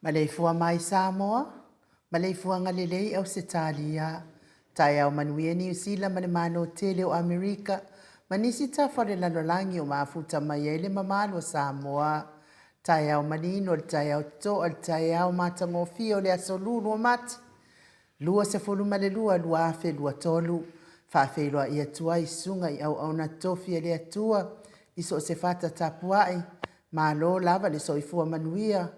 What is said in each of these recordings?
Maleifua mai Samoa, maleifuaga lelei Ausetalia, taeao manuia Niu Sila ma le Malo tele o Amerika ma nisi tafa o le lalolagi o mafuta mai ai le mamalu o Samoa. Taeao manino le taeao totoa le taeao matagofie o le aso Lulu o Mati 22 2023. Faafeiloai atu ai susuga i auauna tofi a le Atua i so o se fata tapuai, malo lava le soifua manuia,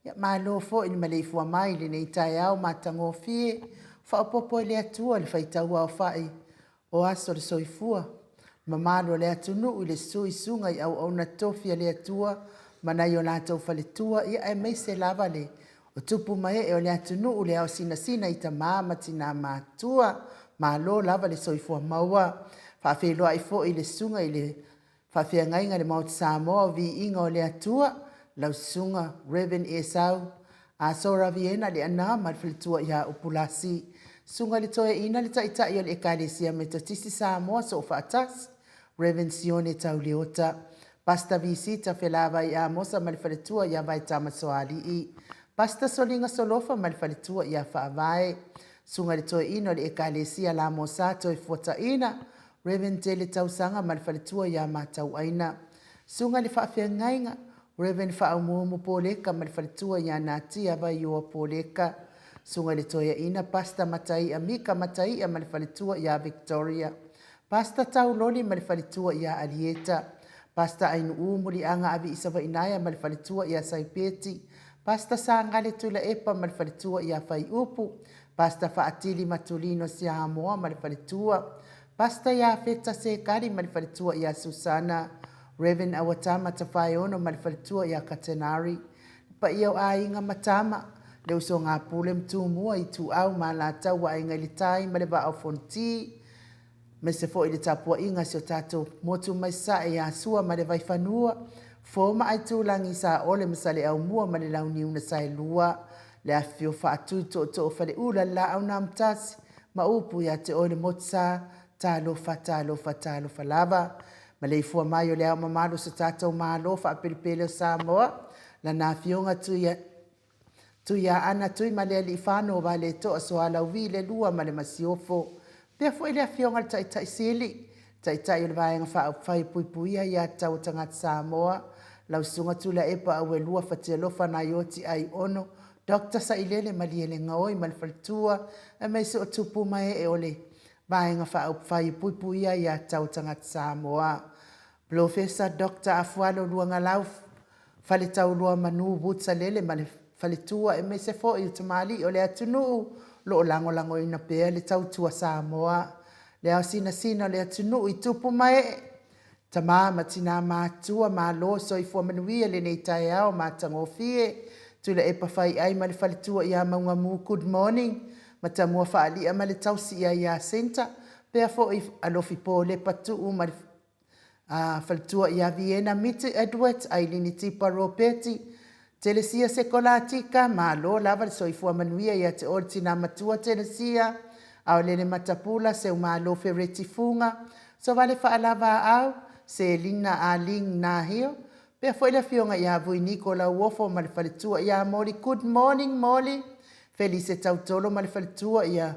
ia malo foi le maleifua mai i lenei taeao matagofie, faaopoopo e le Atua le faitau aofai o aso o le soifua, mamalu o le atunuu i le susu i susuga i auauna totofi a le Atua ma nai o latou faletua, ia aemaise lava le o tupu ma ee o le atunuu le ao sinasina i tama ma tina matutua. Malo lava le soifua maua. Faafeiloai foi i le susuga i le Faafeagaiga i le Maota Samoa o Viiga o le Atua, lau Susuga Rev. Esau Aso Raviena Leaana ma le faletua ia Upulasi. Susuga i le Toeaina le Taitai o le Ekalesia Metotisi Samoa Soofaatasi, Rev. Sione Tauleota. Pastor Visita Felavai Amosa ma le faletua ia Vaetama Soalii. Pastor Soliga Solofa ma le faletua ia Faavae. Susuga i le Toeaina o le Ekalesia Lamosa Toefuataina, Rev. Tele Tausaga ma le faletua ia Matauaina. Susuga i le Faafeagaiga, Rev. Faaumuumu Poleka ma le faletua ia Natia Vaioa Poleka. Susuga i le Toeaina, Pastor Mataia Mika Mataia ma le faletua ia Victoria. Pastor Tauloli ma le faletua ia Alieta. Pastor Ainuu Muliaga Aviisavainaea ma le faletua ia Saipeti. Pastor Sagale Tuilaepa ma le faletua ia Faiupu. Pastor Faatili Matulino Siamoa ma le faletua. Pastor Iafeta Sekali ma le faletua ia Susana. Rev. Awatama Tafaeono ma le faletua ia Katenari. Le paia o aiga ma tama, le usoga a Pule ma Tumua, Ituau ma Alataua, Aiga i le Tai ma le Vaa o Fonoti, aemaise foi le tapuaiga a si o tatou motu mai Sasae ia Sua ma le Vaifanua, Fofo ma Aitulagi, Saole ma Saleaaumua ma le Launiu na Saelua. Le afifio faatui tootoo o Faleula le laau na amotasi ma upu ia te oe le motusa, talofa, talofa, talofa lava. Maleifua mai o le Ao Mamalu o so tatou Malo faapelepele o Samoa, Lana Afioga Tuiaana Tuimalealiifano Vaaletoa Sualauvi le Lua ma le Masiofo. Pea foi le Afioga i le Taitai Sili, Taitai o le Vaega Faaupufai e Puipuia Aia Tatau a Tagata Samoa, lau Susuga Tuilaepa Auelua Fatialofa Naioti Aiono Dr. Sailele Malielegaoi ma le faletua, aemaise o tupu ma ee o le Vaega Faaupufai e Puipuia Aia Tatau a Tagata Samoa. Polofesa Dr. Afualo Luagalau Faletauluamanu Woods Salele ma le faletua aemaise foi o tamalii o le atunuu o lo o lagolagoina pea le tautua Samoa, le ao sinasina o le atunuu i tupu ma ee, tama ma tina matutua, malo soifua manuia lenei taeao matagofie. Tuilaepa Faiai ma le faletua ia Maugamu, good morning. Matamua Faalia ma le tausi ia Iasinta, pea foi Alofi Polepa Tuu ma le faletua ia Viena Miti Edward, Ailini Tipa Ropeti, Telesia Sekolatika, malo lava le soifua manuia ia te oe le tina matua Telesia, Aolele Matapula, Seumalo Fereti Fuga, Sovale Faalavaau, Selina Aling Nahio, pea foi le afioga ia Vui Niko Lauofo ma le faletua ia Moli, good morning Moli, Felise Tautolo ma le faletua ia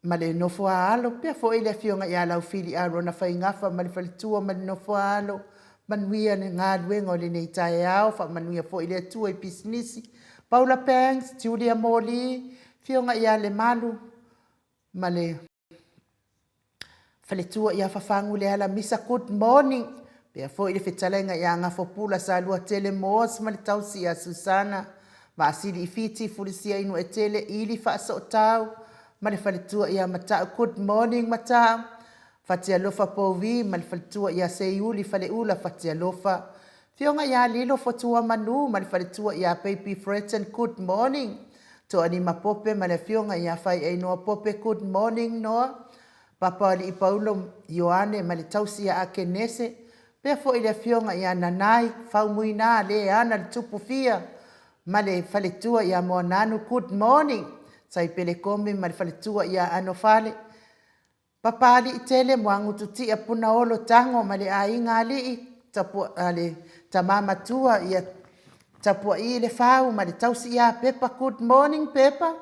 ma le nofo a alo, pea foi le afioga ia Laufili Arona Faigafa ma le faletua ma le nofo a alo. Manuia le galuega o lenei taeao, faamanuia foi le Atua i pisinisi. Paula Banks, Julia Moli, afioga ia Lemalu ma le faletua ia Fafagu Leala Misa, good morning. Pea foi le fetalaiga ia Gafopula Saluatele Moores ma le tausi ia Susana Vaasili i Fiti, Fulisia Inuetele, Ili Faasootau ma le faletua ia Matau, good morning Matau. Fatialofa Pouvi ma le faletua ia Seiuli Faleula Fatialofa. Afioga ia Lilo Fotuamanu ma le faletua ia Baby Freton, good morning. Toalima Pope ma le afioga ia Faiainoa Pope, good morning Noa. Papaalii Paulo Ioane ma le tausi ia Akenese, pea foi le afioga ia Nanai Faumuina le ana le tupu fia ma le faletua ia Moananu, good morning. Saipele Komi ma le faletua ia Anofale, Papaliitele Muagututia Punaolo Tago ma le aiga alii tapua, le tama matua ia Tapua'i le Fau ma le tausi ia Pepa, good morning Pepa.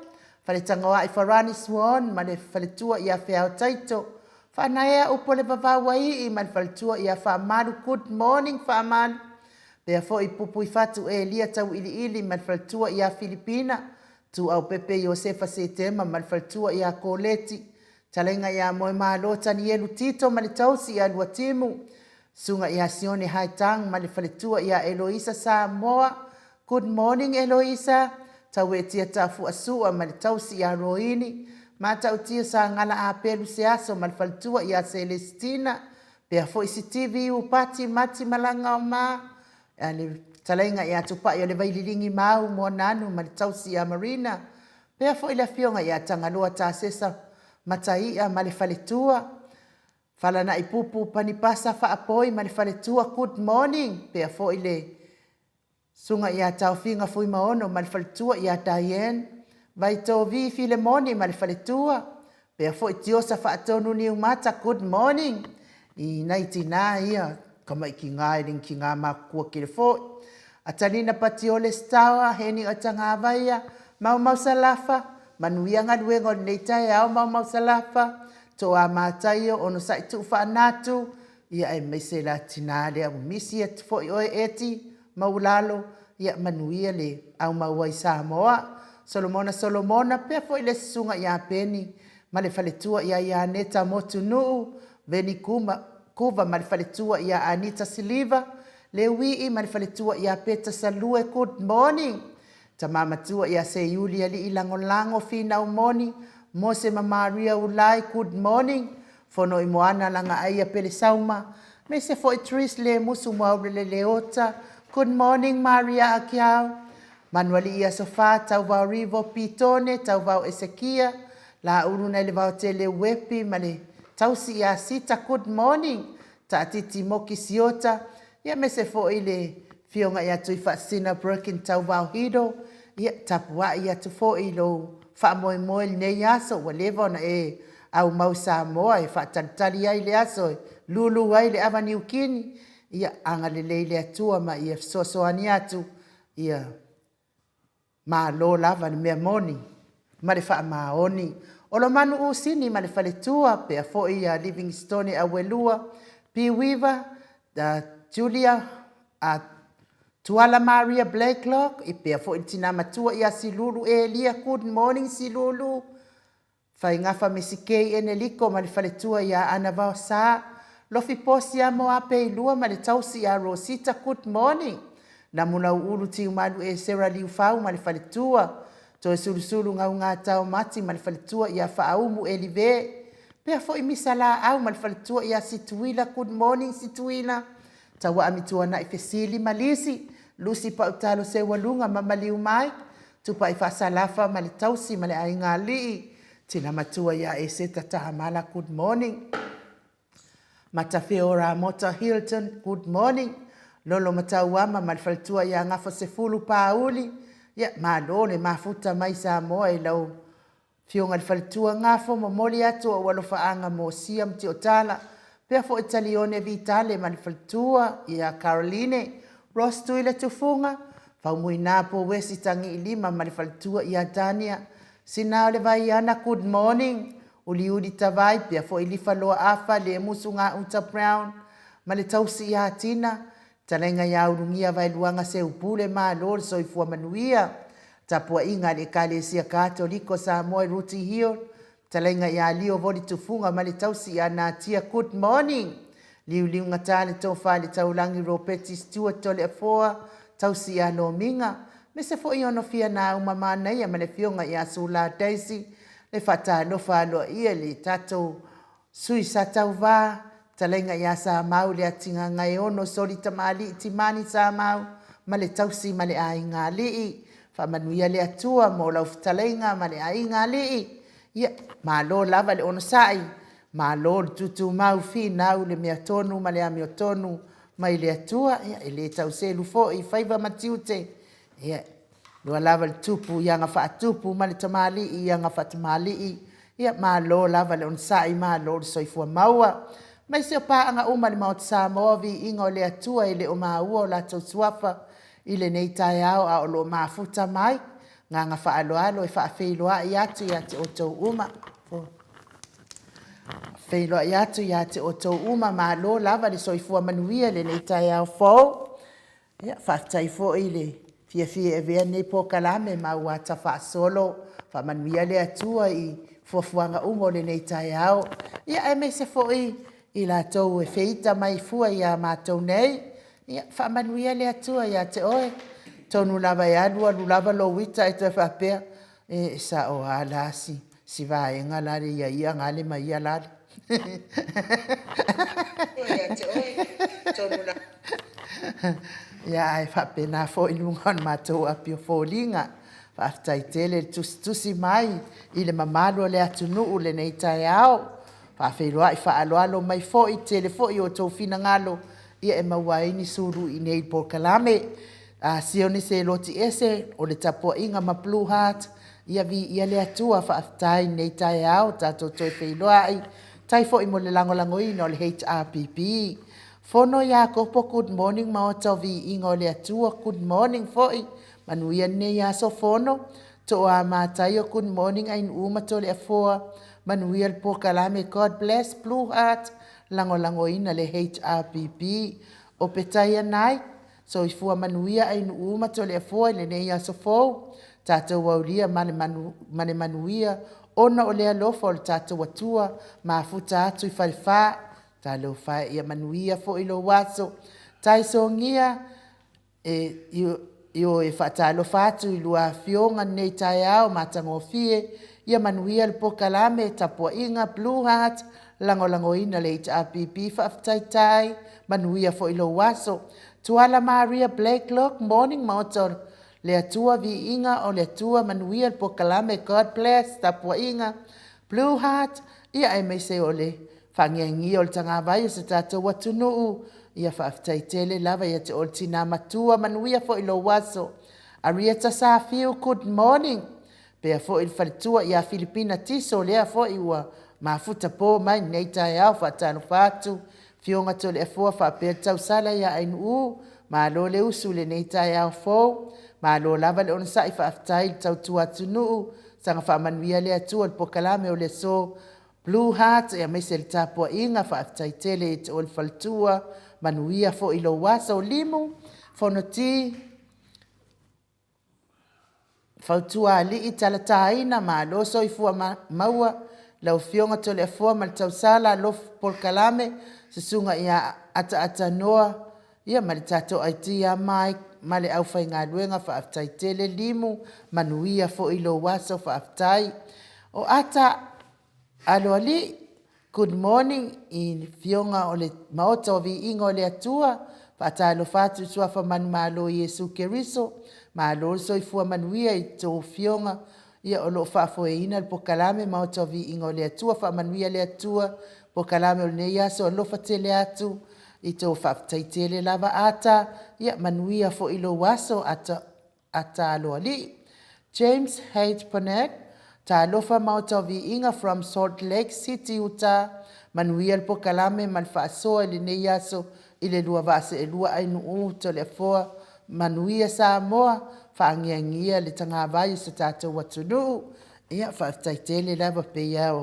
Faletagoa'i Farani Swan ma le faletua ia Feao Taito. Faanaea upu o le vavau aii ma le faletua ia Faamalu, good morning Faamalu. Pea foi Pupuifatu Elia Tauiliili ma le faletua ia Filipina. Tuaupepe Iosefa Setema ma le faletua ia Koleti. Talaiga ia Moemalo Tanielu Tito ma le tausi ia Luatimu. Susuga ia Sione Haitang ma le faletua ia Eloisa Samoa. Good morning Eloisa. Tauetia Tafuasua ma le tausi ia Roini. Matautia Sagala Apelu Seaso ma le faletua ia Celestina. Pea foi Sitivi Iupati Mati Malagaoma. Le talaiga ia Tupai o le Vaililigi Mau Moananu ma le tausi ia Marina. Pea foi le afioga ia Tagaloa Tasesa Mataia ma le faletua. Falanaipupu Panipasa Faapoi ma le faletua, good morning. Pea foi le susuga ia Taofiga Fuimaono ma le faletua ia Diane. Vaitovi Filemoni ma le faletua. Pea foi Tiosa Faatonu Niumata, good morning. I nai tinā ia, kamaikiga e lengikiga makukua kele foi. Atalina Patiole Stawa, Heni Oitagavaia, Maumau Salafa, manuia galuega o lenei taeao Maumau Salafa, Toa Mataio, Onosai Tuu Faanatu, ia aemaise la tinā lea ua misi atu foi oe Eti Maulalo, ia manuia le aumau ai Samoa. Solomona Solomona, pea foi le susuga ia Peni ma le faletua ia Ianeta Motunuu, Veni Kuma, Kuva ma le faletua ia Anita Siliva, Leuii ma le faletua ia Peta Salue, good morning. Tama matua ia Seiuli Alii Lagolago Finau Moni, Mose ma Maria Ulai, good morning. Fono i Moana Lagaaia Pelesauma, aemaise foi Tris Lemusu Muaulele Leota, good morning Maria Akiau. Manualii Aso Fa, Tauvao Rivo Pitone, Tauvao Esekia, Laulu nai le Vaotele Uepi ma le tausi ia Sita, good morning. Taatiti Moki Siota, ia aemaise foi le Afioga ia Tuifaasisina Birkin Tauvao Hido, Ia, tapuai atu foi i lou faamoemoe i lenei aso ua leva ona e aumau i Samoa e faatalitali ai le aso e lulu ai le ava niukini. Ia agalelei le Atua ma ia fesoasoani atu, ia malo lava le mea moni ma le faamaoni. Olomalu Usini ma le faletua, pea foi ia Livingstone Auelua, P Weaver, Julia, Tuala Maria Blacklock, i pea foi le tina matua ia Silulu Elia, good morning Silulu. Faigafa Mesikei Eneliko ma le faletua ia Ana Vaosa, Lofi Posi Amo Apeilua ma le tausi ia Rosita, good morning. Namulauulu Tiumalu Esera Liufau ma le faletua, Toesulusulu Gaugata Mati ma le faletua ia Faaumu Elive, pea foi Misa Laau ma le faletua ia Situila, good morning Situila. Tauaamituanai Fesili ma Lisi, Lusi Pautalo Seualuga ma Maliu Mai, Tupai Faasalafa ma le tausi ma le aiga alii, Tina matua ia Eseta Tahamala, good morning. Matafeo Ramota Hilton, good morning. Lolo Matauama ma le faletua ia Gafa Sefulu Pauli, ia malo le mafuta mai Samoa i lau Afioga i le faletua Gafo, momoli atu ou alofaaga mo Sia ma Tiotala, pea foi Talione Vitale ma le faletua ia Caroline, Rose Tuila Tufuga, Faumuina Pouesi Tagiilima ma le faletua ia Tania, Sina o le Vaiana, good morning. Uliuli Tavai, pea foi Lifaloa Afa, Lemusu Gauta Brown ma le tausi ia Tina, Talaiga ia Ulugia Vaeluaga Seupule, malo le soifua manuia. Tapuaiga a le Ekalesia Katoliko Samoa i Rooty Hill, Talaiga ia Lio Voli Tufuga ma le tausi ia Natia, good morning. Liuliugata le tofa i le taulagi Ropeti Stewart Toleafoa, tausi ia Lomiga, mese foi ono fia nauma manaia ma le afioga ia Sula Daisy, le faatalofa aloaia i le tatou Sui sa tauva, talaiga ia Samau le Atigagaeono Soli Tamalii Timani Samau ma le tausi ma le aiga alii. Faamanuia le Atua mo lau fetalaiga ma le aiga alii. Ia, malo lava le onosai, malo le tutumau, finau le mea tonu ma le amiotonu mai le Atua. Ia, e le tau selu foi i faiva ma tiute. Ia, lua lava le tupu i aga faatupu ma le tamalii i aga faatamalii. Ia, malo lava le onosai, malo le soifua maua. Aemaise o paaga uma a le Maota Samoa, viiga o le Atua e le o maua o latou suafa i lenei taeao a o lo o mafuta mai. Agaga faaaloalo e faafeiloai atu ia te outou uma. Feiloai atu ia te outou uma, malo lava le soifua manuia i lenei taeao fou. Ia, faafetai foi le fiafia e avea lenei polokalame ma auata faasolo. Faamanuia le Atua i fuafuaga uma o lenei taeao. Ia, aemaise foi i latou e feita mai fua ia matou nei. Ia, faamanuia le Atua ia te oe. Atonu lava e alu alu lava lou ita ae toe faapea, e sao lava la si vaega la le ia ia gale ma ia lale. Ia, ae faapena foi luga o le matou api o foliga. Faafetai tele le tusitusi mai i le mamalu o le atunuu i lenei taeao. Faafeiloai faaaloalo mai foi, tele foi o outou finagalo ia e maua ai ni sulu i inei i polokalame. A Sione Seloti ese o le tapuaiga ma Blue Heart, ia viia le Atua, faafetai i lenei taeao tatou toe feiloai. Faafetai foi mo le lagolagoina o le HRPP. Fono Iakopo, good morning Maota o Viiga o le Atua, good morning foi, manuia lenei aso Fono. Toa Mataio, good morning Ainuu ma Toleafoa, manuia le polokalame, God bless Blue Heart, lagolagoina le HRPP. Opetaia Nai, soifua manuia Ainuu ma Toleafoa i lenei aso fou, tatou aulia ma le manuia ona o le alofa o le tatou Atua, mafuta atu i Falefa, talofa e, ia manuia foi lou aso. Taisogia e ioe, faatalofa atu i lua afioga lenei taeao matagofie, ia manuia le polokalame tapuaiga Blue Heart, lagolagoina le HRPP, faafetai tai, manuia foi lou aso. Tuala Maria Blacklock, morning Maota le Atua, viiga o le Atua, manuia le polokalame, God bless, tapuaiga Blue Heart, ia aemaise o le fagiagia o le tagavai o se tatou atunuu. Ia faafetai tele lava ia te oe le tina matua, manuia foi lou aso. Arieta Safiu, good morning. Pea foi le faletua ia Filipina Tiso, lea foi ua mafuta po mai lenei taeao. Faatalofa atu Afioga Toleafoa faapea le tausala ia Ainuu, malo le usu i lenei taeao fou, malo lava le onosai, faafetai le tautua atunuu, saga faamanuia le Atua i le polokalame o le aso Blue Heart aemaise le tapuaiga, faafetai tele ia te oe le faletua, manuia foi lou aso. Limu Fonoti, fautua alii talataina, malo soifua maua lau Afioga Toleafoa ma le tausala, alofa polokalame, susuga ia Ataata Noa ma le tatou IT ia Mike ma le aufaigaluega, faafetai tele Limu, manuia foi lou aso, faafetai. O Ata Aloalii, good morning i Afioga o le Maota o Viiga o le Atua, faatalofa atu i Suafa manumalo o Iesu Keriso, malo le soifua manuia i tou Afioga o lo o faafoeina le polokalame Maota o Viiga o le Atua. Faamanuia le Atua i polokalame o lenei aso, alofa tele atu i tou faafetai tele lava Ata, ia manuia foi lou aso Ata Aloalii. James H Burnett, talofa Maota o Viiga from Salt Lake City, Utah, manuia le polokalame ma le faasoa i lenei aso i le lua vaa seelua Ainuu Toleafoa, manuia Samoa, faaagiagia le tagavai o si tatou atunuu. Ia faafetai tele lava pei a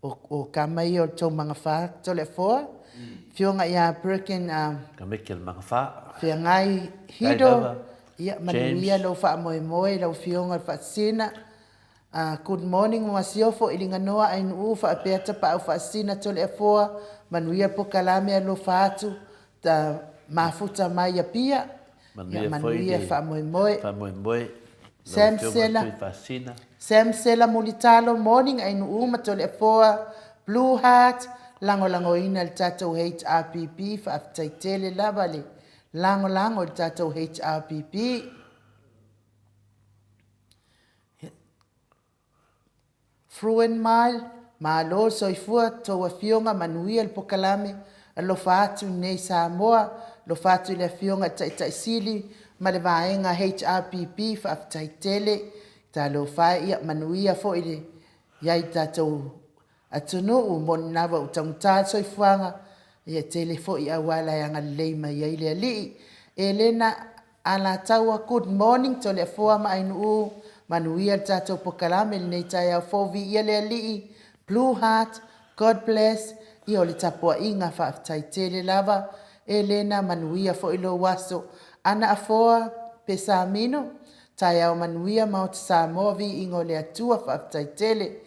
o kama ia o le tou magafa Toleafoa, Afioga ia Perkin Kameke le magafa. Feagai Hido, ia manuia lou faamoemoe lau Afioga i le Faasisina. Good morning Masiofo i Liganoa Ainuu faapea Tapaau Faasisina Toleafoa, manuia polokalame alofa atu ta mafuta mai Apia, Manuia manuia faamoemoe. Faamoemoe. Sam Sela, Sam Sela Mulitalo, morning Ainuu ma Toleafoa, Blue Heart, lagolagoina le tatou HRPP, faafetai tele lava le lagolago i le tatou HRPP. Fruin Mile, malo le soifua tou afioga, manuia le polokalame, alofa atu nei Samoa, alofa atu i le Afioga i le Taitai Sili ma le vaega HRPP, faafetai tele, talofa e, ia manuia foi le i ai i tatou atunuu, moni lava ua taugata le soifuaga, ia tele foi auala e agalelei mai ai le Alii. Elena Alataua, good morning Toleafoa ma Ainuu, manuia le tatou polokalame i lenei taeao fou, viia le Alii, Blue Heart, God bless. Ia o le tapuaiga faafetai tele lava Elena, manuia foi lou aso. Ana Afoa Pesamino, taeao manuia Maota Samoa, viiga o le Atua, faafetai tele.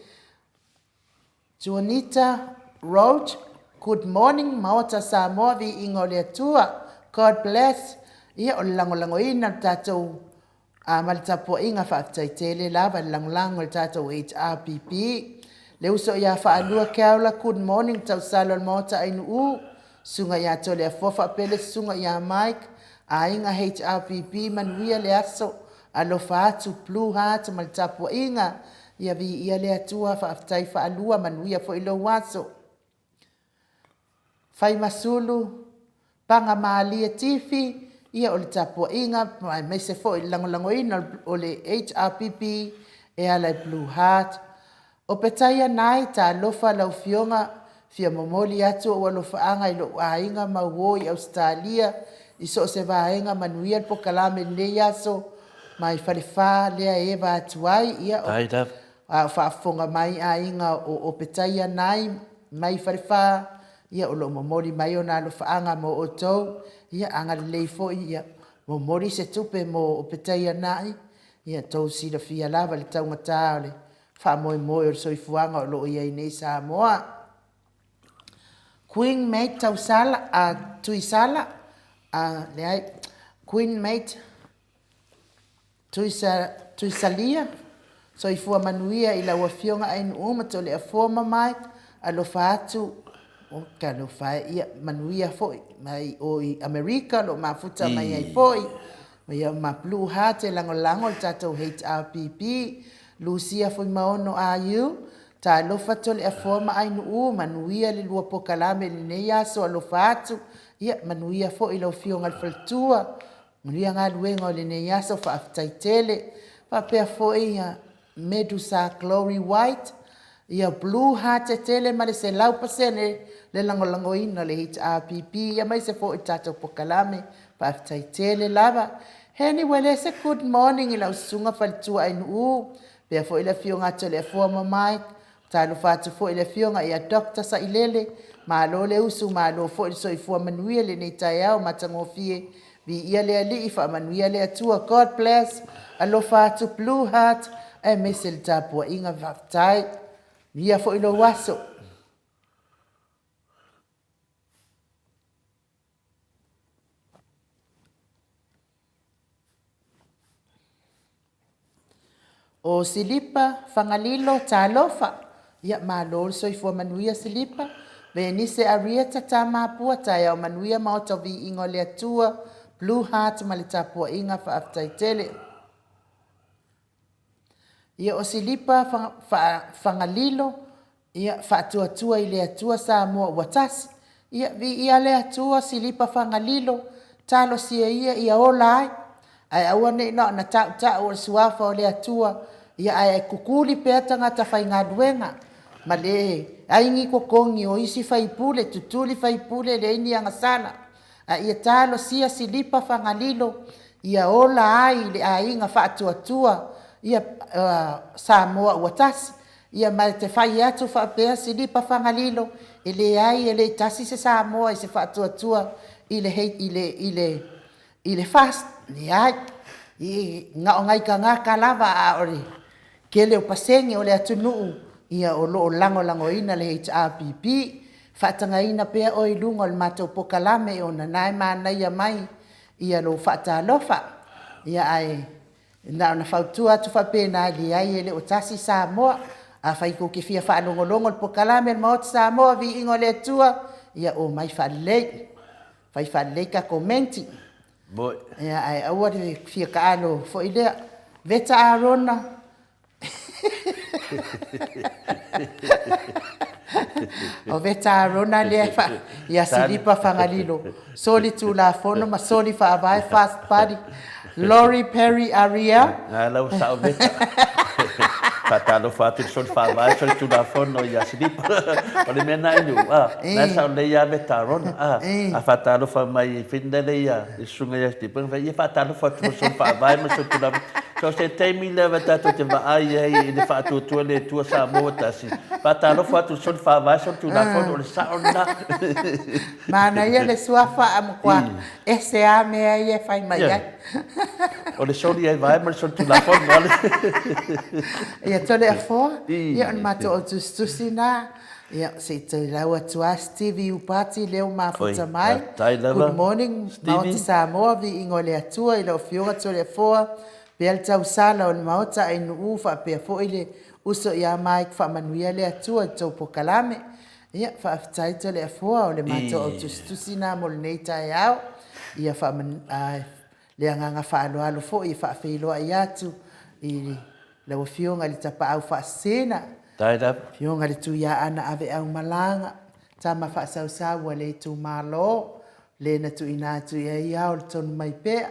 Juanita Roach, good morning Maota Samoa, viiga o le Atua, God bless. Ia o le lagolagoina o le tatou ma le tapuaiga, faafetai tele lava le lagolago i le tatou HRPP. Le uso ia Faalua Keaula, good morning tausala o le Maota Ainuu, susuga ia Toleafoa faapea le susuga ia Mike, aiga HRPP, manuia le aso, alofa atu Blue Heart ma le tapuaiga, ia viia le Atua, faafetai Faalua, manuia foi lou aso. Faimasulu, Pagamalie Tifi, ia o le tapuaiga aemaise foi le lagolagoina o le HRPP e ala i Blue Heart. O Petaia Nai, talofa lau Afioga, fia momoli atu ou alofaaga i lou aiga ma uo i Ausetalia i so o se vaega, manuia le polokalame i lenei aso mai Falefa lea e eva atu ai. Ia a o faafofoga mai aiga o Opetaia Nai mai Falefa, ia o lo o momoli mai ona alofaaga mo outou, ia agalelei foi, ia momoli se tupe mo Opetaia Nai, ia tou silafia lava le taugata o le faamoemoe o le soifuaga o lo o i ai nei Samoa. Queen Mate Tausala, Tuisala, leai, Queen Mate Tuisalia, soifua manuia i lau Afioga Ainuu ma Toleafoa ma Mike, alofa atu, talofa e, ia manuia foi mai o i Amerika o lo o mafuta mai ai foi, ia ma Blue Heart e lagolago le tatou HRPP, Lucia Fuimaono IU, talofa Toleafoa ma Ainuu, manuia le lua polokalame i lenei aso, alofa atu, ia manuia foi lau Afioga i le Faletua. Manuia galuega o lenei aso, faafetai tele. Faapea foi ia Medusa Glory White, ia Blue Heart tele ma le 100% le lagolagoina o le HRPP aemaise foi le tatou polokalame. Faafetai tele lava. Henny Uelese, good morning i lau susuga faletua Ainuu, faapea foi le afioga ia Toleafoa ma Mike. Talofa atu foi i le afioga ia Dr Sailele, malo le usu, malo foi le soifua manuia i lenei taeao matagofie. Viia le Alii, faamanuia le Atua. God bless. Alofa atu Blue Heart aemaise le tapuaiga, faafetai. Manuia foi lou aso. O Silipa Fagalilo talofa, ia malo le soifua manuia Silipa. Venise Arieta Tamapua, taeao manuia Maota o Viiga o le Atua, Blue Heart ma le tapuaiga faafetai tele. Ia o Silipa Fagalilo, Ia, faatuatua i le Atua Samoa ua tasi. Ia, viia le Atua, silipa Fagalilo, talosia ia ia ola ai, ae aua ne i na ona tautau o le Suafa o le Atua, ia ae tutuli pea tagata faigaluega ma le ai ni totogi o isi faipule, tutuli faipule, leai ni agasala. A ia talosia silipa Fagalilo ia ola ai le aiga faatuatua ia Samoa ua tasi. Ia ma e te fai atu faapea silipa Fagalilo, e leai e le tasi se Samoa i se faatuatua i le FAST, leai. Na o nai tagata lava a o le tele o pasene o le atunuu ia o lo o lagolagoina le HRPP. Faatagaina pea oe i luga o le matou polokalame ona o lena e manaia mai lou faatalofa. Ia ae na ona fautua atu faapena, e leai e le o tasi Samoa. Afai tou te fia faalogologo i le polokalame a le Maota o Samoa, Viiga i le Atua, ia omai faalelei, fai faalelei ta komenti. Ia ae aua le fia taalo foi lea. Veta Arona, O Veta Arona lea ia Silipa Fagalilo, soli tulafono ma soli faavae FAST Party, Lori Perry Ariel. Na lau sao Veta. Faatalofa atu i le soli faavae, soli tulafono ia Silipa. O le mea na inu, a, na sao lelei ia Veta Arona. A, a faatalofa mai finale ia le susuga ia Silipa, ia faatalofa atu i le soli faavae ma soli tulafono. So se taimi lava tatou te vaai ai i le faatuatua le Atua Samoa ua tasi, faatalofa atu i le soli faavae, soli tulafono, o le sao lena. Manaia le suafa a matua ese lava mea ia e fai mai ai. O le soli ai vae ma le soli tulafono. Ia Toleafoa, ia o le matou autusitusi lena. Ia se i toe lau atu lava Stevie Upati lea ua mafuta mai. Good morning Maota Samoa, viiga o le Atua i lau Afioga Toleafoa, pea le tausala o le Maota Ainuu faapea foi le uso ia Mike, faamanuia le Atua i le tou polokalame. Ia faafetai Toleafoa o le matou autusitusi lena mo lenei taeao. Ia le agaga faaaloalo foi e faafeiloai atu i lau Afioga i le Tapaau Faasisina, Afioga i le Tuiaana Aveaumalaga, Tama Faasausau a le Itumalo, le na tuuina atu i ai ao le tonu mai pea,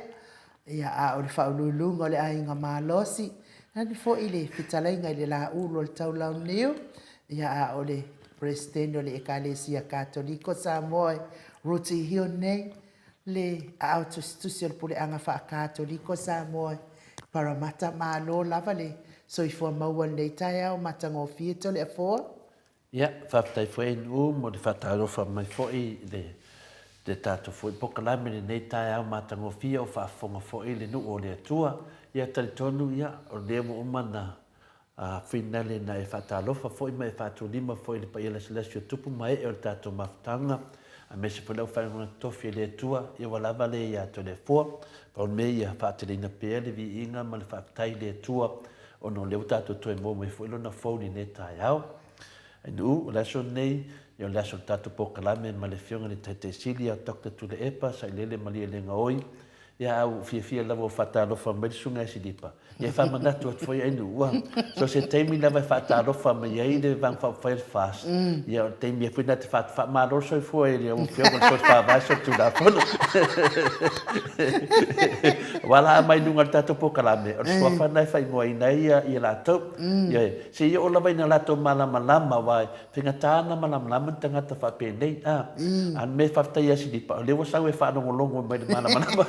ia, a o le faauluuluga o le Aiga Malosi, nani foi le fetalaiga i le Laulu o le Taulauniu, ia, a o le Peresetene o le Ekalesia Katoliko Samoa e Ruti Hill nei, le aao tusitusi o le Puleaga Faa-Katoliko Samoa i Paramata. Malo lava le soifua maua i lenei taeao matagofie Toleafoa. Ia, faafetai foi Nu'u mo le faatalofa mai foi i le le tatou foi polokalame i lenei taeao matagofie o faafofoga foi le nuu o le Atua. Ia talitonu ia o lea ua uma ona finale na e faatalofa foi ma e faatulima foi i le paia lasilasi o tupu ma ee o le tatou mafutaga, aemaise foi le aufaigaluega totofi a le Atua, ia ua lava lea ia Toleafoa. Pau le mea ia faateleina pea le viiga ma le faafetai i le Atua ona o lea ua tatou toe maua mai foi Lona fou i lenei taeao. Anu'u, o le aso lenei, ia o le aso o le tatou polokalame ma le Afioga i le Taitaisili ia Doctor Tuilaepa Sailele Malielegaoi. Ia, a ua ou fiafia lava ua faatalofa mai le Susuga ia Silipa. Ia, e faamanatu atu foi ai ua so se taimi lava e faatalofa mai ai le Vaega Faaupufai a le FAST, ia o le taimi foi lena e te faamalo le soifua i lau Afioga i le Sui Faavae Solitulafono. Aua la a aumai i luga o le tatou polokalame, o le suafa lena e faaigoaina ai ia latou. Ioe, se i oo lava ina latou malamalama, aua e faigata ona malamalama ni tagata faapenei. A o le mea e faafetai ia Silipa, o lea ua sau e faalogologo mai i le malamalama.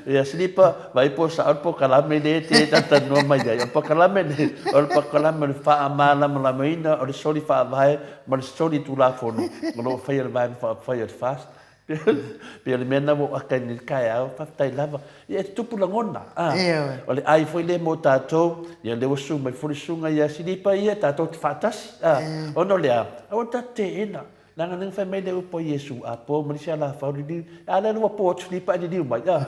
Ia Silipa, vaai po o sao le polokalame lea e te talatalanoa mai ai. O le polokalame lenei, o le polokalame o le faamalamalamaina o le soli faavae ma le soli tulafono o lo o faia e le Vaega Faaupufai o le FAST. Pei o le mea lena ua ou ata ai nei i le taeao, faafetai lava. Ia e tutupu lagona, a. O le ai foi lea mo tatou, ia lea ua susu mai foi le susuga ia Silipa ia, tatou te faatasi, a. Ona o le a? Aua tatou te teena. Leaga lea na fai mai le upu a Iesu, a po ma le isi alafau liliu, a lea ua po atu Silipa ae liliu mai, a.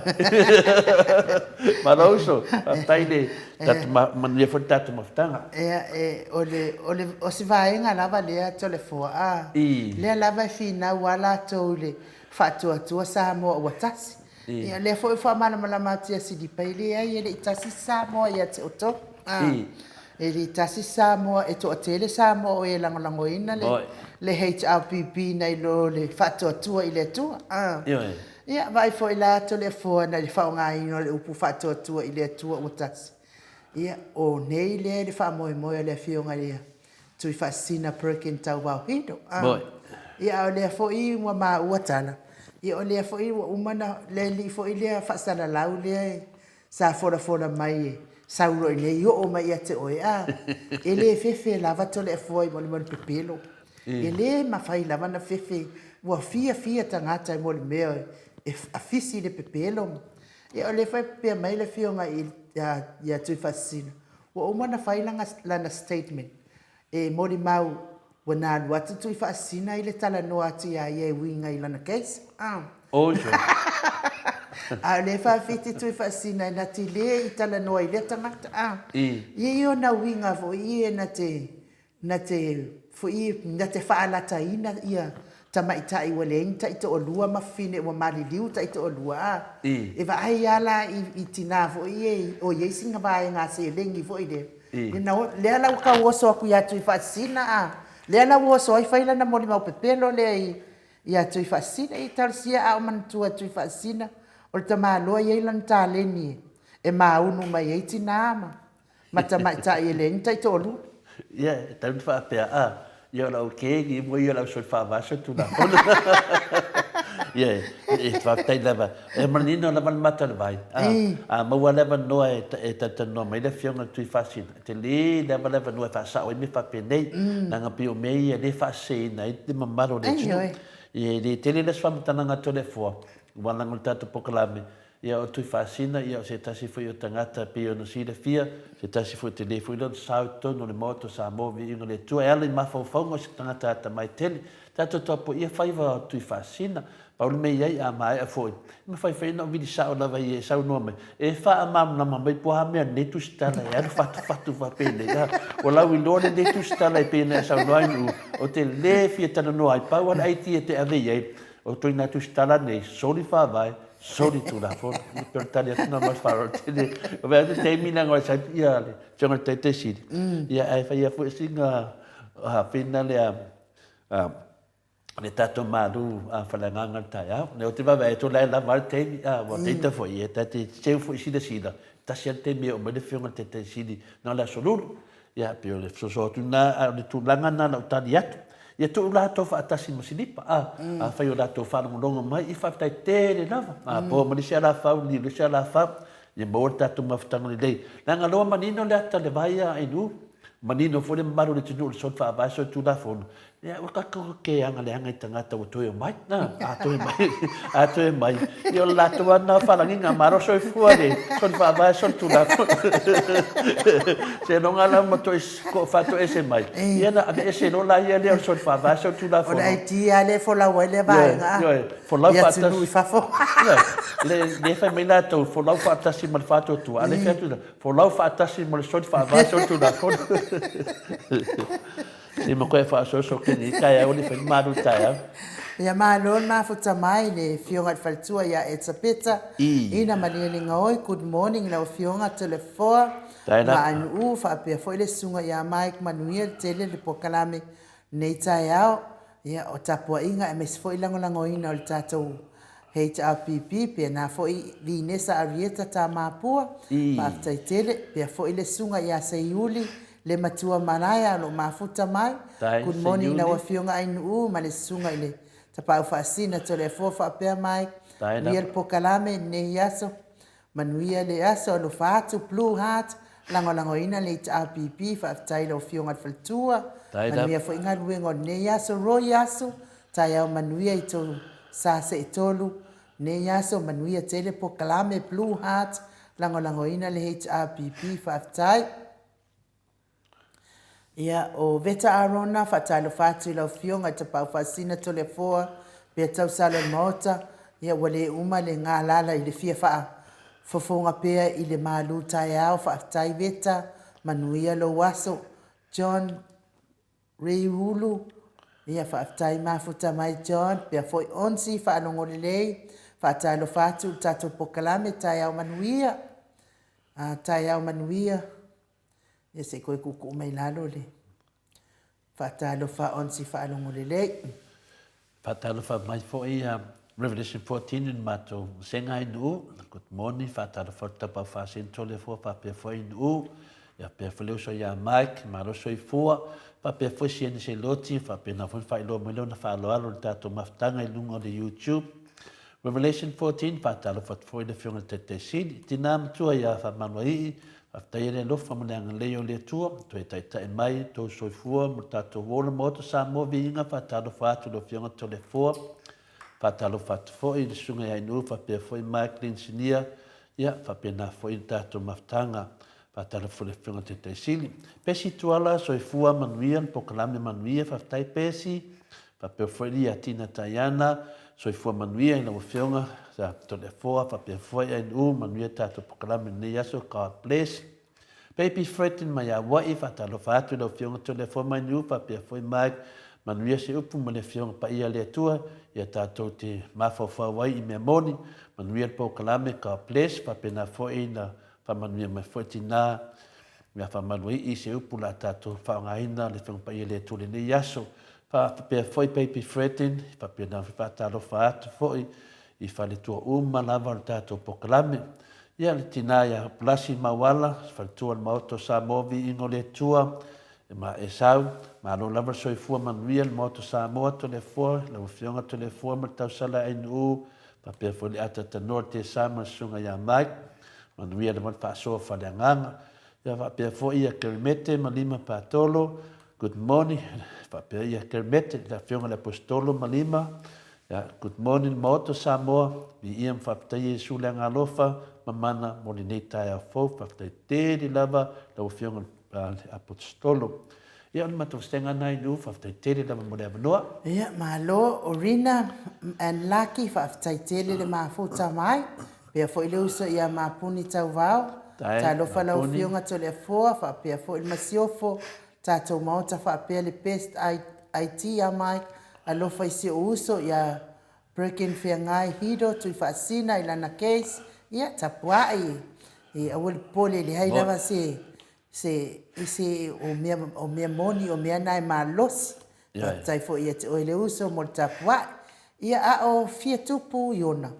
Malo uso, faafetai le tatou manuia foi le tatou mafutaga. Ia, e, o le, o le, o se vaega lava lea Toleafoa, a, lea lava e finau a latou i le faatuatua Samoa ua tasi. Ia, lea foi ua faamalamalama atu ia Silipa, e leai, e le i tasi se Samoa ia te outou, a. E le i tasi se Samoa, e toatele Samoa o e lagolagoina le, le HRPP nai lo le faatuatua i le Atua, a. Ia, vaai foi la Toleafoa i le faaaogaina o le upu faatuatua i le Atua ua tasi. Ia, o nei lea i le faamoemoe o le Afioga i le Tuifaasisina Perkin Tauvao Hilo. A, ia, a o lea foi ua maua tala, ia o lea foi ua uma ona, le alii foi lea faasalalau lea sa folafola mai e sau loa i inei oo mai ia te oe, a, e le fefe lava Toleafoa i mea o le pepelo. E le mafai lava ona fefe, ua fiafia tagata i mea e afisi le pepelo. Ia o lea foi e pepea mai le afioga ia Tuifaasisina, ua uma ona fai lana statement e molimau ua na alu atu Tuifaasisina i le talanoa atu ia ia e uiga i lana case. A o lea e faafiti Tuifaasisina na te le i talanoa i lea tagata. E i ai ona uiga foi ia na te Na te foi, na te faalataina ia tamaitai ua leai ni taitoalua ma fafine ua maliliu taitoalua, a. E vaai lava la i tina foi ia o i ai sina vaega seleni foi lea, ina o, lea la ua tau oso atu ia Tuifaasisina, a, lea la ua oso ai fai lana molimau pepelo lea i, ia Tuifaasisina. Ia talosia a o manatua e Tuifaasisina, o le tamaloa e i ai lana taleni e maunu mai ai tina ma ma tamaitai e leai ni taitoalua. Ia, e tatau ona faapea, a, ia o lau kegi mo ia o lau soli faavasa o Tulafono. Ia, e faafetai lava. E manino lava le mata o le vai. A, a maua le avanoa e, e talatalanoa mai le Afioga i le Tuifaasina, e tele lava le avanoa e faasao ai mea faapenei, leaga pei o mea ia lea e faaseseina ai le mamalu o le atunuu. Ia, e le tele la se faamatalaga a Toleafoa, aua leaga o le tatou polokalame, Ia, o Tuifaasina, ia, o se tasi foi o tagata e pei ona silafia, se tasi foi tele foi lona sao i totonu o le Maota o Samoa, viiga le Atua, e ala i mafaufauga o se tagata atamai tele. Tatou tapuaia faiva o Tuifaasina. Pau le mea i ai, a maea foi, e mafai foi ona ou vili sao lava ia e saunoa mai, e faamalamalama mai po o a mea o lenei tusitala e alu fatufatu faapenei. A, ua lauiloa lenei tusitala e pei ona e saunoa ai Nu'u, ou te le fia talanoa ai, pau lava le idea e te ave i ai, o ituaiga tusitala nei, soli faavae, Soli Tulafono. Ia pei o le tali atu lena ma le faaaloalo tele. O mea te taimi leaga o le ia le Afioga i le Taitai Sili, ia ae faia foi sina hafina lea le tatou malu faleagaga i le taeao. Ou te vaavaai atu o la e lava a le taimi, a ua data foi, ia ta te seu foi silasila, tasi lava le taimi e oo mai le Afioga i le Taitai Sili na o le Aso Lulu. Ia, pei o le fesoasoa atu lena, a o le tulaga lena na ou tali atu. Ia tuu latou faatasi ma silipa, a, afai o latou faalogologo mai, ia faafetai tele lava. A po ma le isi alafau, liu le isi alafau, ia maua le tatou mafutaga lelei. Leaga loa manino le ata le vai a Inu, manino foi le mamalu o le atunuu i le soli faavae soli tulafono, ia ua tatou ke agaleaga i tagata ua toe omai, a toe mai, a toe mai, ia o le latou lava lena faalagiga, malo soifua le soli faavae soli tulafono. Seiloga la ma toe faatoese mai, ia ona aveese loa laia lea o le soli faavae soli tulafono. O le ID lava lea e folau ai lea vaega, Ioe, folau i atunuu i fafo. Ioe, lea fai mai latou, folau faatasi ma le faatuatua, a o lea e fai atu, folau faatasi ma le soli faavae soli tulafono. Se ma koe faasoaso keni taeao le fai malu taeao. Ia malo le mafuta mai le Afioga i le Faletua ia Elisapeta Ina Malielegaoi, good morning i lau Afioga Toleafoa Maanuu faapea foi le Susuga ia Mike Manuia le tele le polokalame lenei taeao. Ia o tapuaiga aemaise foi lagolagoina o le tatou HRPP pena foi Vinesa Arieta Tamapua, faafetai tele, pea foi le Susuga ia Seiuli Le Matua Malaea o lo o mafuta mai. Good morning i lau Afioga Ainuu ma le Susuga i le Tapaau Faasina Toleafoa faapea mai, manuia le polokalame i lenei aso, manuia le aso, alofa atu, Blue Heart, lagolagoina le HRPP, faafetai i lau Afioga i le Faletua, manuia foi galuega o lenei aso, Roy Aso, taeao manuia i tou sa seetolu, lenei aso, manuia tele polokalame, Blue Heart, lagolagoina le HRPP, faafetai. Ia, o Veta Arona, faatalofa atu i lau Afioga i Tapaau Faasina Toleafoa, pea tausala o le Maota, ia ua le uma le galala i le fia faafofoga pea i le malu taeao, faafetai Veta, manuia lou aso. John Reiulu, ia faafetai mafuta mai John, pea foi Onsi, faalogo lelei, faatalofa atu i le tatou polokalame, taeao manuia. A taeao manuia, ia se i toe tuutuu mai lalo le faatalofa Onsi faalogo lelei. Faatalofa mai foi ia Revelation 14 i le matou vasega ai Nu'u. Good morning, faatalofa atu Tapaau Faasino Toleafoa faapea foi Nu'u. Ia faapea foi le uso ia Mike, malo soifua. Faapea foi Sieni Seloti, faapena foi ona faailoa mai lona faaaloalo i le tatou mafutaga i luga o le YouTube. Revelation 14, Faatalofa atu foi i le Afioga i le Taitai Sili, Tina Matua ia Faamaluaii, faafetaia le alofa ma le agalelei o le Atua, toe taitai mai tou soifua mo le tatou ola Maota Samoa Viiga, faatalofa atu i le Afioga Toleafoa, faatalofa atu foi i le Susuga ia Ainuu faapea foi Mike le Inisinia, ia faapena foi le tatou mafutaga. Faatalofa foi i le Afioga i le Taitai Sili. Pesi Tuala, soifua manuia le polokalame manuia, faafetai Pesi. Faapea foi ia Tina Taiana, soifua manuia i lau Afioga Toleafoa, faapea foi ANU, manuia tatou polokalame i lenei aso, God bless. Baby Fredin mai Hawaii, faatalofa atu i lau Afioga Toleafoa mai ANU, faapea foi Mike, manuia se upu ma le Afioga Paia a le Atua, ia tatou te mafaufau ai i mea moni, manuia le polokalame, God bless, faapena foi na faamanuia mai foi tina Mea faamaluaii se upu la tatou faaaogaina le Afioga Paia le Atua i lenei aso. Faapea foi Baby Fredin, faapena foi faatalofa atu foi i faletua uma lava o le tatou polokalame. Ia le tina ia Pulasi Mauala, faletua o le Maota o Samoa Viiga o le Atua, e ma Esau, malo lava le soifua manuia le Maota o Samoa, Toleafoa, lau Afioga Toleafoa ma le tausala Ainuu, faapea foi le atatanoa le Tesa ma le Susuga ia Mike, Manuia lava le faasoa faaleagaga. Ia faapea foi ia Kerimete ma Lima Patolo, good morning. Faapea ia Kerimete, le Afioga i le Aposetolo ma Lima, ia, good morning le Maota o Samoa, viia ma faafetaia Iesu le Agaalofa ma mana mo lenei taeao fou. Faafetai tele lava lau Afioga le Aposetolo. Ia, o le matou vasega lena i Nu'u, faafetai tele lava mo le avanoa. Ia, malo o Rina and Laki, faafetai tele le mafuta mai. Faapea foi le uso ia Mapuni Tauvao, talofa lau Afioga Toleafoa, faapea foi le Masiofo, tatou Maota faapea le Best IT ia Mike, alofa i si ou uso ia Birkin Feagai Hido Tuifaasina i lana case, ia tapuai e aua le popole e leai lava se se i se o mea o mea moni o mea na e malosi. Faafetai foi ia te oe le uso mo le tapuai. Ia a o fia tupu Iona,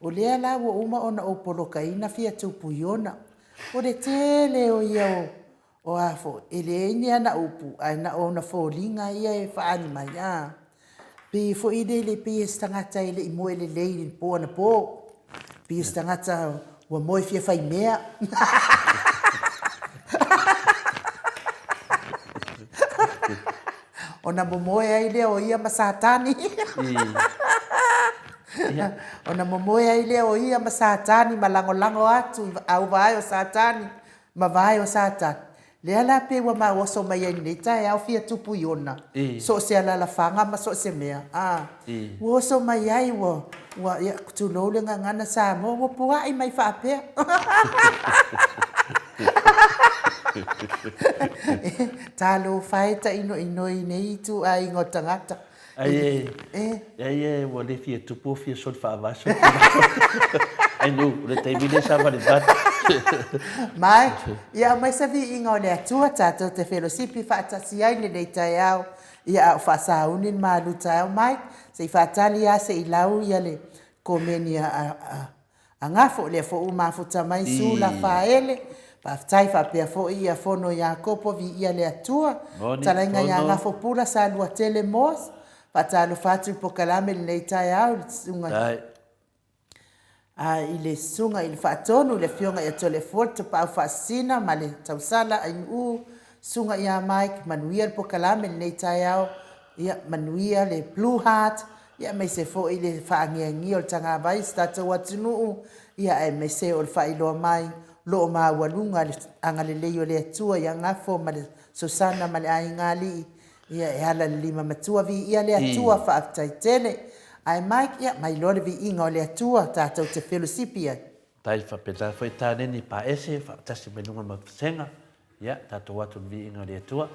o lea la ua uma ona ou polokaina fia tupu Iona. O le tele o ia o o a foi, e leai ni ana upu ae na o ona foliga ia e faaali mai a. Pei foi lele pei o se tagata e le i moe lelei i le po anapo. Pei o se tagata ua moe fia fai mea. Ona momoe ai lea o ia ma Satani. Ona momoe ai lea o ia ma Satani ma lagolago atu i auvae o Satani ma vae o Satani. Lea la pei ua ma oso mai ai lenei taeao fia tupu i ona, so o se alalafaga ma so o se mea, a, ua oso mai ai ua, ua, ia, tulou le gagana Samoa, ua pua'i mai faapea. Talofa e tainoinoi i nei ituaiga o tagata. Ai e, e. Ai e, ua le fia tupu o fia soli faavaso tulafono. Ai nu, o le taimi lea sa valevale. Mai, ia aumai se viiga o le Atua tatou te felosipi faatasi ai lenei taeao, ia a o faasauni le malu taeao. Mai, se i faatali lava se i lau ia le komeni a, a, a Gafo, lea foi ua mafuta mai Su Lafaele, faafetai faapea foi ia Fono Iakopo, viia le Atua, fetalaiga ia Gafo Pula Saluatele Moss, faatalofa atu i pokalame i lenei taeao i le susuga i le susuga i le Faatonu le Afioga ia Toleafoa le Tapaau Faasisina ma le Tausala Ainuu, Susuga ia Mike, manuia le pokalame i lenei taeao, ia manuia le Blue Heart, ia aemaise foi le faangiangia o le tagavai o si tatou atunuu, ia aemaise o le faailoa mai o lo o maualuga le agalelei o le Atua ia Gafo ma le Sosana ma le Aiga Alii, ia e ala i le lima matua. Viia le Atua, faafetai tele. Ae Mike, ia mai loa le viiga o le Atua tatou te felosipi ai. Tai faapena foi Taneni Paese faatasi mai luga ma Vasega. Ia, tatou atu i le viiga o le Atua.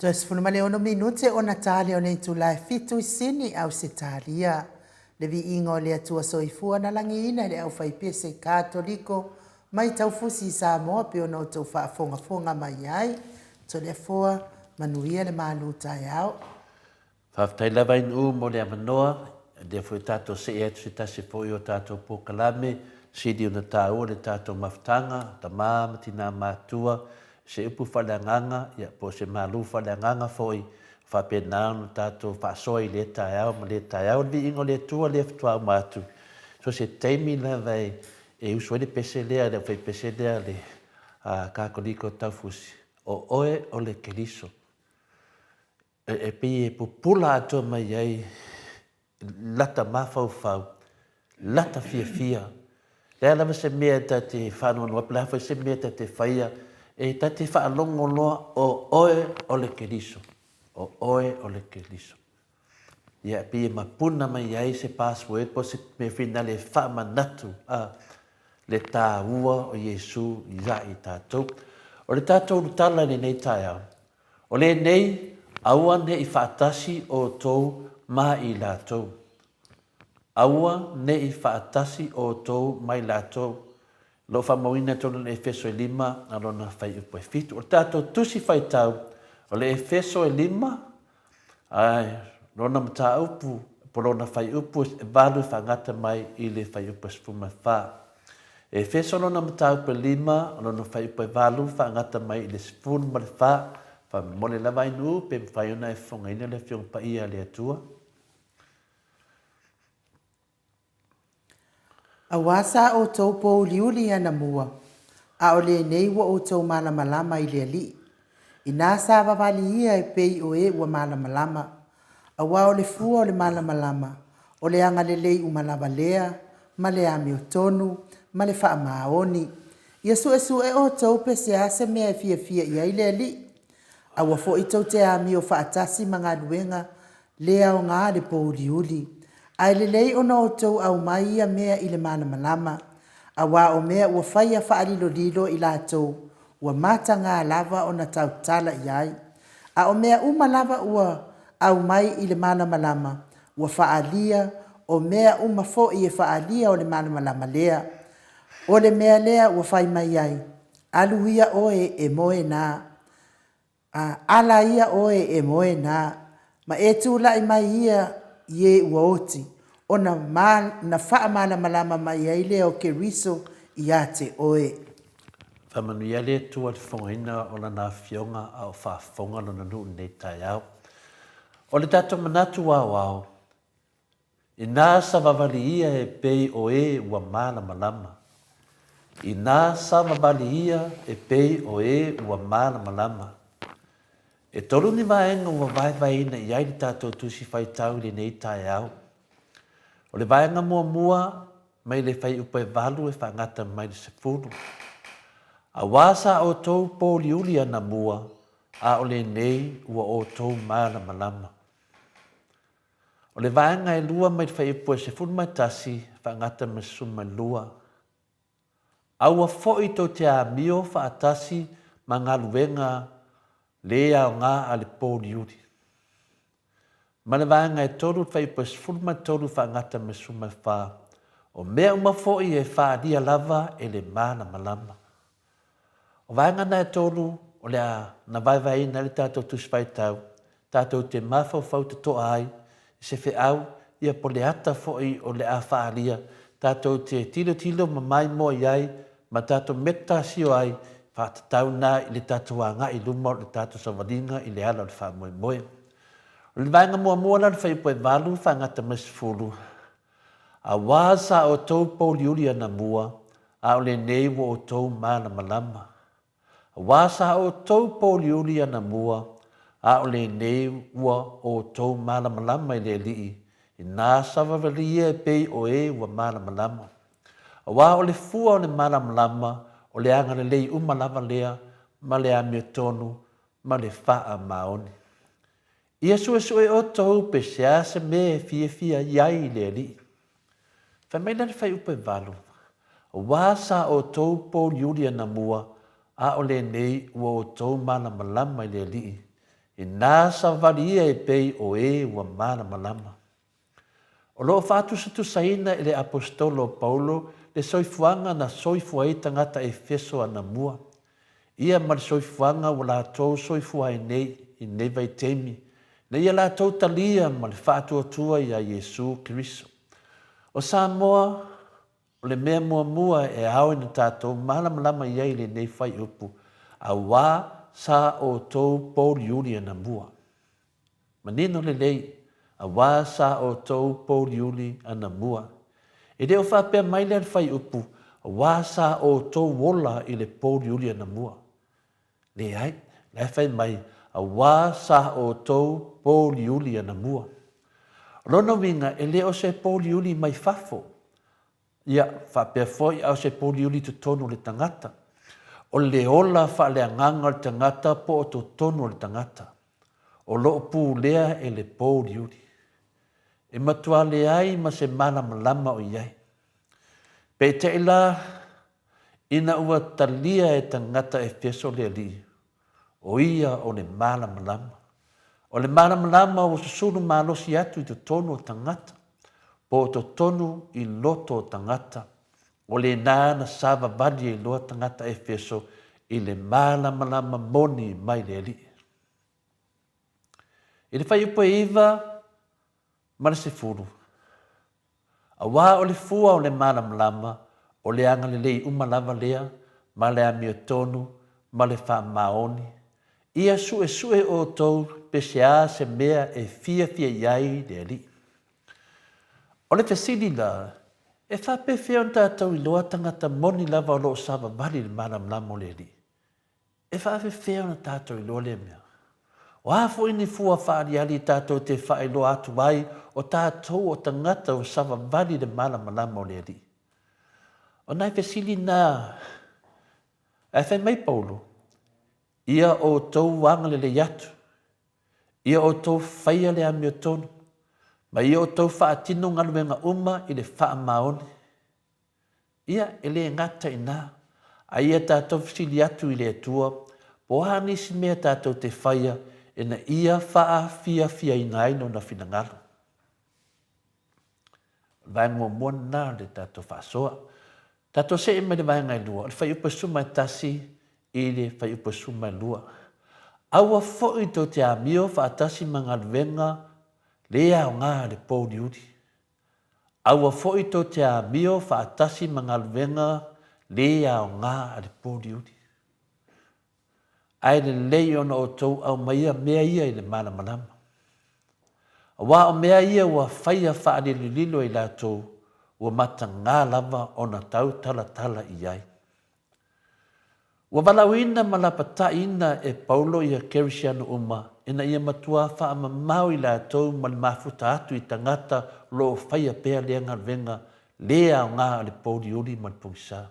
Toe 16 minute ona ta lea o le itula e fitu i Sini, Ausetalia. Le viiga o le Atua Soifua na lagiina e le aufaipese Katoliko mai Taufusi i Samoa pei ona outou faafogafoga mai ai. Toleafoa, manuia le malu taeao. Faafetai lava i Nuu mo le avanoa, lea foi tatou see atu se tasi foi o tatou polokalame, sili ona taua le tatou mafutaga, tama ma tina matutua, se upu faaleagaga, ia po o se malu faaleagaga foi, faapena ona tatou faasoa i lea taeao ma lea taeao. O le viiga o le Atua lea faatoa uma atu, so se taimi lava e, e usu ai le pese lea, le aufaipese lea a le Kakolika o Taufusi, o oe o le Keriso. E pei e pupula atoa mai ai lata mafaufau, lata fiafia. Le a lava se mea e ta te faanoanoa ai, po o le a foi se mea e ta te faia, e ta te faalogo loa o oe o le Keriso, o oe o le Keriso. Ia, e pei e mapuna mai ai se password po o se mea finale e faamanatu a le taua o Iesu ia i tatou. O le tatou ulutala i lenei taeao, o lenei, aua ne i faatasi outou ma i latou. Aua ne i faatasi outou ma i latou. O lo o faamauina i totonu o le Efeso e lima a lona fuaiupu e fitu. O le tatou tusi faitau, o le Efeso e lima, a lona mataupu po o lona fuaiupu e valu e faagata mai i le fuaiupu e 14. Efeso lona mataupu e lima, o lona fuaiupu e valu faagata mai i le 14. Faamolemole lava ai nuu pe mafai ona e fofogaina le Afioga Paia a le Atua. Auā sa outou pōuliuli anamua, a o lenei ua outou malamalama i le Alii. Inā sa vavali ia e pei o e ua malamalama, auā o le fua o le malamalama, o le agalelei uma lava lea, ma le amiotonu, ma le faamaoni. Ia suesue outou pe se a se mea e fiafia i ai le Alii. Aua foi tou te amio faatasi ma galuega le aoga a le pōuliuli. Ae lelei ona outou aumai ia mea i le malamalama, auā o mea ua faia faalilolilo i latou ua mataga lava ona tautala i ai. A o mea uma lava ua aumai i le malamalama, ua faaalia, o mea uma foi e faaalia o le malamalama lea. O le mea lea ua fai mai ai, Alu ia oe e moe na, a, ala ia oe e moe na, ma e tulai mai ia i e ua oti, ona na faamalamalama mai ai lea o Keriso ia te oe. Faamanuia le Atua i le fofogaina o Lana Afioga a o faafofoga Lona nuu i lenei taeao. O le tatou manatu aoao, Inā savavali ia e pei o ē ua malamalama. Inā savavali ia e pei o ē ua malamalama. E tolu ni vaega ua vaevaeina i ai le tatou Tusi Faitau i lenei taeao. O le vaega muamua, mai le fuaiupu e valu e faagata mai le sefulu. Auā sa outou pōuliuli anamua, a o lenei ua outou malamalama. O le vaega e lua mai le fuaiupu e 11 faagata ma le 12, Aua foi tou te amio faatasi ma galuega le aoga a le pōuliuli. Ma le vaega e tolu le fuaiupu e 13 faagata ma le 14, O mea uma foi e faaalia lava e le malamalama. O vaega na e tolu o le a na vaevaeina ai le tatou Tusi Faitau, tatou te mafaufau totoa ai i se feau ia po le ata foi o le a faaalia, tatou te tilotilo ma maimoa i ai ma tatou metatasio ai faatatau na i le tatou agai i luma o le tatou savaliga i le ala o le faamoemoe. O le vaega muamua la o le fuaiupu e valu faagata mai sefulu, Auā sa outou pouliuli anamua, a o lenei ua outou malamalama. Auā sa outou pouliuli anamua, a o lenei ua outou malamalama i le Alii, inā savavalia e pei o e ua malamalama. Auā o le fua o le malamalama, o le agalelei uma lava lea, ma le amiotonu, ma le faamaoni. Ia suesue outou pe sea se mea e fiafia i ai le Alii. Fai mai la le fuaiupu e valu, Auā sa outou pouliuli anamua, a o lenei ua outou malamalama i le Alii, inā savali ia e pei o e ua malamalama. O lo o faatusatusaina e le Aposetolo o Paulo le soifuaga na soifua ai tagata Efeso anamua, ia ma le soifuaga ua latou soifua ai nei i lenei vaitaimi, ina ia latou talia ma le faatuatua iā Iesu Keriso. O Samoa, o le mea muamua e ao ina tatou malamalama i ai i lenei fuaiupu, auā sa outou pouliuli anamua. Manino lelei, auā sa outou pouliuli anamua. E le o faapea mai lea le fuaiupu, auā sa outou ola i le pouliuli anamua. Leai, la e fai mai, auā sa outou pouliuli anamua. O lona uiga, e le o se pouliuli mai fafo, Ia, faapea foi, a o se pouliuli i totonu o le tagata. O le ola faaleagaga o le tagata po o totonu o le tagata, o lo o pulea e le pouliuli. E matua leai ma se malamalama o i ai. Peitai la, ina ua talia e tagata Efeso le Alii, o ia o le malamalama. O le malamalama ua susulu malosi atu i totonu o tagata, po o totonu i loto o tagata. O lena na savavali ai loa tagata Efeso i le malamalama moni mai le Alii. I le fuaiupu e 9 ma le 10, Aua o le fua o le malamalama, o le agalelei uma lava lea ma le amiotonu ma le faamaoni. Ia suesue outou pe se a se mea e fiafia i ai le Alii. O le fesili la, e faapefea ona tatou iloa tagata moni lava o lo o savavali i le malamalama o le Alii? E faafefea ona tatou iloa lea mea? O a foi ni fua faaaliali tatou te faailoa atu ai o tatou o tagata ua savavali i le malamalama o le Alii? O nai fesili na ae fai mai Paulo, Ia outou agalelei atu, ia outou faia le amiotonu, ma ia outou faatino galuega uma i le faamaoni. Ia, e le gata i ina, a ia tatou fesili atu i le Atua, po o a nisi mea tatou te faia ina ia faafiafiaina ai Lona finagalo. O le vaega muamua lena o le tatou faasoa. Tatou see mai le vaega e lua, o le fuaiupu e 11 i le fuaiupu e 12. Aua foi tou te amio faatasi ma galuega le aoga a le pouliuli. Aua foi tou te amio faatasi ma galuega le aoga a le pouliuli. Ae lelei ona outou aumaia mea ia i le malamalama. Aua o mea ia ua faia faalilolilo e i latou ua mataga lava ona tautalatala i ai. Ua valaauina ma lapataiina e Paulo ia Kerisiano uma ina ia matua faamamao i latou ma le mafuta atu i tagata o lo o faia pea lea galuega le aoga a le pouliuli ma le pogisa.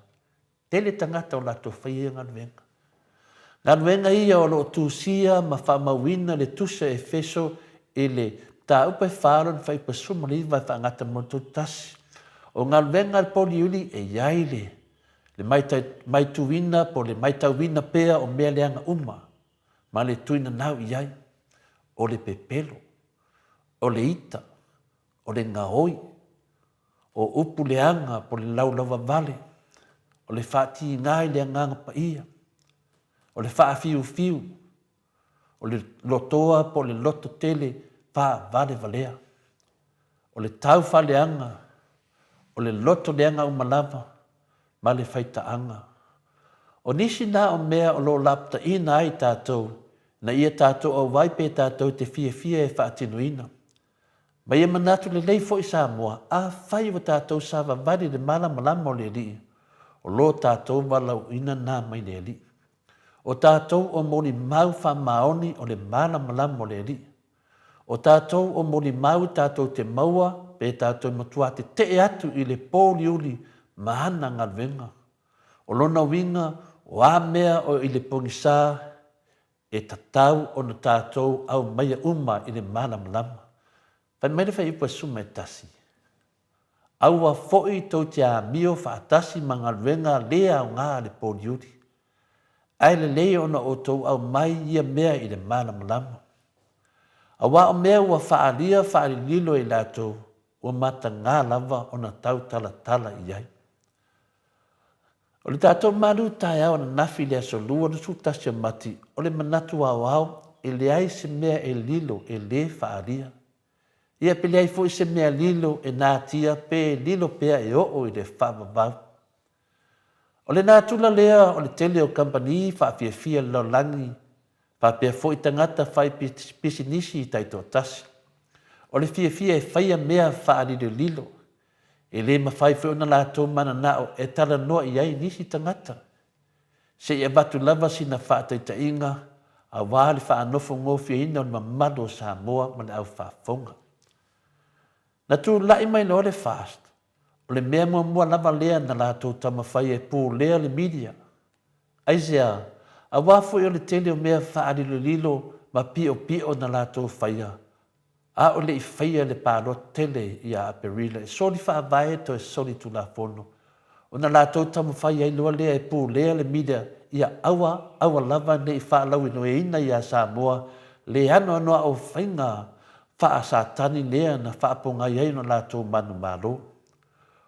Tele tagata o latou faia ia galuega. Galuega ia o lo o tusia ma faamauina le Tusi a Efeso i le Mataupu e 4 lona fuaiupu 19 e faagata mo le 31. O galuega a le pouliuli e i ai le le maituina po o le maitauina pea o mea leaga uma ma le tuinanau i ai, o le pepelo, o le ita, o le gaoi, o upu leaga po o le laulauvavale, o le faatiga i le Agaga Paia, o le faafiufiu, o le lotoa po o le loto tele faavalevalea, o le taufaaleaga, o le loto leaga uma lava ma le faitaaga. O nisi na o mea o lo o lapataiina ai tatou ina ia tatou auai pe tatou te fiafia e faatinoina. Ma ia manatu lelei foi Samoa, afai ua tatou savavali i le malamalama o le Alii, o lo tatou valaauina na mai le Alii. O tatou o molimau faamaoni o le malamalama o le Alii. O tatou o molimau tatou te maua pe tatou matua tetee atu i le pōuliuli ma ana galuega. O lona uiga, o a mea o i le pogisa e tatau ona tatou aumaia uma i le malamalama. Fai mai le fuaiupu e 11, Aua foi tou te amio faatasi ma galuega le aoga a le pōuliuli. Ae lelei ona outou aumai ia mea i le malamalama. Aua o mea ua faaalia faalililo e i latou, ua mataga lava ona tautalatala i ai. O le tatou malu taeao ananafi i le aso Lua 21 o Mati, o le manatu aoao e leai se mea e lilo e le faaalia. Ia pe leai foi se mea lilo e natia pe lilo pea e oo i le faavavau. O le natura lea o le tele o kamupani faafiafia i le lalolagi faapea foi tagata fai pisinisi taitoatasi. O le fiafia e faia mea faalilolilo, e le mafai foi ona latou mananao e talanoa i ai nisi tagata. Se i avatu lava sina faataitaiga aua le faanofogofieina o le mamalu o Samoa ma le au faafofoga. Na tulai mai loa le FAST, o le mea muamua lava lea na latou taumafai e pulea le media. Aisea? Aua foi o le tele o mea faalilolilo ma piopio na latou faia. A o le i faia le palota tele ia Aperila e soli faavae toe soli tulafono, ona latou taumafai ai loa lea e pulea le media ia aua, aua lava ne i faalauiloeina ia Samoa le anoanoai o faiga faa-Satani lea na faapogai ai ona latou manumalo.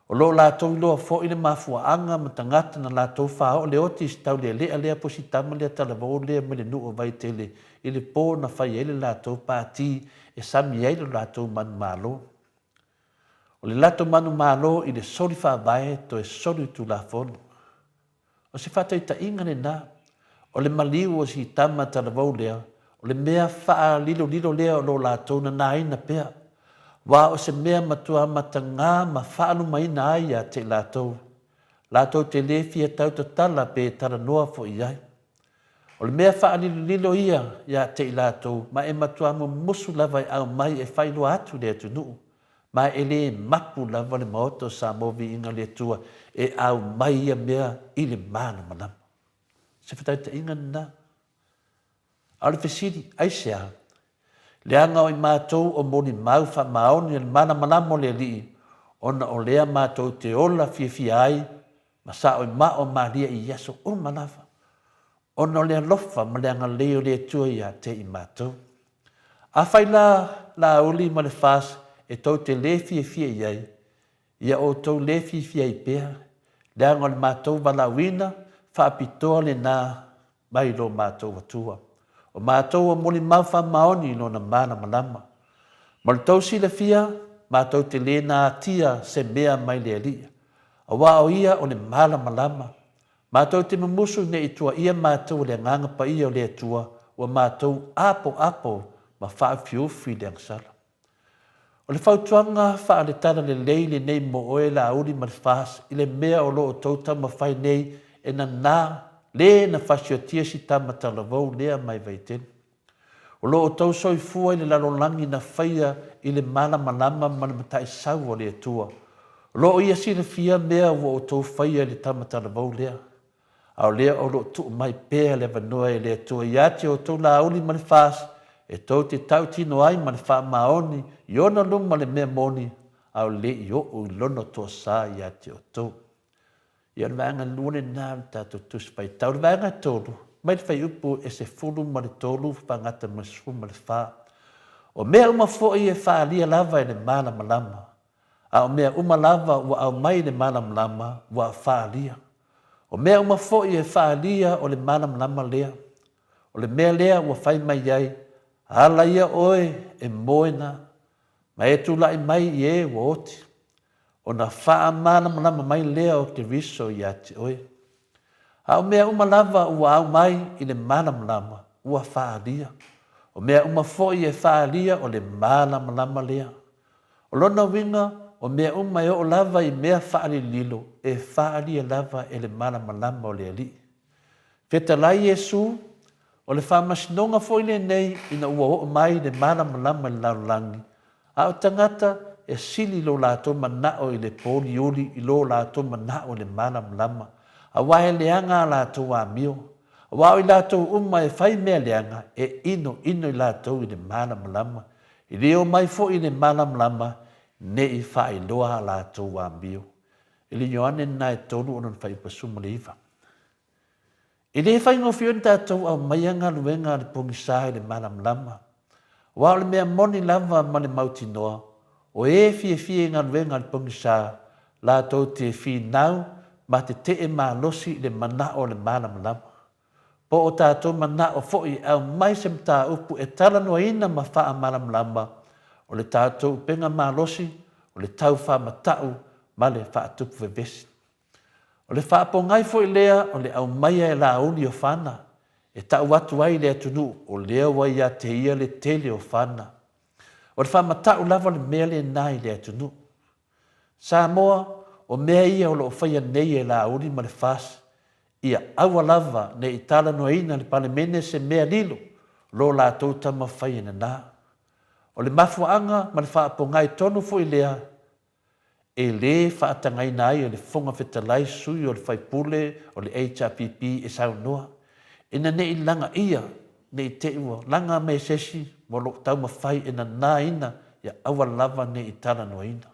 O lo o latou iloa foi le mafuaaga ma tagata na latou faaoo le oti i si taulealea lea po si tama lea talavou lea mai le nuu o Vaitele i le po na fai ai le latou pati e sami ai lo latou manumalo. O le latou manumalo i le soli faavae toe soli tulafono. O se faataitaiga lena, o le maliu o si tama talavou lea, o le mea faalilolilo lea o lo latou nanaina pea, aua o se mea matua matagā ma faalumaina ai ia te i latou, latou te lē fia tautatala pe talanoa foi i ai. O le mea faalilolilo ia ia te i latou, ma e matua mumusu lava e aumai e faailoa atu i le atunuu, Ma e le mapu lava le Maota o Samoa Viiga le Atua e aumai ia mea i le malamalama. O se fataitaiga lena. A o le fesili, aisea? Leaga o i matou o molimau faamaoni o le malamalama o le Alii, ona o lea matou te ola fiafia ai ma saoimao malie i aso uma lava. Ona o le alofa ma le agalelei o le Atua ia te i matou. Afai la Laauli ma le FAST e tou te le fiafia i ai, ia outou le fiafia ai pea, leaga o le matou valaauina faapitoa lena mai lo matou Atua. O matou ua molimau faamaoni i Lona malamalama. Ma lo tou silafia, matou te le natia se mea mai le Alii, aua o Ia o le malamalama. Matou te mumusu ne i tuaia matou e le Agaga Paia o le Atua ua matou apoapo ma faaufiufi le agasala. O le fautuaga faale-talalelei lenei mo oe Laauli ma le FAST i le mea o lo o tou taumafai nei e nanā le na fasiotia si tama talavou lea mai Vaitele. O lo o tou soifua i le lalolagi na faia i le malamalama ma le mataisau o le Atua. O lo o ia silafia mea ua outou faia i le tama talavou lea. A o lea o lo o tuu mai pea le avanoa e le Atua ia te outou Laauli ma le FAST e tou te tautino ai ma le faamaoni i ona luma le mea moni, a o le i oo i lona toasa ia te outou. Ia o le vaega lua lena o le tatou Tusi Faitau. O le vaega tolu, mai le fuaiupu e 13 faagata ma le 14. O mea uma foi e faaalia lava e le malamalama, a o mea uma lava ua aumai i le malamalama ua faaalia. O mea uma foi e faaalia o le malamalama lea. O le mea lea ua fai mai ai, Ala ia oe e moe na, ma e tulai mai i e ua oti. Ona faamalamalama mai lea o Keriso ia te oe. A o mea uma lava ua aumai i le malamalama, ua faaalia. O mea uma foi e faaalia o le malamalama lea. O lona uiga, o mea uma e oo lava i mea faalililo, e faaalia lava e le malamalama o le Alii. Fetalai Iesu, o le faamasinoga foi lenei ina ua oo mai le malamalama i le lalolagi, a o tagata e sili lo latou manao i le pōliuli i lo latou manao i le malamalama, aua e leaga a latou amio. Aua o i latou uma e fai mea leaga, e inoino i latou i le malamalama, e le omai foi i le malamalama ne i faailoa a latou amio. I le Ioane lena e 3 o lona fuaiupu 19. E le faigofie ona tatou aumaia galuega a le pogisa i le malamalama, aua o le mea moni lava ma le mautinoa, o e fiafia i galuega a le pogisa, latou te finau ma tetee malosi i le manao o le malamalama. Po o tatou manao foi e aumai se mataupu e talanoaina ma faamalamalama, o le tatou upega malosi, o le tau faamatau ma le faatupu vevesi. O le faapogai foi lea o le aumaia e Laauli o fana e tau atu ai i le atunuu o lea ua ia te ia le tele o fana. O le faamatau lava le mea lena i le atunuu. Samoa, o mea ia o lo o faia nei e Laauli ma le FAST, ia aua lava ne i talanoaina le Palemene se mea lilo lo latou taumafai e nana. O le mafuaaga ma le faapogai tonu foi lea e le faatagaina ai e le Fofoga Fetalai sui o le faipule o le HRPP e saunoa, ina ne i lagaia. Ne i te i ua laga mai e se isi ma o lo o taumafai e nanāina ia aua lava ne i talanoaina.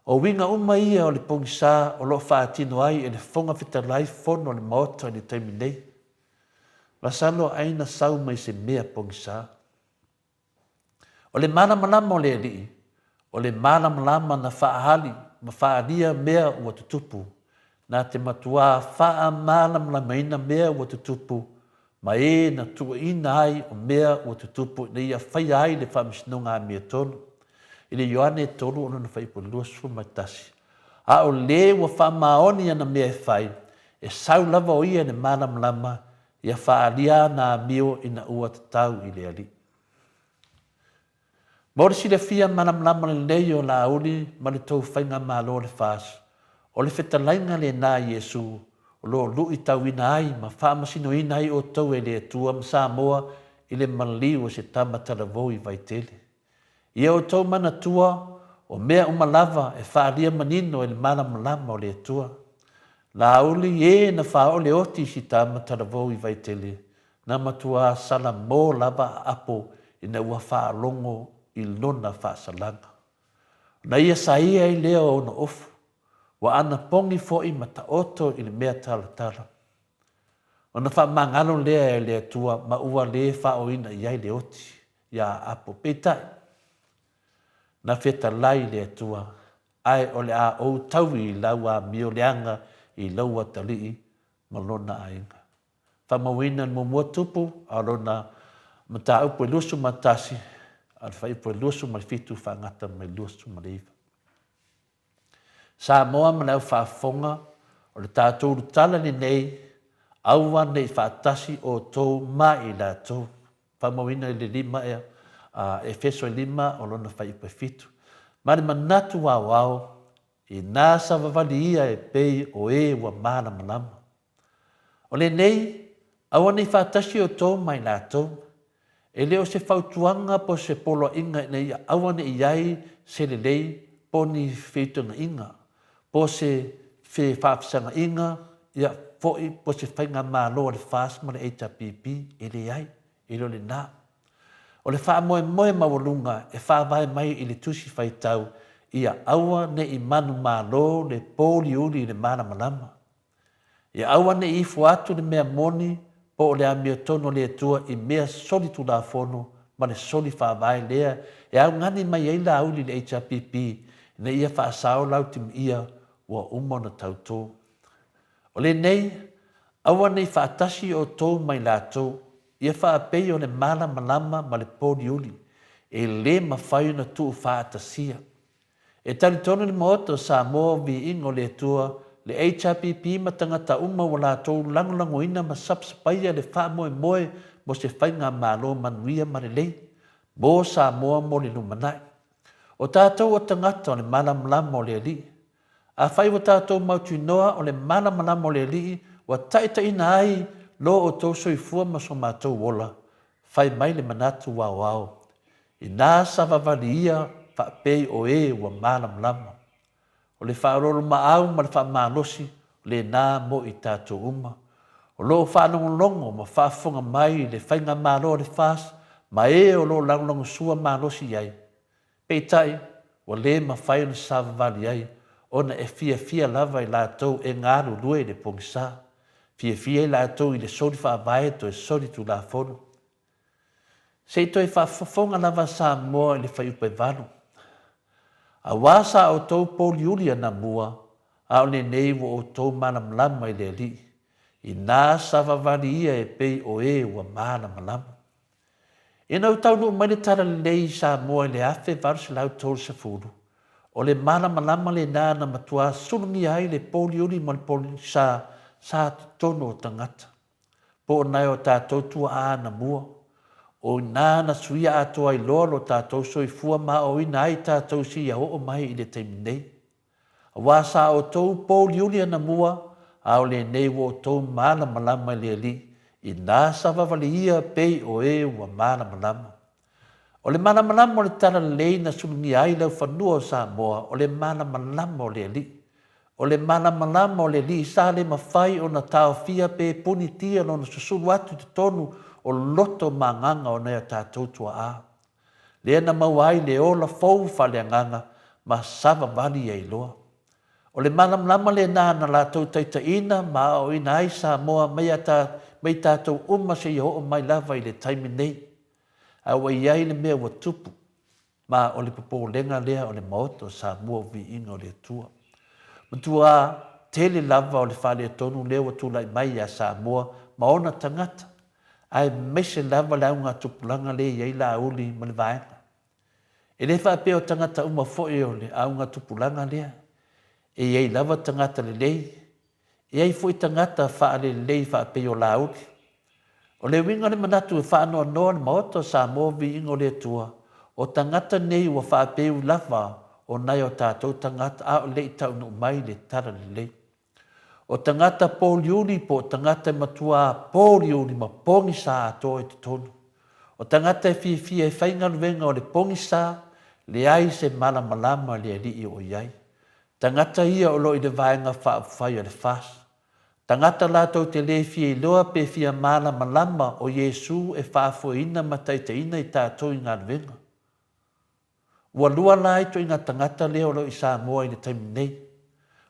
O uiga uma ia o le pogisa o lo o faatino ai e le Fofoga Fetalai fono a le Maota i le taimi nei. Masalo ai na sau mai se mea pogisa. O le malamalama o le Alii, o le malamalama na faaali ma faaalia mea ua tutupu, na te matuā faamalamalamaina mea ua tutupu ma e na tuuaina ai o mea ua tutupu ina ia faia ai le faamasinoga amiotonu. I le Ioane 3 o lona fuaiupu 21, A o le ua faamaoni ana mea e fai, e sau lava o ia i le malamalama, ia faaalia ana amio ina ua tatau i le Alii. Mo le silafia malamalama lelei o Laauli ma le tou faigamalo o le FAS, o le fetalaiga lena a Iesu o lo o luitauina ai ma faamasinoina ai outou e le Atua ma Samoa i le maliu o se tama talavou i Vaitele. Ia outou manatua, o mea uma lava e faaalia manino e le malamalama o le Atua. Laauli e na faaoo le oti i si tama talavou i Vaitele, na matuā salamo lava a apo ina ua faalogo i lona faasalaga. Ona ia saia ai lea o ona ofu, ua anapogi foi ma taoto i le mea talatala. Ona faamagalo lea e le Atua ma ua le faaoina i ai le oti iā Apo. Peitai, na fetalai le Atua, ae o le a ou taui i lau amio leaga i lou atalii ma lona aiga. Faamauina le muamua tupu a o lona mataupu e 21 a le fuaiupu e 27 faagata mai 29. Samoa ma le au faafofoga, o le tatou ulutala lenei, aua ne i faatasi outou ma i latou. Faamauina i le lima ea, a Efeso e lima o lona fuaiupu e fitu. Ma le manatu aoao, Inā savavali ia e pei o e ua malamalama. O lenei, aua ne i faatasi outou ma i latou. E le o se fautuaga po o se poloaiga ina ia aua ne i i ai se lelei po o ni feutagaiga, po o se fefaafesagaiga, ia foi po o se faigamalo a le FAST ma le HRPP, e leai, e le o lena. O le faamoemoe maualuga e faavae mai i le Tusi Faitau ia aua ne i manumalo le pouliuli i le malamalama. Ia aua ne i ifo atu le mea moni po o le amiotonu a le Atua i mea solitulafono ma le soli faavae lea e augani mai ai Laauli i le HRPP ina ia faasao Lautimiia ua uma ona tautō. O lenei, aua ne i faatasi outou ma i latou, ia faapei o le malamalama ma le pouliuli, e le mafai ona tuufaatasia. E talitonu le Maota o Samoa o Viiga o le Atua, le HRPP ma tagata uma ua latou lagolagoina ma sapasapaia le faamoemoe mo se faigamalo manuia ma lelei mo Samoa mo le lumanai. O tatou o tagata o le malamalama o le Alii. Afai ua tatou mautinoa o le malamalama o le Alii ua taitaiina ai lo outou soifua ma so matou ola, fai mai le manatu aoao, Inā savavali ia faapei o e ua malamalama. O le faaoloolomaau ma le faamalosi lena mo i tatou uma, o lo o faalogologo ma faafofoga mai i le Faigamalo a le FAST ma e o lo o lagolagosua malosi i ai. Peitai, ua le mafai ona savavali ai, ona e fiafia lava i latou e galulue i le pogisa. Fiafia i latou i le soli faavae toe soli tulafono. Se i toe faafofoga lava Samoa i le fuaiupu e valu. Auā sa outou pouliuli anamua, a o lenei ua outou malamalama i le Alii, inā savavali ia e pei o e ua malamalama. Ina ua taunuu mai le Talalelei i Samoa i le 1830, o le malamalama lena na matua sulugia ai le pouliuli ma le pogisa sa totonu o tagata. Po o nai o tatou tuaa anamua, o ina na suia atoa ai loa lo tatou soifua ma aoina ai tatou seia oo mai i le taimi nei. Aua sa outou pouliuli anamua, a o lenei ua outou malamalama i le Alii, inā savavali ia pei o e ua malamalama. O le malamalama o le talalelei na sulugia ai laufanua o Samoa, o le malamalama o le Alii. O le malamalama o le Alii sa le mafai ona taofia pe punitia lona susulu atu i totonu o loto ma agaga o nai a tatou tuaa. Lea na maua ai le ola fou faaleagaga ma savavali ai loa. O le malamalama lena na latou taitaiina ma aoaoina ai Samoa mai a mai tatou uma seia oo mai lava i le taimi nei. Ae ua i ai le mea ua tupu, ma o le popolega lea o le Maota o Samoa o Viiga o le Atua. Matua tele lava o le faaletonu lea ua tulai mai ia Samoa ma ona tagata, aemaise lava le augatupulaga lea e i ai Laauli ma le vaega. E le faapea o tagata uma foi o le augatupulaga lea. E i ai lava tagata lelei, e i ai foi tagata faalelelei faapei o Laauli. O le uiga o le manatu e faanoanoa le Maota o Samoa Viiga o le Atua, o tagata nei ua faapeu lava o nai o tatou tagata a o le i taunuu mai le Talalelei. O tagata pōliuli po o tagata e matuā pōliuli ma pogisa atoa i totonu. O tagata e fiafia e faigaluega o le pogisa, leai se malamalama le alii o i ai. Tagata ia o lo o i le Vaega Faaupufai a le FAST. Tagata latou te le fia iloa pe fia malamalama o Iesu e faafoeina ma taitaiina i tatou i galuega. Ua lua la ituaiga tagata lea o lo o i Samoa i le taimi nei.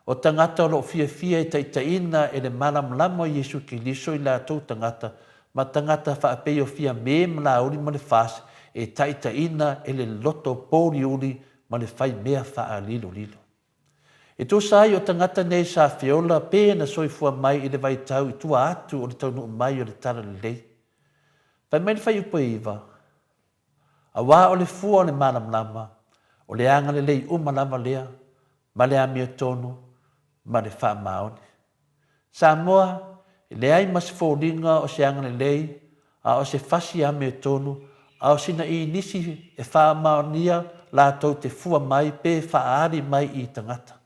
O tagata o lo o fiafia e taitaiina e le malamalama o Iesu Keriso i latou tagata ma tagata faapei o Fiame ma Laauli ma le FAST e taitaiina e le loto pōliuli ma le fai mea faalilolilo. E tusa ai o tagata nei sa feola pe na soifua mai i le vaitau i tua atu o le taunuu mai o le Talalelei. Fai mai le fuaiupu e 9, Aua o le fua o le malamalama, o le agalelei uma lava lea, ma le amiotonu, ma le faamaoni. Samoa, e leai ma se foliga o se agalelei, a o se fasi amiotonu, a o sina inisi e faamaonia latou te fua mai pe faaali mai i tagata.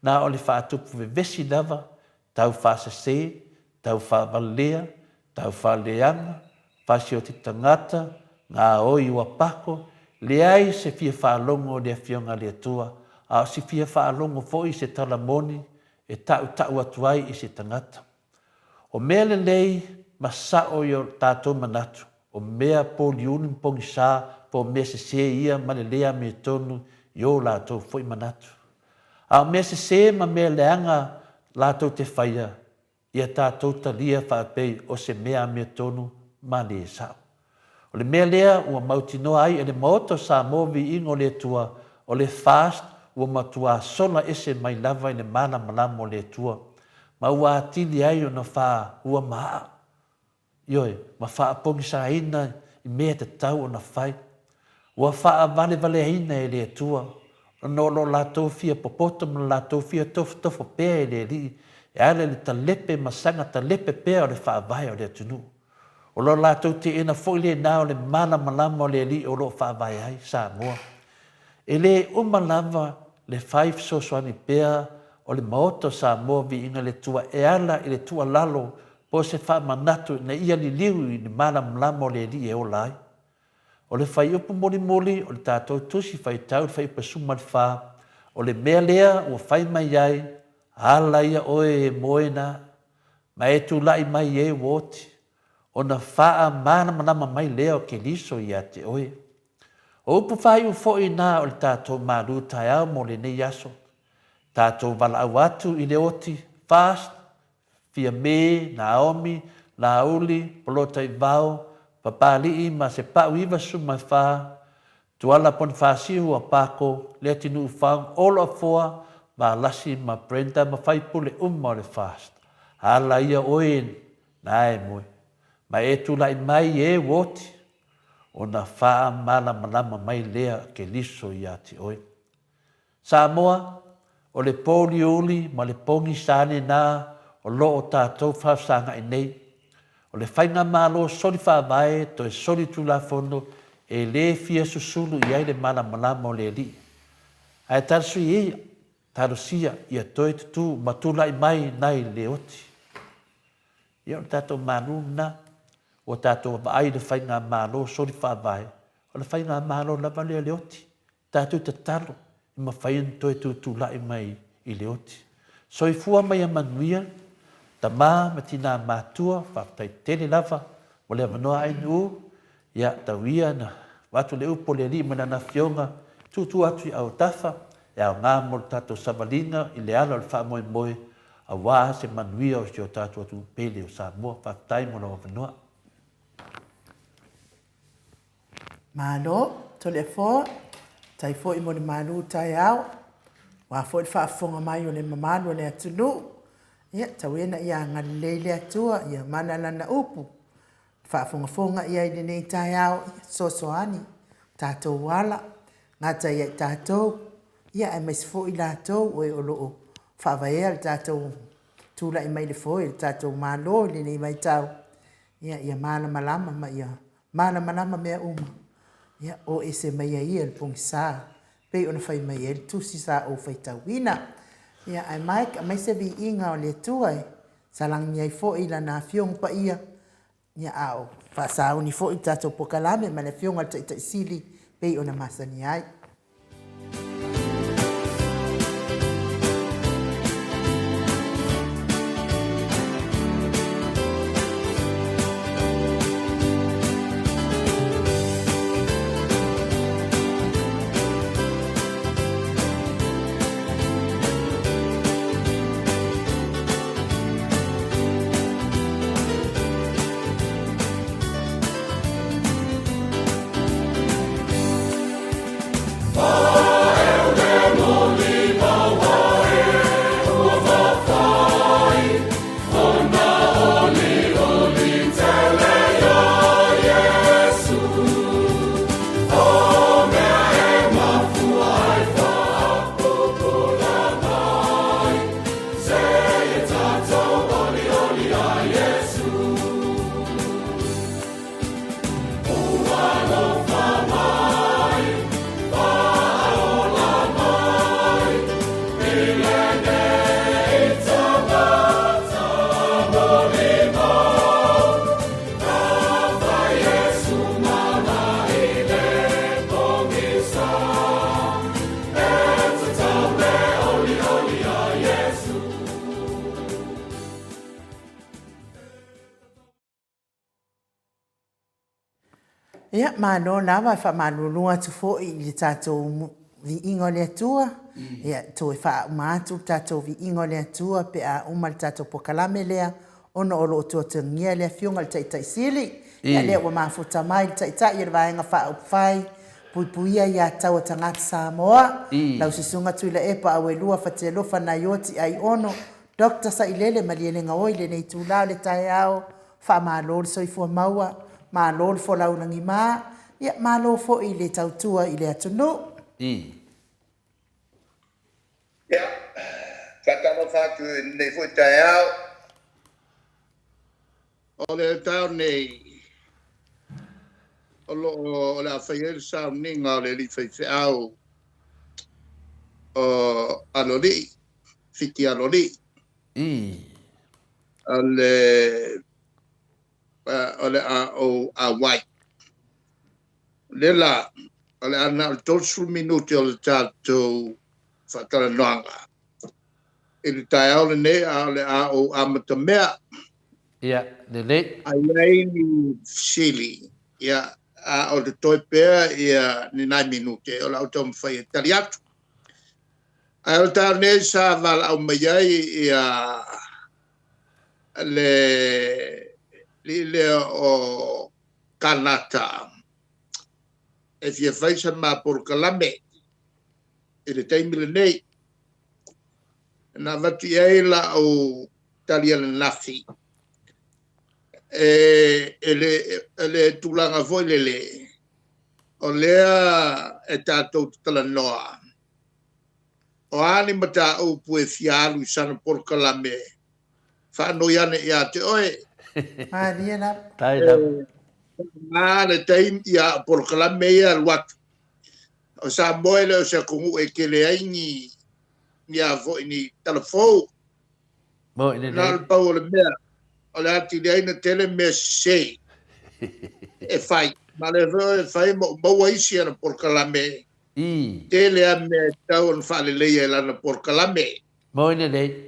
Na o le faatupu vevesi lava, tau faasese, tau faavalea, tau faaleaga, fasioti tagata, gaoi ua pako, leai se fia faalogo i le Afioga a le Atua, a o si fia faalogo foi i se tala moni e tautau atu ai i se tagata. O mea lelei ma sao i o tatou manatu, o mea poliuli ma pogisa po o mea sese ia ma le le amiotonu i o latou foi manatu. A o mea sese ma mea leaga latou te faia, ia tatou talia faapei o se mea amiotonu ma le sao. O le mea lea ua mautinoa ai e le Maota o Samoa Viiga o le Atua, o le FAST ua matuā sola ese mai lava i le malamalama o le Atua, ma ua atili ai ona faaua ma aa, ioe, ma faapogisaina i mea e tatau ona fai. Ua faavalevaleaina e le Atua, ona o lo latou fia popoto ma lo latou fia tofotofo pea i le Alii e ala i le talepe ma saga talepe pea o le faavae o le atunuu. O lo latou teena foi lena o le malamalama o le Alii o lo o faavae ai Samoa. E le uma lava le fai fesoasoani pea o le Maota o Samoa Viiga i le Atua e ala i le tuualalo po o se faamanatu ina ia liliu i le malamalama o le Alii e ola ai. O le fuaiupu mulimuli o le tatou Tusi Faitau i le fuaiupu 14, o le mea lea ua fai mai ai, Ala ia oe e moe na, ma e tulai mai e ua oti, ona faamalamalama mai lea o Keriso ia te oe. O upu faaiu foi na o le tatou malu taeao mo lenei aso. Tatou valaau atu i le oti, fast, Fiame, Naomi, Laauli, Polotaivao, Papalii ma Sepau 94, Tuala Ponifasiu, Apako, Leatinuu Faung, Olo Afoa, Valasi ma Brenda ma faipule uma o le FAST. Ala ia oe na e moe, ma e tulai mai e uoti, ona faamalamalama mai lea Keliso ia te oe. Samoa, o le pōliuli ma le pogisa lena o lo o tatou faafesagai nei. O le faigamalo soli faavae toe soli tulafono e le fia susulu i ai le malamalama o le Alii. Ae talosia, talosia ia toe tutū ma tulai mai nai le oti. Ia o le tatou malu lena, ua tatou vaai i le faigamalo soli faavae, o le faigamalo lava lea o le oti. Tatou tatalo e mafai ona toe tutulai mai i le oti. Soifua ma ia manuia, tama ma tina matua, faafetai tele lava. Mo le avanoa Ainuu, ia, tau ia na avatu le upu a le Alii ma Lana Afioga, tuutuu atu i autafa, e aoga mo le tatou savaliga i le ala o le faamoemoe aua se manuia o si o tatou atunuu pele o Samoa. Faafetai mo lou avanoa. Malo, Toleafoa, tai foi mo le malu taeao, aua foi le faafofoga mai o le mamalu o le atunuu. Ia, tau ia ina ia agalelei le Atua, ia mana lana upu, faafogafoga i ai i lenei taeao, ia fesoasoani tatou ala, gata ia i tatou, ia aemaise foi i latou o e o lo o faavaea le tatou tulai mai le foe o le tatou Malo i lenei vaitau, ia, ia malamalama ma ia malamalama mea uma, ia, o ese mai ai ia le pogisa, pei ona fai mai ai le tusi sa ou faitauina. Ia, ae Mike, aumai se viiga o le Atua e salani ai foi Lana Afioga Paia, ia, a o faasauni foi le tatou pokalame ma le Afioga i le Taitai Sili pei ona masani ai. Ia, malo lava, e faamalulu atu foi i le tatou viiga o le Atua. Ia, toe faauma atu le tatou viiga o le Atua pe a uma le tatou pokalame lea, ona o lo o tuatuagia le Afioga i le Taitai Sili. Ia, lea ua mafuta mai le Taitai o le Vaega Faaupufai Puipuia ia Taua Tagata Samoa, lau Susuga Tuilaepa Auelua Fatialofa Naioti Aiono, Doctor Sailele Malielegaoi i lenei itula o le taeao, faamalo le soifua maua, malo le folau lagima, ia malo foi le tautua i le atunuu. I. Ia, faatalofa atu i lenei foi taeao. O le taeao nei, o lo o, o le a fai ai le sauniga o le alii faifeau o Aloalii, Fiti Aloalii. I. O le, o le a ou auai. O lea la, o le a na o le 30 minute o le tatou faatalanoaga i le taeao lenei, a o le a ou amatamea. Ia, lelei. A i ai ni fesili, ia, a o totoe pea ia ni nai minute, o le a ou taumafai e tali atu. Ae o le taeao nei sa valaau mai ai ia le alii lea o Kanata e fia fai sa ma polokalame i le taimi lenei. Na avatu i ai lau tali ananafi e le tulaga foi lele, o lea e tatou te talanoa, o a ni mataupu e fia alu i sana polokalame, faanoi ane ia te oe. Malie lava. Tai lava. Ma le taimi ia polokalame ia alu atu. O Samoa e le o se atunuu e tele ai ni ni a foi ni talafou. Mo i Na o le pau o le mea, o le atili ai na tele mea sese e fai. Ma le foi e fai ma ou maua isi ana polokalame. I. Tele a mea e tatau ona faaleleia i lana polokalame. Mo i lelei.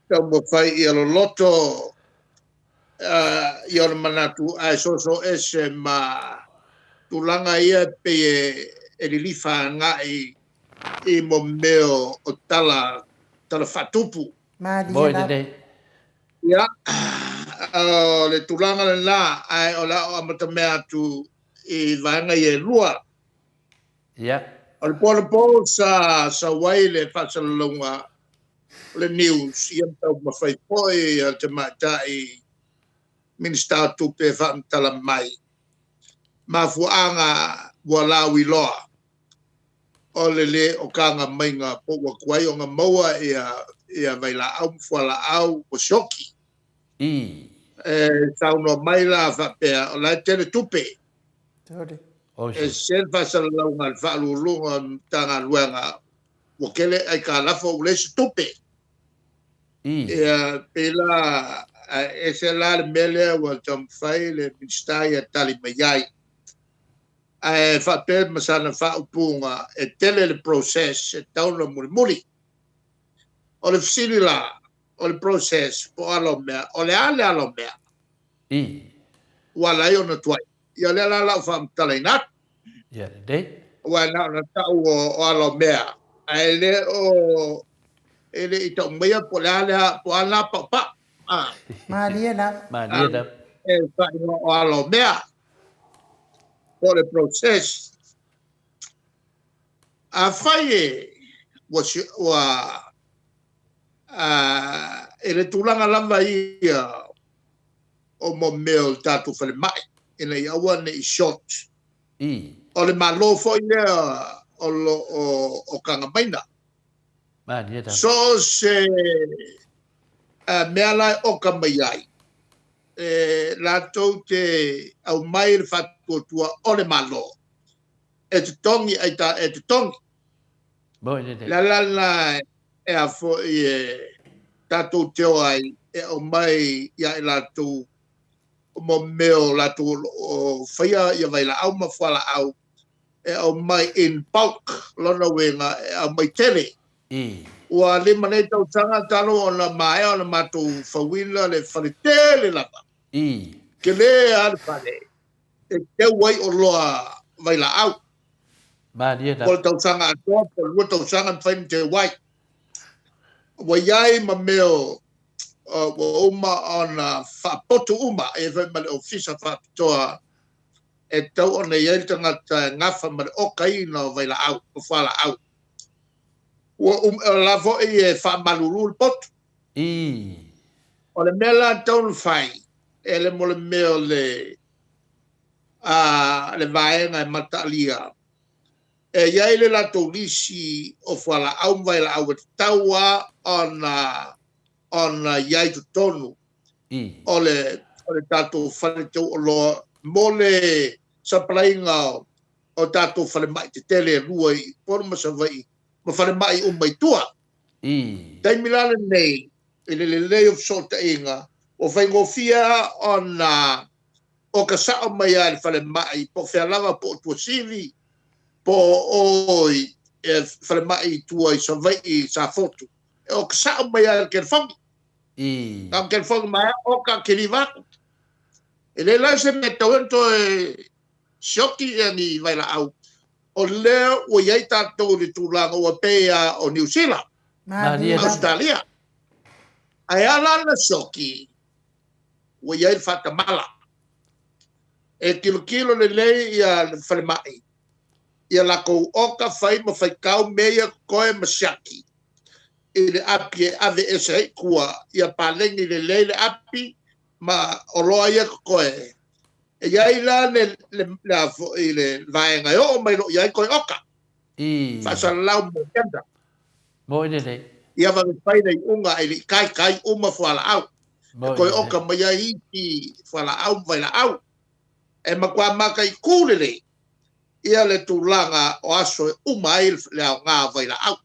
Taumafai ia loloto i ona manatu ae soso ese ma tulaga ia e pei e lilifa agai i mo mea o tala tala faatupu. Malie Moi lava. lenei. Ia, o le tulaga lena, ae o le a ou amatamea atu i vaega ia e lua. Ia. O le po anapo sa sau ai le faasalalauga o le news, ia ma taumafai foi a le tamaitai Minisita o Tupe e faamatala mai mafuaaga ua lauiloa o le lē okaga maiga po ua tuai ona maua ia ia vailaau ma fualaau ua sioki. Ii. E saunoa mai la faapea o la e tele tupe. Tole. E sese le faasalalauga a le Faauluuluga o le Matagaluega ua tele aitalafu ua leai se tupe. Ii. Ia pei la ae ese la le mea lea ua taumafai le Minisita ia tali mai ai. Ae faapea ma sana faaupuga e tele le process e tatau ona mulimuli. O le fesili la, o le process po o ala o mea, o le a le ala o mea? Ii. Ua ala ai ona tuai. Ia o lea la lau faamatalaina atu. Ia lelei. Aua na ona tau o ala o mea, ae le o e le i tau maia po o le a le a, po o a nā paupau. Ah. Malie lava. Malie lava. E faaigoa o ala o mea. Po o le process. Afai e ua, ua i le tulaga lava ia o mo mea o le tatou falemai ina ia aua ne i short. Ii. O le Malo foi lea o lo o okaga maina. Malie lava. So o se mea la e oka mai ai, e latou te aumai le faatuatua o le Malo e totogi ai ta e totogi. Moi lelei. Le ala lena e a foi e tatou te o ai e aumai ia i latou mo mea o latou o lo o faia ia vailaau ma fualaau e aumai in bulk, lona uiga e aumai tele. Ii. Ua lima nei tausaga talu ona maea ona matou fauina le fale tele lava. Ii. Tele lava le fale e teu ai oloa vailaau. Malie Po o lava. le tausaga atoa po o le 2 tausaga e mafai ona teu ai. Ua i ai ma mea ua uma ona faapotu uma, e i ai foi ma le ofisa faapitoa e tatau ona i ai le tagata e gafa ma le okaina o vailaau ma fualaau. Ua um, o la foi e faamalulu le potu. Ii. O le mea la e tatau ona fai, e le mo le mea o le, a, le vaega e mataalia, e i ai le latou lisi o fualaau ma vailaau e tatau lava ona ona i ai totonu Ii. o le o le tatou fale teu oloa mo le sapalaiga o, o tatou falemai tetele e lua i Upolu ma Savaii ma falemai uma i tua. Ii. Taimi la lenei i le lelei o fesootaiga ua faigofie lava ona oka sao mai lava i le falemai po o fea lava po o Tuasivi po o o i falemai i tua i Savaii i Safotu e oka sao mai lava i le telefoni. Ii. Na o le telefoni mai lava oka kiliva atu. E leai la se mea e tatau ai ona toe sioki ia ni vailaau o lea ua i ai tatou i le tulaga ua pei lava o Niu Sila, Malie lava. Ausetalia. Ae a la na sioki, ua i ai le faatamala. E tilotilo lelei ia le falemai ia latou oka fai ma faitau mea ia totoe ma siaki i le api e ave ese ai i tua, ia paleni lelei le api ma oloa ia totoe. E i ai la le, le, le, a foi le vaega e oo mai loa i ai toe oka. Ii. Faasalalau mo tender. Moi lelei. Ia vave fai le iuga ae le i taitai uma fualaau. E Moi toe lelei. oka mai ai isi fualaau ma vailaau. E matua mataitu lelei ia le tulaga o aso e uma ai le aoga o vailaau.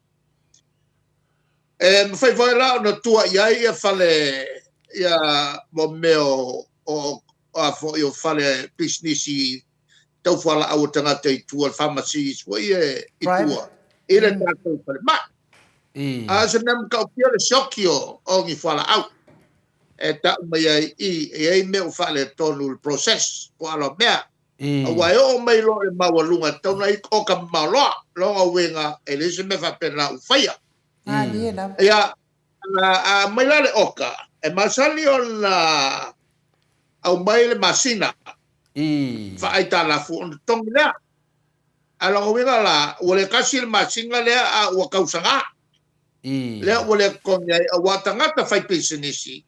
E mafai foi la ona tua i ai ia fale ia mo mea o o a foi o fale pisinisi tau fualaau a tagata i tua, le pharmacies foi ia i tua i le tatou falemai. Ii. A o se mea matautia le sioki o ni fualaau. E tau mai ai i i, e i ai mea ua faaletonu i le process, po o ala o mea. Aua e oo mai loa i le maualuga, e tatau ona i ai oka mamao loa. Lona uiga, e leai se mea faapena ua faia. Malie lava. Ia, a aumai la le oka, e masani ona aumai le masina faaaitalafu ona totogi lea. A o lona uiga la, ua le tasi le masina lea a ua tausaga. Lea ua le totogi ai, aua tagata faipisinisi,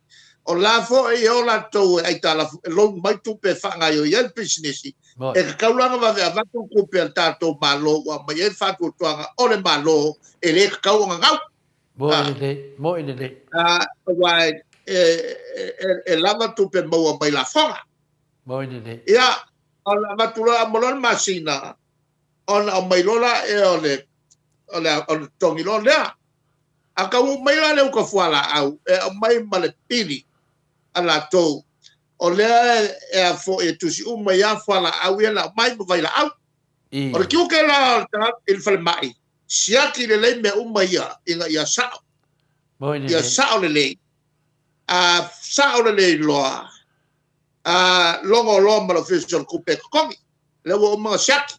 o la foi e o latou e aitalafu e loan mai tupe e faagaoioi ai le pisinisi, e tatau la ona vave avatu le tupe a le tatou Malo ua aumai ai le faatuatuaga o le Malo e le tatau ona gau. Moe lelei, moe lelei. Aua e lava tupe maua mai lafoga. Moe lelei. Ia, ona avatu loa, aumai loa le masina, ona aumai loa lea o le o le o le totogi loa lea. A taunuu mai la le uta fualaau e aumai ma le pili a latou, o lea e a foi e tusi uma ai lava fualaau ia na aumai ma vailaau. O le tiute la o le tagata i le falemai, siaki lelei mea uma ia ina ia sao. Ia sao lelei. A sao lelei loa, a logo loa ma le Ofisa o le Tupe e totogi. Lea ua uma ona siaki.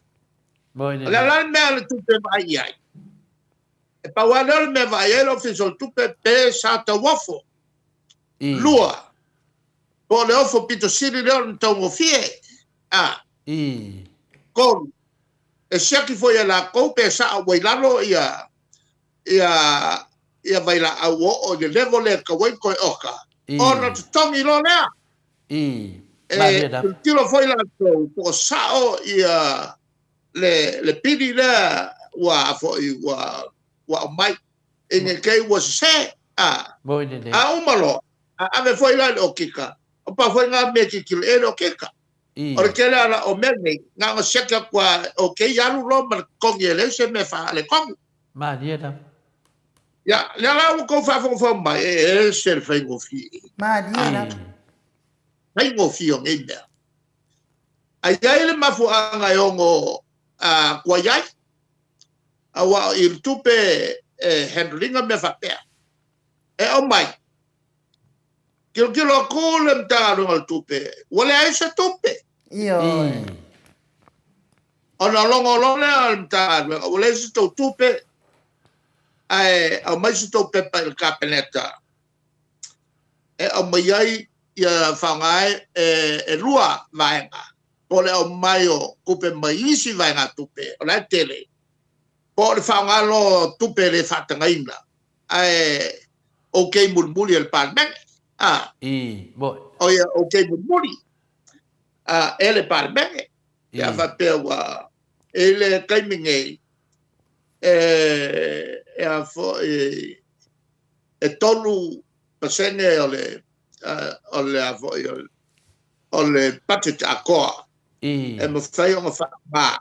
O le a la le mea a le tupe e vaai i ai? E pau lava lea o le mea e vaai ai le Ofisa o le Tupe pe sa tauofo. 2, po o le ofo pito sili lea ona taugofie. A. 3, e siaki foi e latou pe sao ua i lalo ia ia ia vailaau ua oo i le level lea e tatau ai ona toe oka, ona totogi loa lea. E tilotilo foi latou po o sao ia le le pili lea ua foi ua ua aumai ina ne i te i ua sese. A a uma loa, a ave foi la i le okika, o pau foi na mea e tilotilo i ai le okika. O le tele lava o mea nei, na ona siaki atu lava, okay, alu loa ma le totogi e leai se mea e faaletonu. Malie lava. Ia, lea la ua outou faafogafoga mai, e ese le faigofie. Malie lava. Faigofie o nei mea. A i ai le mafuaaga e ono tuai ai, aua i le tupe e handle ina mea faapea. E aumai, tilotilo atu le Matagaluega o le Tupe, ua leai se tupe. Ioe. Ona logo loa lea o le Matagaluega, ua leai se tou tupe, ae aumai se tou pepa i le Kapeneta e aumai ai ia faaaoga ai e 2 vaega, po o le aumai o tupe mai isi vaegatupe, o la e tele, po o le faaaoga loa o tupe le faatagaina, ae okay mulimuli e le Palemene. A, o ia okay mulimuli a, e le Palemene. Ia faapea ua i le taimi nei e, e a foi e 3% o le o le a foi o le budget atoa e mafai ona faaaoga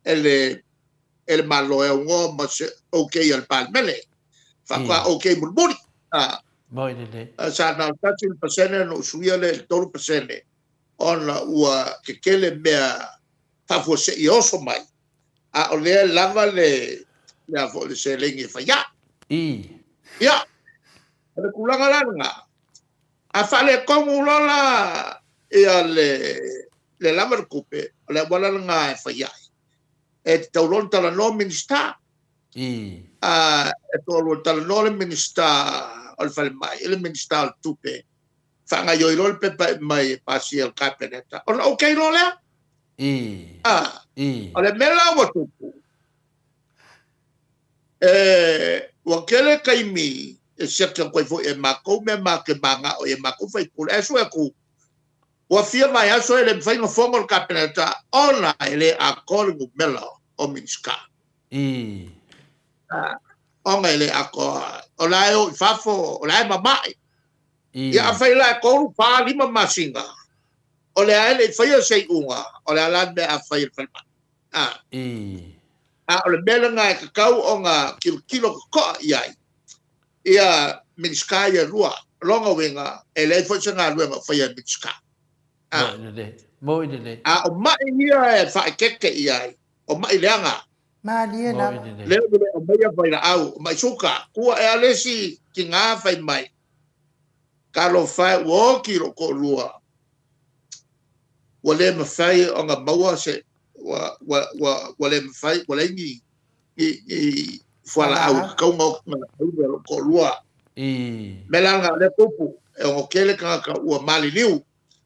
e le e le Malo e aunoa ma se okay a le Palemene. Faatoa okay mulimuli. A, sa na o le 1% ona ou suia lea i le 3% ona ua tetele mea faafuasei e oso mai, a o lea e lava le le a foi le seleni e fai ai. Ia, o le tulaga la lena, a faaletonu loa la ia le le lava le tupe, o le auala lena e fai ai. E tatau loa ona talanoa Minisita. A, e toalua talanoa le Minisita o le Falemai i le Minisita o le Tupe, faagaioi loa le pepa e aumai e pasia e le Kapeneta, ona okay loa lea. A, o le mea la ua tupu, e, ua tele taimi e siaki atu ai foi e matou mea ma te manao i e matou faipule, ae sue atu, ua fia vaiaso e le mafai ona fono le Kapeneta ona e le atoa le numera o Minisita. A, ona e le atoa, o la e o i fafo, o la e mamai. Ia afai la e 3, 4, 5 masina, o lea e le i faia se iuga, o le a la le mea a fai e le falemai? A. A o le mea lena e tatau ona tilotilo totoa i ai ia Minisita ia e lua. O lona uiga, e leai foi se galuega o faia e Minisita. A. Moi lelei. A o mai ia e faaeteete i ai, o mai leaga. Malie lava. Lea ua le aumaia vailaau, o mai suka. Tua ea le isi tina fai mai. Talofa e, ua oti lou toalua, ua le mafai ona maua se, ua, ua, ua, ua le mafai, ua leai ni, ni, ni fualaau e tatau ona oti na aina lou toalua. Mea la lena o lea tupu, e ono tele tagata ua maliliu,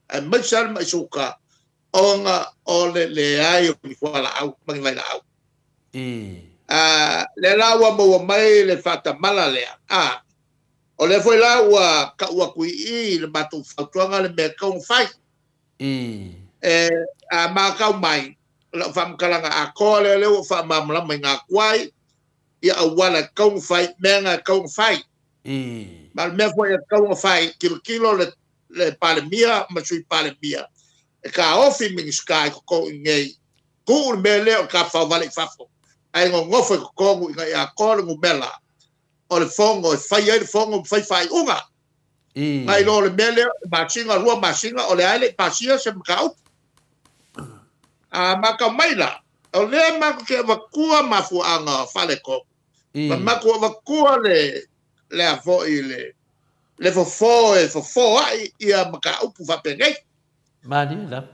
aemaise lava le mai suka, ona o le leai o ni fualaau ma ni vailaau. Lea la ua maua mai le faatamala lea, a, o lea foi la ua tau atu i i i le matou fautuaga le mea e tatau ona fai. E, a matau mai lau faamatalaga atoa lea, lea ua faamalamalama i Gatuai, ia auala e tatau ona fai, mea na e tatau ona fai. Ma o le mea foi e tatau ona fai, tilotilo le le Palemia ma Sui Palemia e taofi Minisita i totonu i inei, tuu le mea lea o le tafaovale i fafo, ae nonofo i totonu ina ia atoa le numera o le fono e fai ai le fono ma fai faaiuga. Nai lo le mea lea, masina, 2 masina, o lea e le i pasia se mataupu. A matau mai la, o lea matou te avatua mafuaaga faaletonu, ma matou avatua le le a foi le le fofo e fofo ai ia mataupu faapenei. Malie lava.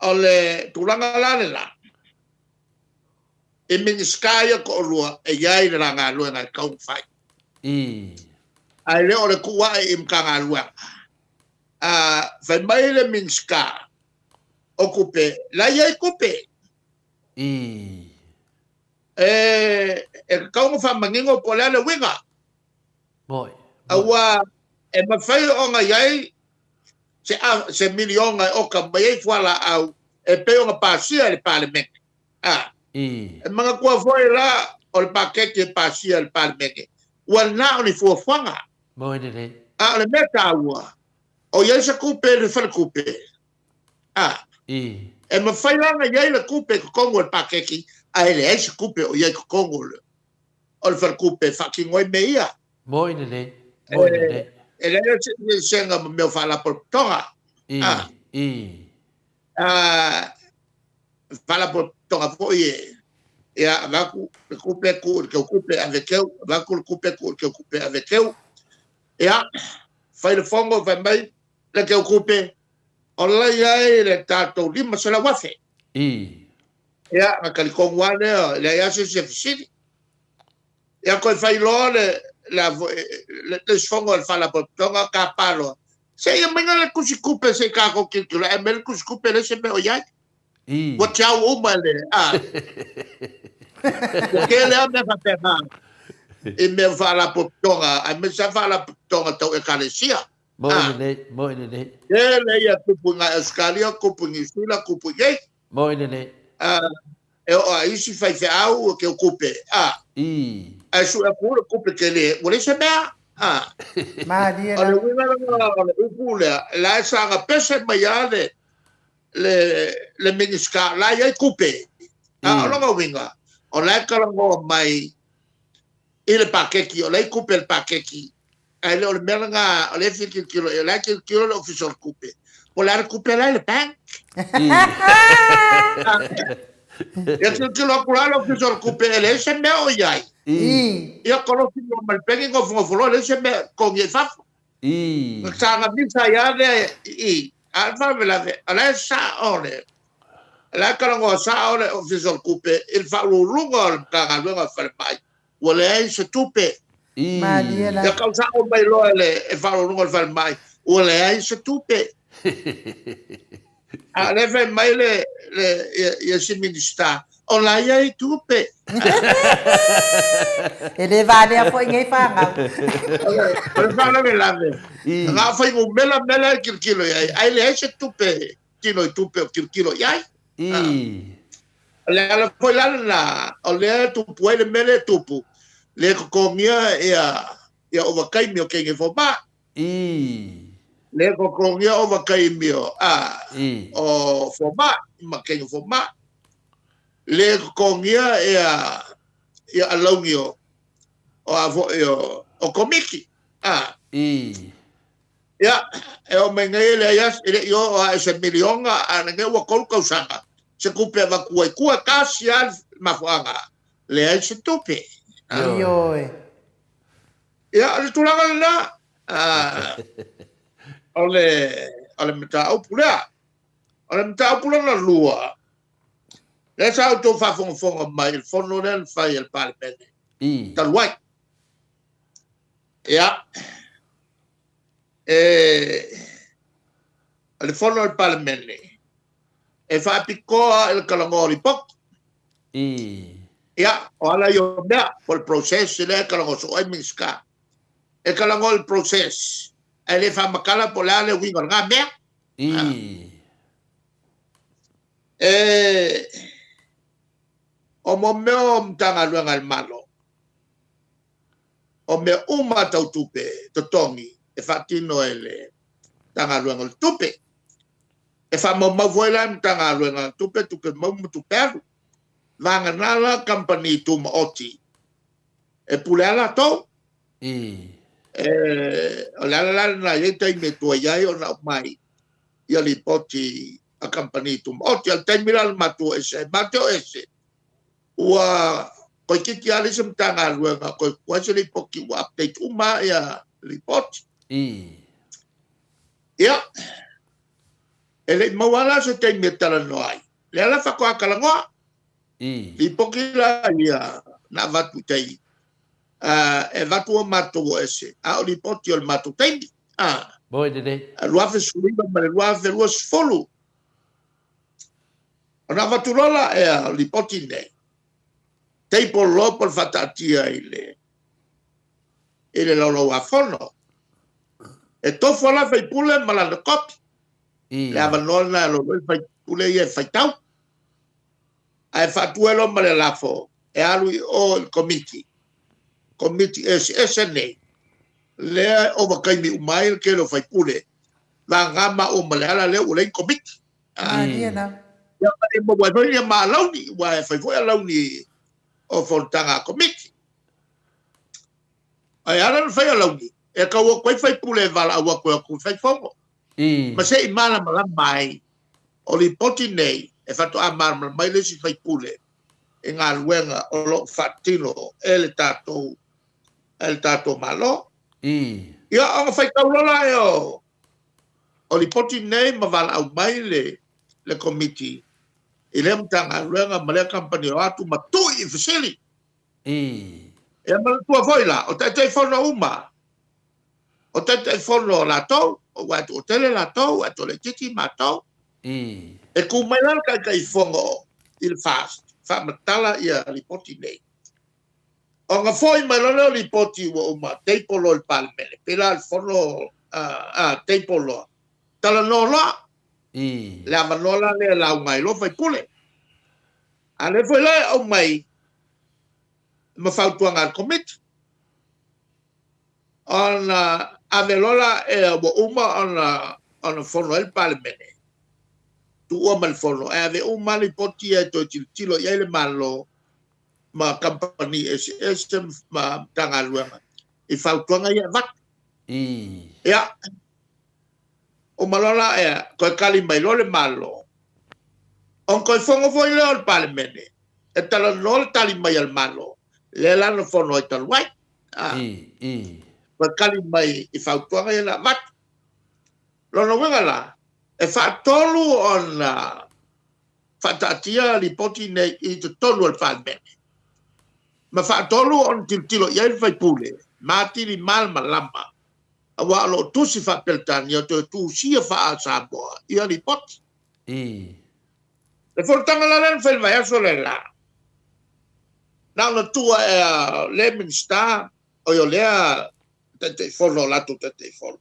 O le tulaga la lena, i Minisita ia toalua e i ai le la galuega e tatau ona fai. Ae le o le tuu ae i Matagaluega. Fai mai le Minisita o Tupe, la e i ai tupe. E tatau ona faamanino po o le a le uiga. Moi. Aua e mafai ona i ai se, se miliona e oka mai ai fualaau e pei ona pasia e le Palemene. A. E manatua foi la o le paketi e pasia e le Palemene, ua na o ni fuafuaga. Moi lelei. A o le mea taua, o i ai se tupe i le faletupe. A. E mafai la ona i ai le tupe i totonu o le paketi, ae leai se tupe o i ai i totonu o le faletupe e faatino ai mea ia. Moi lelei. Moi lelei. E leai se eseesega ma mea o faalapotopotoga. A, faalapotopotoga foi e, ia, avatu le tupe, tuu i le teutupe, ave teu, avatu le tupe, tuu i le teutupe, ave teu. Ia, fai le fono, fai mai le teutupe, o la i ai le tatou $500,000. Ia, na talitonu lava lea, e leai lava se isi e fesili. Ia, toe fai loa le, le, le, le isi fono a le Faalapotopotoga, tapa loa. Se i aumai le tusi tupe se i tatou tilotilo, ae aumai le tusi tupe, leai se mea o i ai. Ua tiau uma e le, a. Ua tele lava mea faapena i mea o faalapotopotoga, aemaise lava faalapotopotoga tau Ekalesia. Moi lelei, moi lelei. Tele ia tupu i ngai Ausetalia, tupu i Niu Sila, tupu i nei. Moi lelei. E oo a isi faifeau e keu kupe, a. Ae sue atu le kupe tele, ua leai se mea, a. Malie O le uiga lena o le upu lea, la e saga pese mai lava le, le, le Minisita, la e i ai kupe. A o lona uiga, o la e talanoa mai i le paketi, o la e i kupe i le paketi, Ae le o le mea lena o lea e fia tilotilo i ai, o la e tilotilo le Ofisa o le Tupe, po o le a le tupe la i le bank. Ia tilotilo atu la le Ofisa o le Tupe e leai se mea o i ai. Ia kolosi loa ma le peni nofonofo loa leai se mea e totogi ai fafo. Na saga misa ai lava lea i i. A o le faalavelave, o la e sao le, o la e talanoa sao le Ofisa o le Tupe i le Faauluuluga o le Matagaluega o le Falemai, ua leai se tupe. Malie la. Ia tau sao mai loa le Faauluuluga o le Falemai, ua leai se tupe. A o lea fai mai le, le, ia, ia si Minisita, o la i ai tupe. E le valea foi nei fanau. O le faalavelave, na o fuainumera mea la e tilotilo i ai, ae leai se tupe, tino i tupe o tilotilo i ai. O le ala foi la lena, o lea e tupu ai le mea lea e tupu, le totogia ia, ia ovataimi o teine fomai. Le totogia ovataimi o, a, o fomai, ma teine fomai. Le totogia ia, ia alauni o, o a foi o, o komiti. A. Ia, e oo mai nei e leai lava, e le i oo lava i se miliona, a o lenei ua 3 tausaga se tupe e avatu ai tua, tasi lava le mafuaaga, leai se tupe. Ioe. Ia, o le tulaga lena. O le, o le mataupu lea. O le mataupu lona lua, lea sa outou faafogafoga mai i le fono lea na fai a le Palemene talu ai. Ia, e, o le fono a le Palemene, e faapitoa i le talanoa o lipoti. Ia, o ala ia o mea, po o le process lea e talanoa soo ai Minisita. E talanoa i le process, ae le faamatala po o le a le uiga o lena mea. E, o mo mea o Matagaluega a le Malo, o mea uma tau tupe totogi e faatino e le Matagaluega o le Tupe. E faamaumau foi la e le Matagaluega o Tupe, tupe maua ma tupe alu. Vagana la kamupani tumaoti e pule lava latou. E, o le ala la lena e i ai taimi e tuai ai ona aumai ia lipoti a kamupani tumaoti. A o le taimi la na matou o ese ai, matou te o ese, ua toeitiiti lava leai se Matagaluega toe tuu ai se lipoti ua update uma ia lipoti. Ia, e le i maua la se taimi e talanoa ai. Lea la faatoa talanoa. Lipoti la ia na avatu i tai, e avatu o matou o ese, a o lipoti o le matou taimi. Moi lelei. 2019 ma le 2020. Ona avatu loa la ea o lipoti nei, table loa po o le faataatia i le i le Laulau-a-Fono. E tofu lava la faipule ma lana kopi. Le avanoa lena e alu ai faipule ia e faitau. Ae faatu ai loa ma le lafo e alu i o i le Komiti, Komiti eseese nei, lea e ovataimi uma ai le tele o faipule, vagana maua ma Leala lea ua leai ni Komiti. Malie lava. Ia, ma le maua ai foi ni ma alauni, aua e fai foi alauni o fonotaga a Komiti. Ae ala ona fai alauni, e tau atu ai faipule e valaau atu e o atu e fai fono. Ma se i malamalama ai, o lipoti nei e faatoa malamalama ai le isi faipule i galuega o lo o faatino e le tatou e le tatou Malo. Ia, ona faitau loa lea o lipoti nei ma valaau mai le Komiti i lea Matagaluega ma lea kamupani o atu ma tui i fesili. Ia manatua foi la, o Taitaifono uma, o Taitaifono latou, aua e toatele latou, ae toalaitiiti matou. E tu mai la le Taitaifono i le FAST, faamatala ia lipoti nei. Ona foi mai loa lea o lipoti ua uma, table loa i le Palemene, pei la o le fono table loa, talanoa loa. Le avanoa la lea e lauga ai loa faipule. A lea foi la e aumai ma fautuaga a le Komiti. Ona ave loa la ea ua uma ona ona fono ai le Palemene, tuua ma le fono, ae ave uma lipoti ia e toe tilotilo i ai le Malo ma kamupani eseese ma Matagaluega i fautuaga ia e avatu. Ia, uma loa la ea, toe tali mai loa le Malo, ona toe fono foi lea o le Palemene e talanoa le tali mai a le Malo, lea la na fono ai talu ai. Toe tali mai i fautuaga ia na avatu. Lona uiga la, e faatolu ona faataatia lipoti nei i totonu o le Palemene, ma faatolu ona tilotilo i ai le faipule ma atili malamalama, aua o lo o tusi faa-Peretania toe tusia faa-Samoa ia lipoti. Le fonotaga la lea na fai i le vaiaso le la, na ona tuu ae a le Minisita, oi o lea Taitaifono, o latou Taitaifono.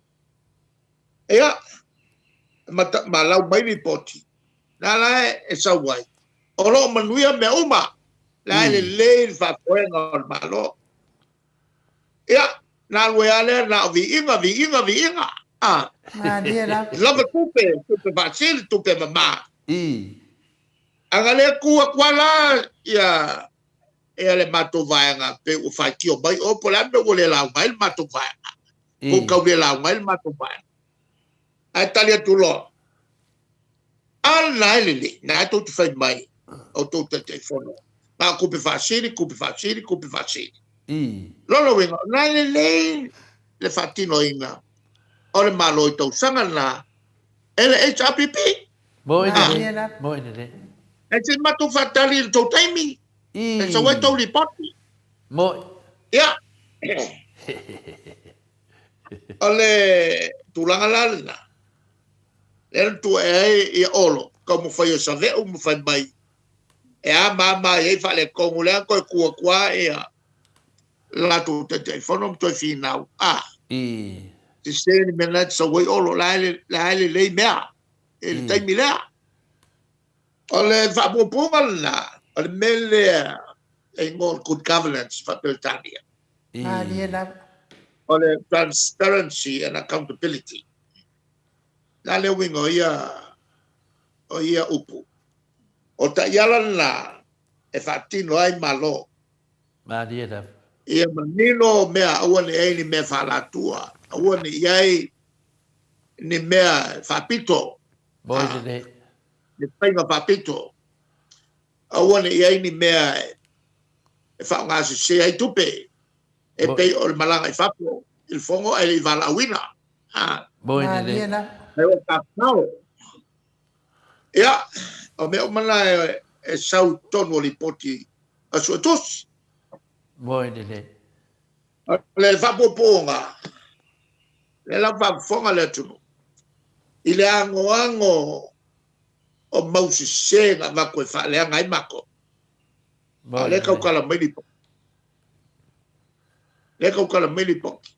Ia, ma lau mai lipoti, na la e sau ai, o lo o manuia mea uma, la e lelei le faafoega o le Malo. Ia, na alu ai lava lea, na o viiga, viiga, viiga. Malie lava. Lava tupe, tupe faasili, tupe mama. A na le tu atu lava la ia ia le matou vaega pei ua faitio mai o po o le a le mea ua le lauga ai le matou vaega. Po ua tau le lauga ai le matou vaega. Ae tali atu loa, a lena e lelei, na e tou te fai mai, outou Taitaifono, na o tupe faasili, tupe faasili, tupe faasili. Lona uiga, o lena e lelei le faatinoina o le Malo i tausaga na e le HRPP. Moi lelei, moi lelei. Ae se i matou faatali i le tou taimi e sau ai tou lipoti. Moi. Ia. O le tulaga la lena, lea na tuuaia ai ia Olo, taumafai o Save'u ma fai mai e a ma a ma ai faaletonu lea toe tu atu lava ia latou Taitaifono ma toe finau, a sese le mea lena e te sau ai Olo, la e lelei mea i le taimi lea. O le faapuapuga lena, o le mea lea e igoa o le good governance faa-Peretania. Malie lava. O le transparency and accountability. O le a le uiga o ia, o ia upu? O taiala lena e faatino ai Malo. Malie lava. Ia manino mea, aua ne i ai ni mea faalatua, aua ne i ai ni mea faapito. Moi lelei. Ni faiga faapito. Aua ne i ai ni mea e faaaogasese ai tupe, e pei o le malaga i fafo i le fono ae le i valaauina. Moi lelei. Ae o tafao. Ia, o mea uma na e sau i totonu o lipoti a Suetusi. Moi lelei. O le faapuapuaga, lea la ua faafofoga le atunuu i le anoano o mau sese na avatu e faaleaga ai matou. A o lea e tautala mai lipoti. Lea e tautala mai lipoti.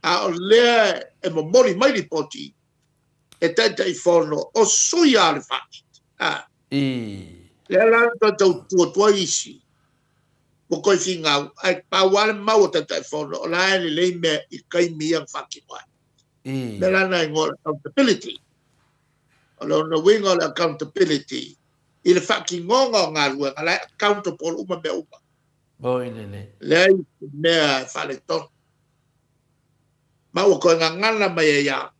A o lea e momoli mai lipoti e Taitaifono o sui lava o le FAST. A. Lea la na toe tautua atu ai isi ua toe finau, ae pau lava le mau a Taitaifono o la e lelei mea i taimi ia na faatino ai. O le mea la lena e igoa o le accountability. O lona uiga o le accountability i le faatinoga o galuega, la e accountable uma mea uma. Moi lelei. Leai se mea e faaletonu. Ma ua toe gagana mai ai lava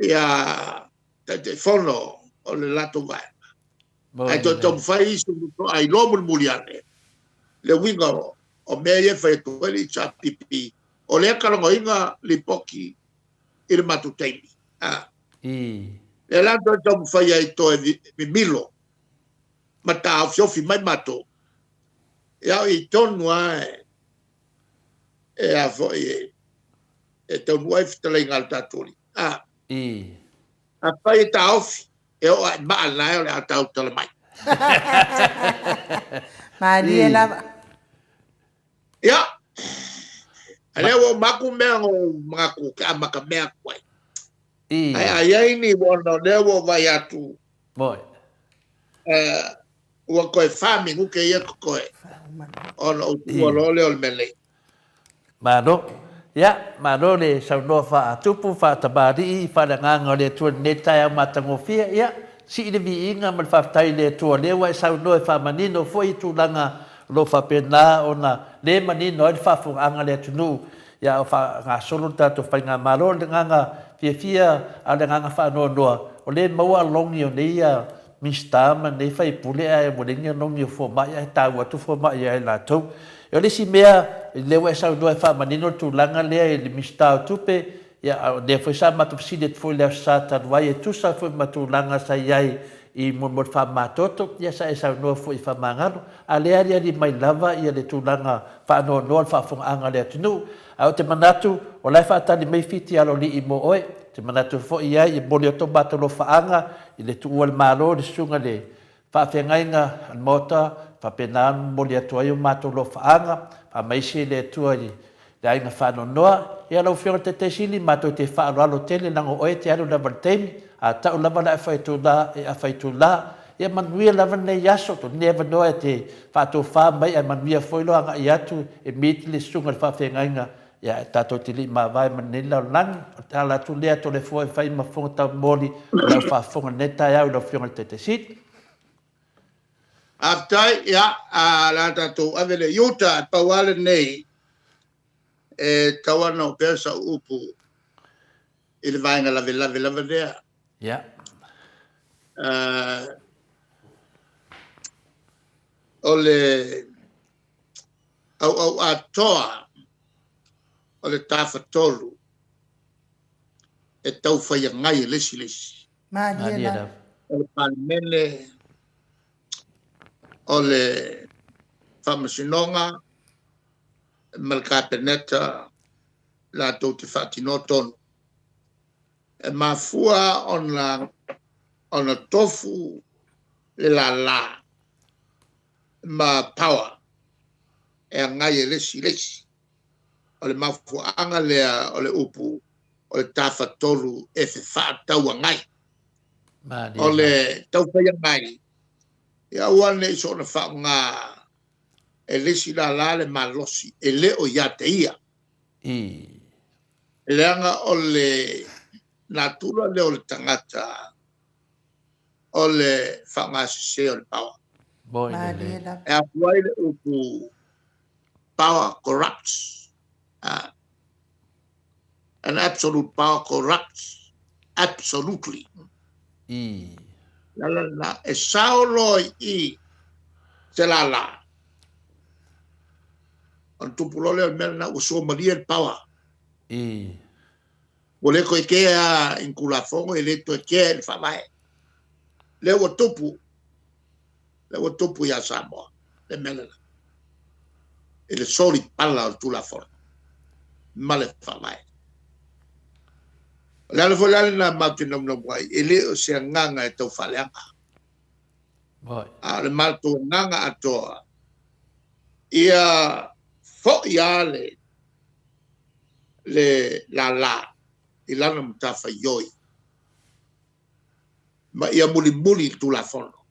ia Taitaifono o le latou vaega. Ae toe taumafai isi faatoa iloa mulimuli ane le uiga o mea ia e fai atu ai le HRPP. O lea e talanoaina lipoti i le matou taimi. Lea la toe taumafai ai toe mimilo ma taofiofi mai matou. Ia o i tonu lava e a foi e taunuu ai fetalaiga a le tatou Alii. Afai e taofi, e oo lava i maa na e o le a tautala mai. Malie lava. Ia, a lea ua uma atu mea na ou manatu ou te amatamea atu ai. Ae a i ai ni ona o lea ua ou vaai atu, ua toe fa minute ia totoe ona ou tuua loa lea o le mea nei. Malo. Ia, malo le saunoa faatupu, faatamalii, faaleagaga o le Atua i lenei taeao matagofie. Ia, sii le viiga ma le faafetai i le Atua o lea ua e saunoa e faamanino foi i tulaga o lo o faapena ona le manino ai le faafofogaaga a le atunuu, ia a o faagasolo le tatou Faigamalo. O le agaga fiafia a o le agaga faanoanoa, o lea e maua alogi o nei Minisita ma nei faipule ae ua leai ni alogi o fomai ae taua atu fomai ia i latou. O le isi mea, lea ua e saunoa e faamanino le tulaga lea i le Minisita o Tupe, ia a o lea foi sa matou fesili atu foi i le Aso Sa talu ai e tusa foi ma tulaga sa i ai i mo le faamamatoto, ia sa e saunoa foi i faamagalo, a o lea e aliali mai lava ia le tulaga faanoanoa o le faafofogaaga a le atunuu. Ae ou te manatu, o la e faatali mai Fiti Aloalii mo oe. Ou te manatu foi i ai, e momoli atu o matou alofaaga i le tuua o le Malo i le susuga i le Faafeagaiga a le Maota, faapena ona momoli atu ai o matou alofaaga, faamaise le Atua i le aiga faanoanoa. Ia lau Afioga i le Taitai Sili, matou te faaaloalo tele leaga o oe e te alu lava i le taimi, a tau lava le afaitula e afaitula. Ia manuia lava lenei aso, to lenei avanoa e te faatofa mai ae manuia foi lou agai atu e meet le susuga i le faafeagaiga ia tatou te le i mavae ma lenei lalolagi. O le ala atu lea Toleafoa e fai ma fofoga taumoli o lau faafofoga i lenei taeao i lau Afioga i le Taitai Sili. Faafetai, ia, o le a tatou ave lea i uta, ae pau lava lenei, e tatau lava ona opea sau upu i le vaega lavelave lava lea. Ia. O le auau atoa O le Tafatolu e taufaiagai e le isi i le isi. Malie lava. O le Palemene, o le Faamasinoga ma le Kapeneta latou te faatinoa tonu. E mafua ona ona tofu le lālā ma power e agai e le isi i le isi. O le mafuaaga lea o le upu o le Tafatolu e fefaatauagai. O le taufaiagai, ia aua ne i soona faaaoga e le isi lālā le malosi e le o ia te ia. Leaga o le natura lea o le tagata o le faaaoga sese o le power. E afua ai le upu power corrupts. An absolute power corrupts absolutely. La la la, e sao loa i se lālā. Ona tupu loa lea o le mea lena ua suamalie le power. Ua le toe kea i ni Tulafono, e le toe kea i le Faavae. Lea ua tupu, lea ua tupu ia Samoa le mea lena. I le soli pala o le Tulafono ma le Faavae. O le ala foi la lena matou te naunau ai, e le o se agaga e tau faaleaga. A o le matou agaga atoa, ia foi lava le le lālā i lana matafaioi ma ia mulimuli i le Tulafono.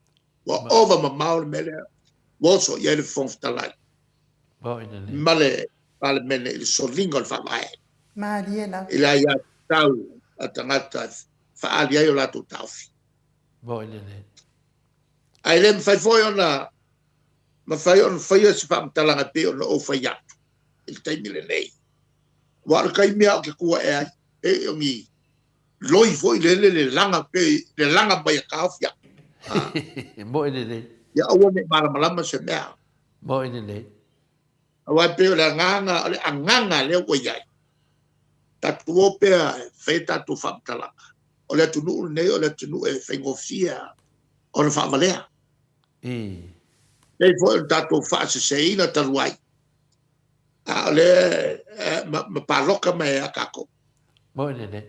Ua ova mamao le mea lea ua oso i ai le Fofoga Fetalai ma le Palemene i le soliga o le Faavae. Malie lava. I le aiatatau a tagata e faaali ai o latou taofi. Ae le mafai foi ona mafai ona faia se faamatalaga e pei ona ou fai atu i le taimi lenei. Aua o le taimi lava ou te tu ae ai, pei o ni loi foi lele le laga pei le laga mai e taofi au. Moe lelei. Ia aua ne i malamalama se mea. Moe lelei. Aua e pei o le agaga, o le agaga lea ua i ai, tatou o pea e fai a tatou faamatalaga. O le atunuu lenei o le atunuu e faigofie ona faavalea. Pei foi ona tatou faaseseina talu ai, a o lea ma paloka mai ai a tatou. Moe lelei.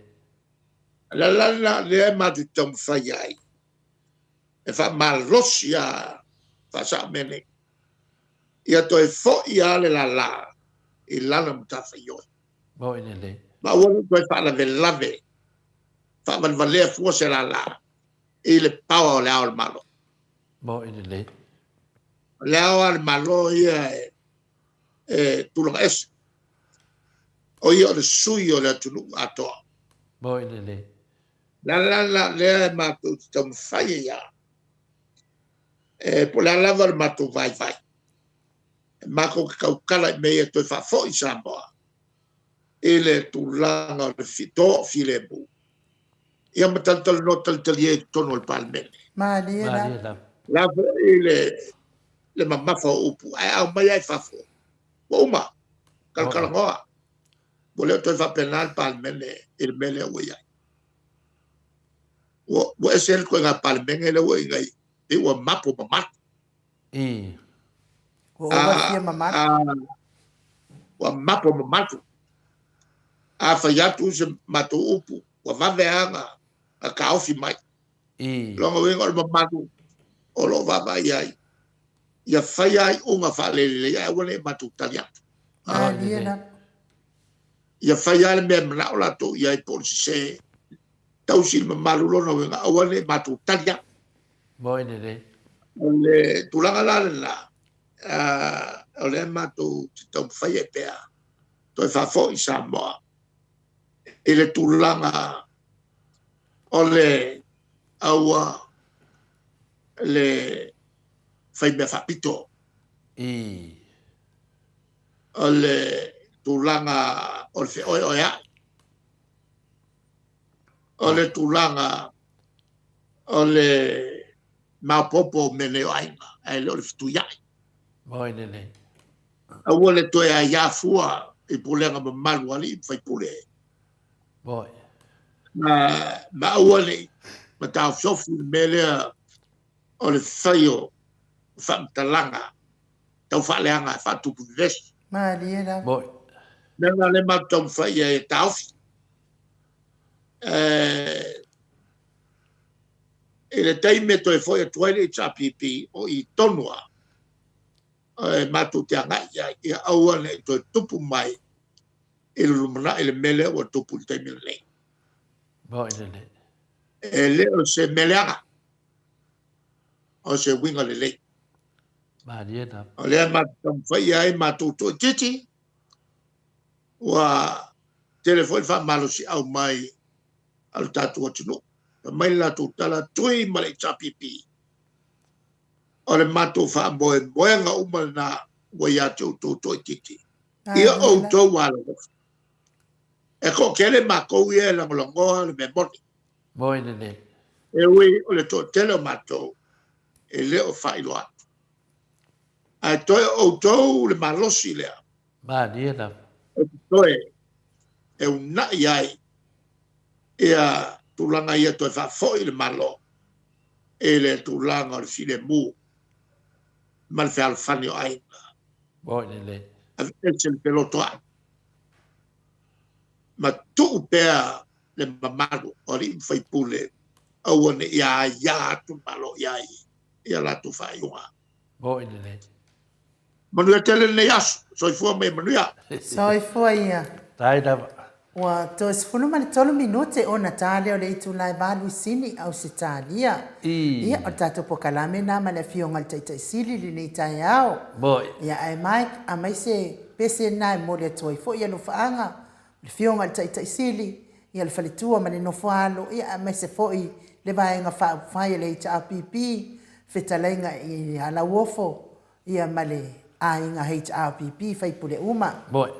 O le ala lena lea e matou te taumafai ai e faamalosi lava faasao mea nei. Ia toe foi lava le lālā i lana matafaioi. Moe lelei. Ma aua ne i toe faalavelave, faavalevalea fua se lālā i le power o le Ao o le Malo. Moe lelei. O le Ao lava o le Malo ia e tulaga ese. O ia o le sui o le atunuu atoa. Moe lelei. Le ala la lea e matou te taumafai ai lava, e po o le a lava le matou vaivai, e matou te tautala i mea ia toe faafoi Samoa i le tulaga o le toafilemu, ia ma talatalanoa talitalie i totonu o le Palemene. Malie lava. La foi le mamafa o upu, ae aumai lava i fafo, ua uma, talatalanoa. Ua le o toe faapena le Palemene i le mea lea ua i ai. Ua ese le ituaiga Palemene lea ua i ai, pei ua mapo mamalu. Ua ova le fia mamalu. Ua mapo mamalu. A fai atu se matou upu, ua vave lava ona taofi mai. Lona uiga o le mamalu o lo o vaavaai ai, ia faia ai iuga faalelelei ae aua ne i matou tali atu. Malie lava. Ia faia lava le mea e manao latou i ai po o le sese, tausi le mamalu lona uiga aua ne i matou tali atu. Moe lelei. O le tulaga la lena, o lea matou te taumafai ai pea toe faafoi Samoa i le tulaga o le aua le faimea faapito. O le tulaga o le feoeoea'i. O le tulaga o le maopoopo o mea nei o aiga, ae le o le fetuia'i. Moe lelei. Aua le toe aia fua i pulega mamalu a alii ma faipule. Moni. Ma, ma aua ne i mataofiofi le mea lea o le fai o faamatalaga tau faaleaga e faatupu vevesi. Malie lava. Moni. Mea la lea matou taumafai i ai e taofi. I le taimi e toe foi atu ai le HRPP, o i tonu lava e matou te agai i ai, ia aua ne i toe tupu mai i le lumanai le mea lea ua tupu i le taimi lenei. Moni lelei. E le o se mea leaga, o se uiga lelei. Malie lava. O lea matou taumafai i ai matou toaitiiti, ua tele foi le faamalosiau mai a le tatou atunuu. Fai mai le latou tala, Tui ma le HRPP, o le matou faamoemoega uma lena ua ia te outou toaitiiti. Ia outou alolofa. E toatele matou ia e lagolagoa le mea moni. Moni lelei. E ui o le toatele o matou e le o faailoa atu. Ae toe o outou le malosi lea. Malie lava. E totoe e uunai ai ia tulaga ia toe faafoi le Malo i le tulaga o le filemu ma le fealofani o aiga. Moni lelei. Aveese le felotoai ma tuu pea le mamalu o alii ma faipule aua ne i aia atu le Malo i ai i a latou faaiuga. Moni lelei. Manuia tele lenei aso. Soifua ma ia manuia. Soifua ia. Tai lava. Ua toe 13 minute ona ta lea o le itula e 8 i Sini, Ausetalia. Ia, o le tatou pokalame lena ma le Afioga i le Taitai Sili i lenei taeao. Moi. Ia, ae Mike, aumai se pese lena e momoli atu ai foi alofaaga, le Afioga i le Taitai Sili, ia le faletua ma le nofoaalo, ia aemaise foi le Vaega Faaupufai a le HRPP, fetalaiga ia Lauofo, ia ma le aiga HRPP faipule uma. Moi.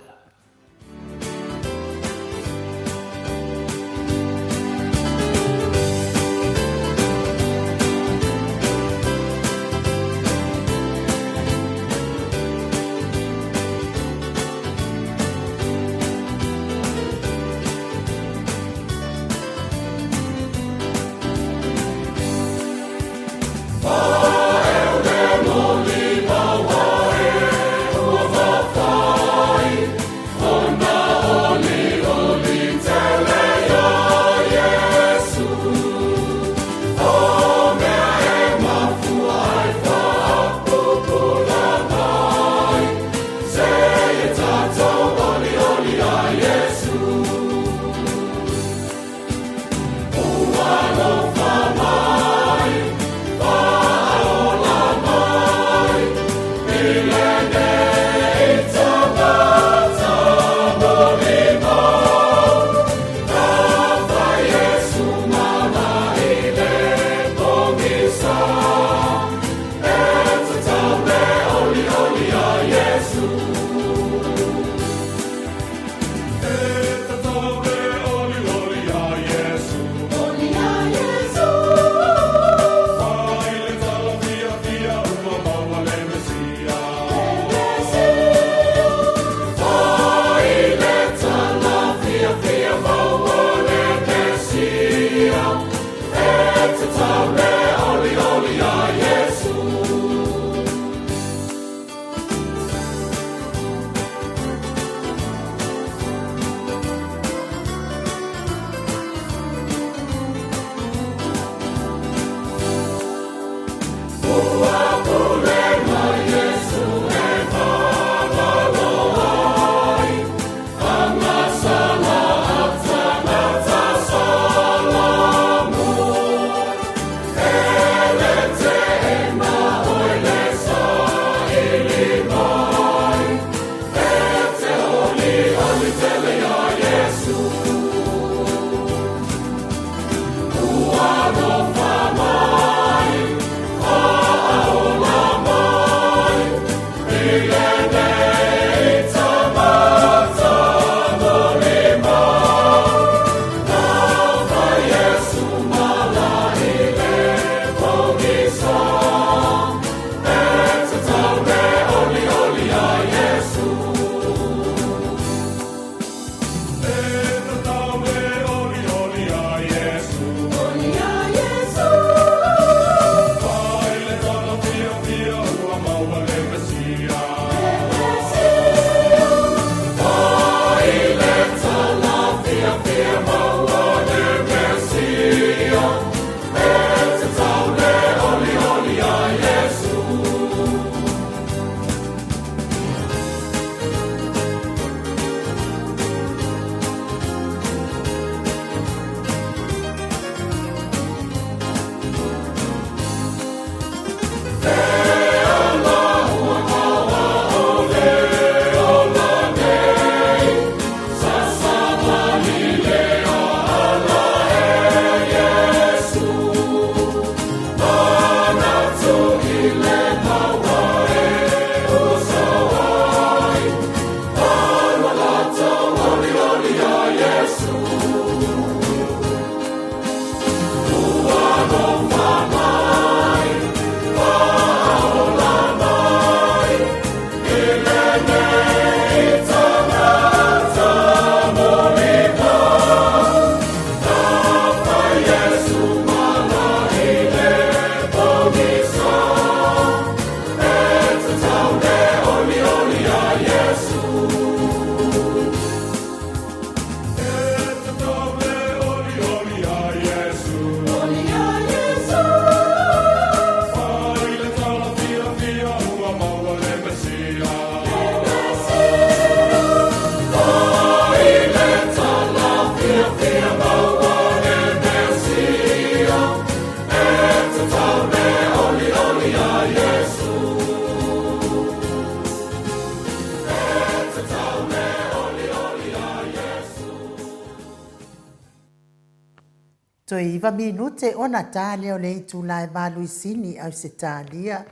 Toe iva minute ona ta lea o le itula e Valuisini, Ausetalia,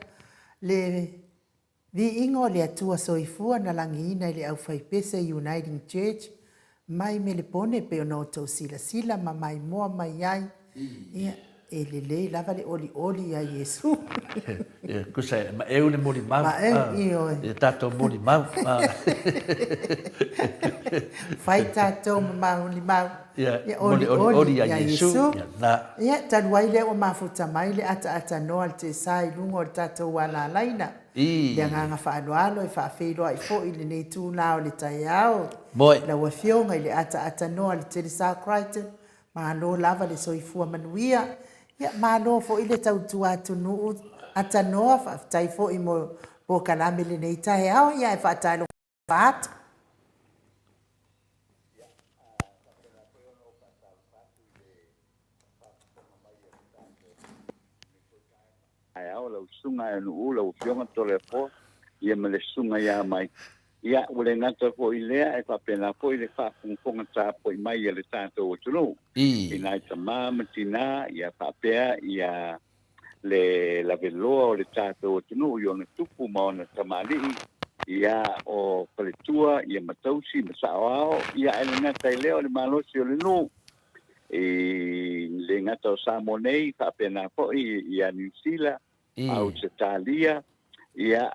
le Viiga o le Atua Soifua na lagiina i le Aufaipese Uniting Church mai Melepone pei ona outou silasila ma maimoa mai ai. Ia, e lelei lava le olioli ia Iesu. Ia, tusa e maeu le molimau. Maeu, ioe. Ia tatou molimau. Fai tatou ma molimau. Ia, olioli ia Iesu. Ia, talu ai lea ua mafuta mai le ataatanoa a le Tesa i luga o le tatou alalaina. I le agaga faaaloalo e faafeiloai foi i lenei itula o le taeao. Moe. Lau Afioga i le ataatanoa a le Telesa Crichton, malo lava le soifua manuia. Ia, malo foi le tautua atunuu atanoa, faafetai foi mo polokalame i lenei taeao. Ia, ae faatalofa atu. Ia, faapena foi ona ou faatalofa atu i le faafofoga mai a le tatou lenei foi taeao, lau Susuga Aenu'u, lau Afioga Toleafoa, ia ma le Susuga ia Mike. Ia, ua le gata foi i lea, ae faapena foi le faafogafoga tapuai mai a le tatou atunuu i nai tama ma tinā, ia faapea ia le laveloa o le tatou atunuu i ona tupu ma ona tamalii, ia, o faletua, ia ma tausi ma saoao, ia ae le gata i lea o le malosi o le nuu, e le gata o Samoa nei, faapena foi ia Niu Sila, Ausetalia, ia,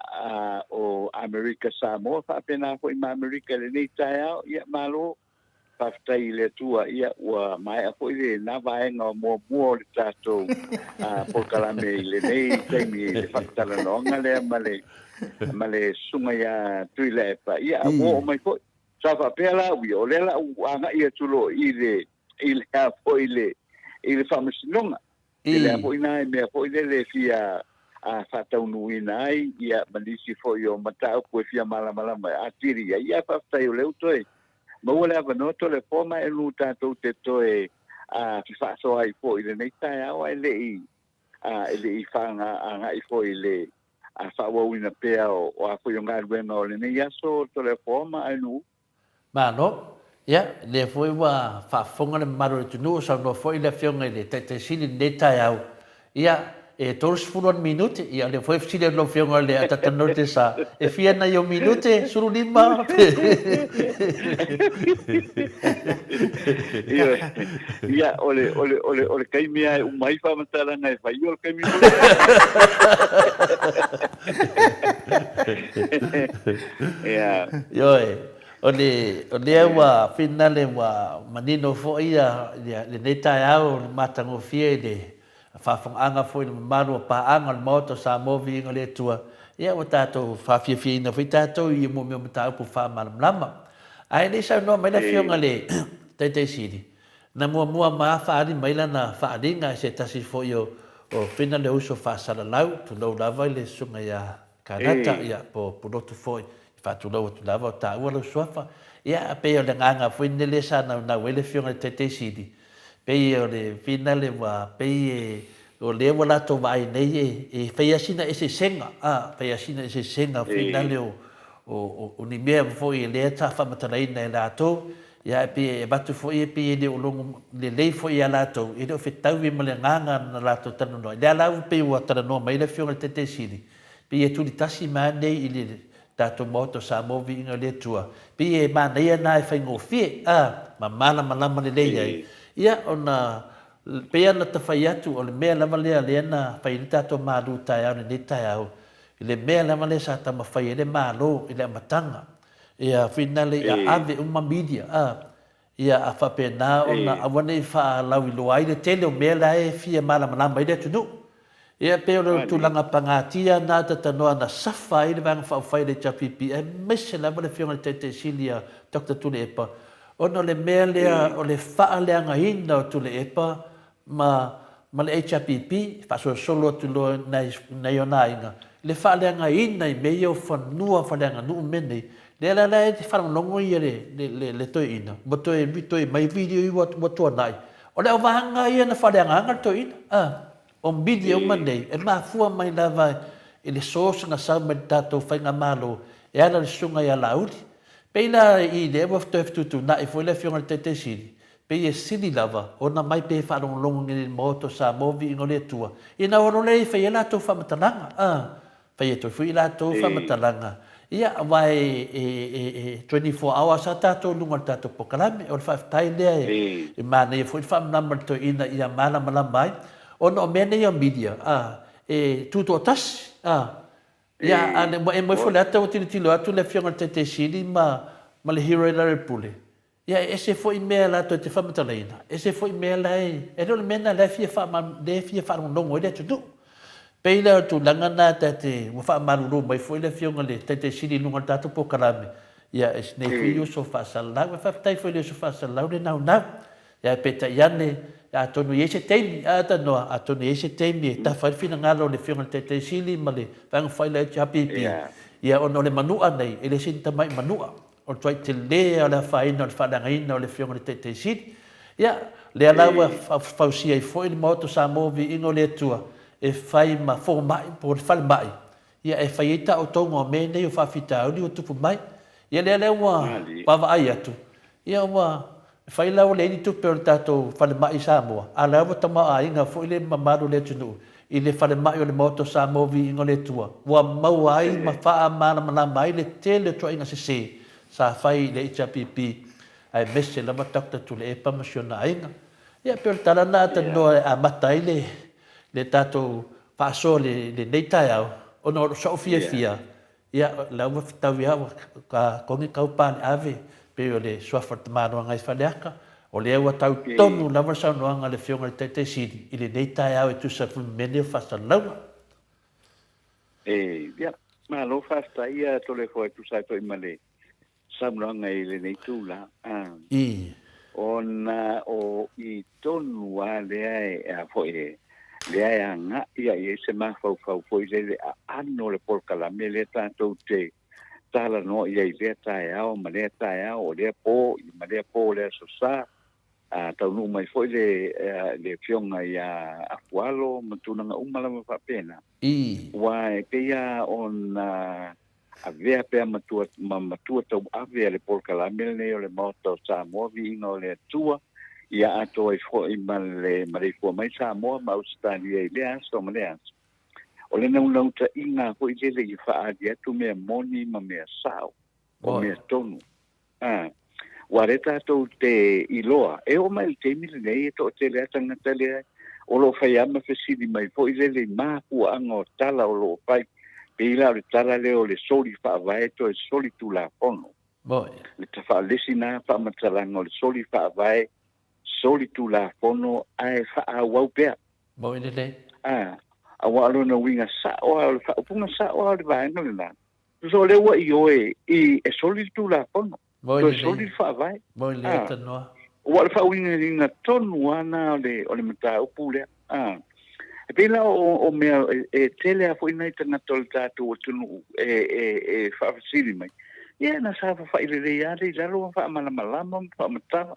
o Amerika Samoa, faapena foi ma Amerika i lenei taeao, ia, malo. Faafetai i le Atua, ia, ua maea foi lena vaega muamua o le tatou polokalame i lenei taimi i le faatalanoaga lea ma le, ma le susuga ia Tuilaepa. Ia, ua oo mai foi. Sa faapea la au ia, o lea la ua agai atu loa i le, i le a foi i le, i le faamasinoga. I lea foi na mea foi lele e fia faataunuuina ai ia ma nisi foi o mataupu e fia malamalama atili ai. Ia faafetai o lea ua toe maua le avanoa Toleafoa ma e lu tatou te toe fefaasoa ai foi i lenei taeao ae le i e le i agai foi i le faaauauina pea o a foi o galuega o lenei aso Toleafoa ma Aenuu. Malo. Ia, lea foi ua faafofoga le mamalu o le atunuu, saunoa foi le Afioga i le Taitai Sili i lenei taeao. Ia, e 30 ani minute, ia o lea foi e fesili atu lau Afioga i le Atatano te sa, e fia nai ou minute, 15 pe? Ioe. Ia, o le, o le, o le, o le taimi lava e uma ai faamatalaga e fai, o le taimi foi lea. Ia. Ioe, o le, o lea ua finale ua manino foi ia, ia lenei taeao o le matagofie i le faafogaaga foi i le mamalu o paaga o le Maota o Samoa Viiga o le Atua, ia ua tatou faafiafiaina foi tatou i mea o mataupu faamalamalama. Ae le i saunoa mai le Afioga i le Taitai Sili, na muamua ma faaali mai lana faaaliga i se tasi foi o, o Fina le uso faasalalau, tulou lava i le Susuga ia Kanata, ia, po o Pulotu foi, i faatulou atu lava o taua lou suafa. Ia, pei o le agaga foi lenei lea sa naunau ai le Afioga i le Taitai Sili, pei o le finale ua pei e, o lea ua latou vaai nei e, e fai lava sina eseesega, a, fai lava sina eseesega finale o, o, o ni mea foi lea sa faamatalaina e latou, ia, e pei e avatu foi e pei e le o logo lelei foi ia latou, e le o fetaui ma le agaga na latou talanoa ai. Lea la ua pei ua talanoa mai le Afioga i le Taitai Sili, Pei e tuli tasi mai lava nei i le tatou Maota o Samoa Viiga o le Atua, pei e manaia na e faigofie, a, ma malamalama lelei ai. Ia, ona, pei lava ona ta fai atu, o le mea lava lea lea na fai ai le tatou malu taeao i lenei taeao, i le mea lava lea sa taumafai ai le Malo i le amataga, ia finale ia ave uma media, a, Ia a faapena ona aua ne i faalauiloa ai le tele o mea la e fia malamalama ai le atunuu. Ia pei o le tulaga pagatia na tatanoa na safa ai le Vaega Faaupufai a le HRPP aemaise lava le Afioga i le Taitai Sili ia Doctor Tuilaepa ona o le mea lea o le faaleagaina o Tuilaepa ma ma le HRPP, faasolosolo atu loa i nai, nai ona aiga, le faaleagaina i mea ia o fanua faaleaganuu mea nei, lea la la e faalogologo ia le, le, le, le toeaina, ua toe, toe mai video ia ua, ua tuanai, o le auvaega ia na faaleagaina le toeaina, a, o media uma nei, e mafua mai lava i le source na sau mai le tatou faigamalo e ala i le susuga ia Laauli. Pei la i lea ua toe fetuutuunai foi le afioga i le Taitaisili, Pei e sili lava ona mai pe faalogologo ngene i le Maota o Samoa viiga o le Atua, ina ua lola e fai ai latou faamatalaga, a, fai atu ai foi i latou faamatalaga, ia, aua e, e, e, e 24 hours lava tatou i luga o le tatou polokalame. O le faafetai lea e, e manaia foi le faamalama i le toeaina ia malamalama ai, ona o mea nei o media, a, e tutoatasi, a, ia, a, ua e moe foi le ata ua tilotilo atu le Afioga i le Taitai Sili ma, ma le Hero Lalapule, Ia e ese foi mea latou te faamatalaina, ese foi mea la e, e le o le mea lena la e fia faama, lea e fia faalogologo ai le atunuu. Pei la o le tulaga lena ta te, ua faamalulu mai foi le Afioga i le Taitai Sili i luga o le tatou polokalame, ia e sinei foi uso faasalalau. E faafetai foi i le uso faasalalau le naunau. Ia ae peitai ane, atonu e i ai se taimi, a Tanoa, atonu e i ai se taimi e tafa ai le finagalo o le Afioga i le Taitai Sili ma le Vaega Faila HRPP, ia ona o le manua nei, e le sini tamai manua. O le tuai tele o le afaina o le faaleagaina o le Afioga i le Taitai Sili. Ia, lea la ua fausia ai foi le Maota o Samoa Viiga o le Atua e fai ma fomai po o le falemai, ia e fai ai taotoga o mea nei o faafitauli ua tupu mai. Ia lea lea ua vaavaai atu, ia ua fai la ua leai ni tupe o le tatou falemai i Samoa, a o la ua tamaoaiga foi le mamalu o le atunuu i le falemai o le Maota o Samoa Viiga o le Atua, ua maua ai ma faamalamalama ai le tele o tuuaiga sese sa fai i le HRPP aemaise lava Doctor Tuilaepa ma si ona aiga. Ia e pei o le tala lena a Tanoa e amata ai le le tatou faasoa i lenei taeao ona o sou fiafia Ia, la ua fetaui lava ua ka kogi kau paleave, pei o le suafa o le tamaloa Gaiifaleata, o lea ua tau tonu lava le saunoaga a le Afioga i le Taitai Sili i lenei taeao e tusa foi ma mea nei o faasalalauga. E, ia, malo faafetai ia Toleafoa e tusa ai foi ma le saunoaga i lenei itula. I. Ona o i tonu lava lea e, a foi e, lea e agai i ai se mafaufau foi lele aano o le polokalame lea tatou te talanoa i ai i lea taeao ma lea taeao, o lea po ma lea po o le Aso Sa. A taunuu mai foi le, le Afioga ia Afualo ma tulaga uma lava faapena. I. Aua e pei lava ona avea pea matua, ma matua tauave a le polokalame lenei o le Maota o Samoa, Viiga o le Atua, ia atoa ai foi ma le maleifua mai Samoa ma Ausetalia i lea aso ma lea aso. O le naunautaiga foi lele ia faaali atu mea moni ma mea sao, o mea tonu. A, ua lea tatou te iloa, e oo mai i le taimi lenei e toatele lava tagata lea o lo o fai lava ma fesili mai foi lele i mafuaaga o tala o lo o fai. Pei la o le tala lea o le soli faavae toe soli tulafono. Le faalesi na faamatalaga o le soli faavae, soli tulafono ae faaauau pea. Moi lelei. A, aua o lona uiga sao lava, o le faaupuga sao lava o le vaega lena, Tusa o lea ua ioe i e soli le Tulafono, toe soli le Faavae. Moi lea tanoa. Ua o le faauigaina tonu lava lena o le, o le mataupu lea. A. E pei la o, o mea e tele lava foi nai tagata o le tatou atunuu e, e, e faafesili mai, ia na saofafai lelei lava le i lalo ma faamalamalama ma faamatala.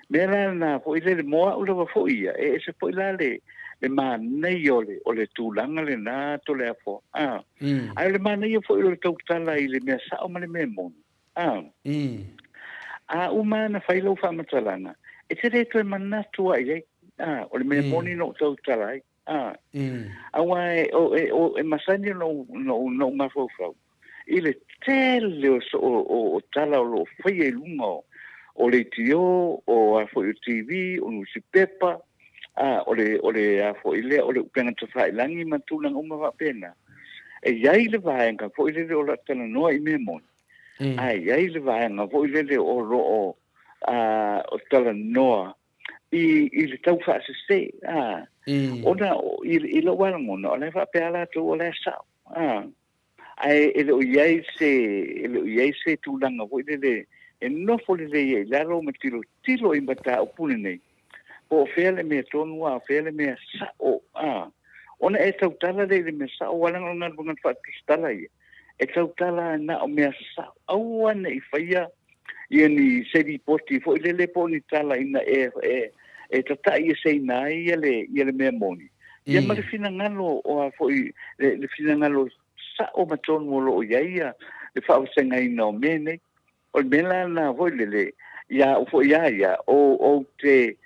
Mea la lena foi lele mo au lava foi ia, e ese foi la le, le manaia o le, o le tulaga lena Toleafoa. A. Ae o le manaia foi o le tautala i le mea sao ma le mea moni. A. A uma ona fai lau faamatalaga, e te le toe manatu lava i ai. A, o le mea moni na ou tautala ai. A. Aua e, o, e, o, e masani ona ou, ona ou, ona ou mafaufau i le tele o, o, o, o tala o lo o faia i luga o, o leitio, o a foi o TV, o nusipepa, a, o le, o le a foi lea, o le upega tafailagi ma tulaga uma faapena. E i ai le vaega foi lele o lo o talanoa i mea moni, ae i ai le vaega foi lele o lo o, a, o talanoa i, i le tau faasese, a, ona i, i lou lava lagona, o la e faapea latou o la e sao, a, ae e le o i ai se, e le o i ai se tulaga foi lele e nofo lelei ai i lalo ma tilotilo i mataupu lenei, po o fea le mea tonu a o fea le mea sao, a, ona e tautala lea i le mea sao, aua leaga o le galuega faatusitala ia, e tautala na o mea sao, aua ne i faia ia ni se lipoti foi lele po o ni tala ina e, e, e tatai eseina ai ia le, ia le mea moni. Ia ma le finagalo o a foi, le, le finagalo sao ma tonu o lo o i ai ia le faavasegaina o mea nei. O le mea la lena foi lele, Ia au foi a ia, o ou te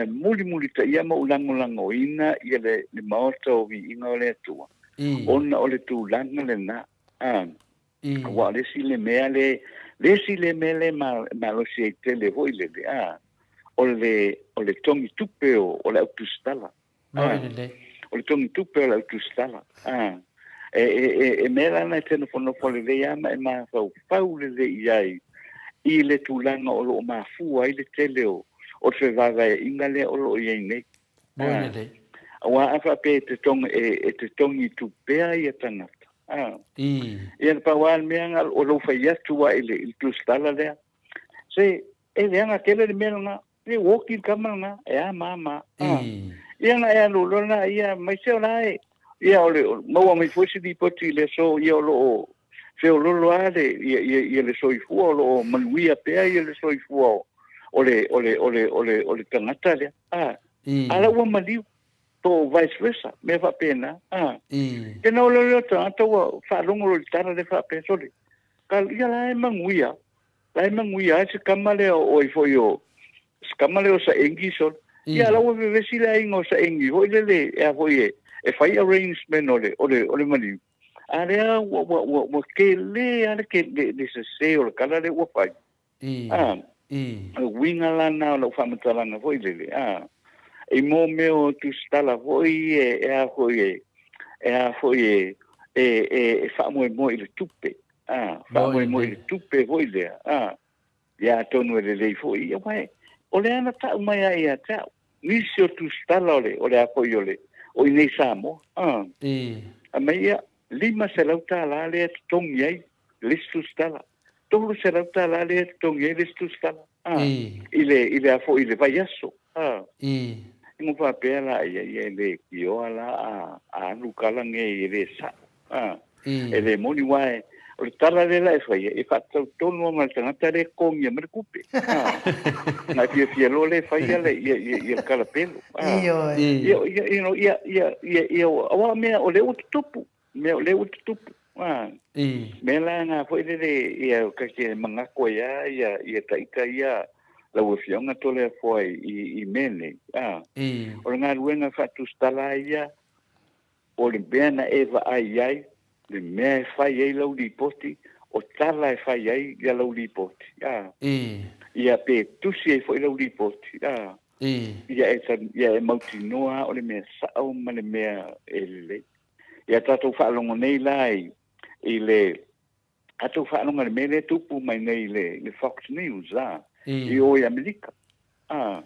mulimulitaia ma ou lagolagoina ia le, le maota o viiga o le Atua, ona o le tulaga lena. A, aua o le isi le mea le, le isi le mea le malosi ai tele foi lele, a, o le, o le togi tupe o, o le au tusitala. Moi lelei. O le togi tupe o le au tusitala. A, e, e, e, e mea lana e te nofonofo lelei lava ma e mafaufau lelei i ai i le tulaga o lo o mafua ai le tele o, o le fevaevaeaiga lea o lo o i ai nei. Moi lelei. Aua a faapea e te togi, e, e te togi tupea ia tagata. A. I. Ia na pau lava le mea na o lou fai atu lava i le, i le tusitala lea. Se, e leaga tele le mea lena. E oki le kama lena, e a ma ma. I. Ia na e alu loa la ia mai se o la e ia o le maua mai foi se lipoti i le aso ia o lo o feololo lava le ia ia ia le soifua o lo o manuia pea ia le soifua o le o le o le o le o le tagata lea. A. I. A la ua maliu po o vice versa, mea faapena. A. I. Ia na o lea o tagata ua faalogo loa i le tala lea faapea, sole, ka ia la e manuia. La e manuia ai se kama lea o ai foi o se kama lea o Saengi sole. Ia la ua vevesi le aiga o Saengi foi lele e a foi e e fai arrangement o le o le o le maliu. A lea ua ua ua ua tele a le ke le, le sese o le kala lea ua fai. I. A I. o le uiga la na o lau faamatalaga foi lele a i mo mea o tusitala foi e e a foi e e a foi e e e, e faamoemoe i le tupe. A, faamoemoe i le tupe foi lea, a, ia atonu e lelei foi, ia aua o lea na tau mai lava ia te au, nisi o tusitala o le, o le a foi o le, o i inei Samoa, a, aumai ia, $500 lea e totogi ai le isi tusitala, $300 lea e totogi ai le isi tusitala, a, i le, i le a foi i le vaiaso, a. Ona faapea laia, ia e le tioa la a, a alu kala nei e le sa'o. A, e le moni aua e, o le tala lea la e faia, e faatatau tonu lava ma le tagata lea e totogia mai le tupe. A, na e fiafia loa lea e faia le, ia, ia, ia le tala pelo. A, Ioe. ia, ia, you know, ia, ia, ia, ia, aua o mea o lea ua tutupu, mea o lea ua tutupu. A, mea la na foi lele, ia, ka te manatu ai lava ia, ia taita ia, lau Afioga Toleafoa i, i, i mea nei. A, o le galuega faatusitala ia, O le mea na e vaai ai, le mea e fai ai lau lipoti, o tala e fai ai ia lau lipoti, a. Ia pe tusi ai foi lau lipoti, a. Ia e, ia e mautinoa o le mea sa'o ma le mea e lelei. Ia tatou faalogo nei la i, i le, tatou faalogo i le mea lea e tupu mai nei i le, le Fox News, a, i o i Amerika, a.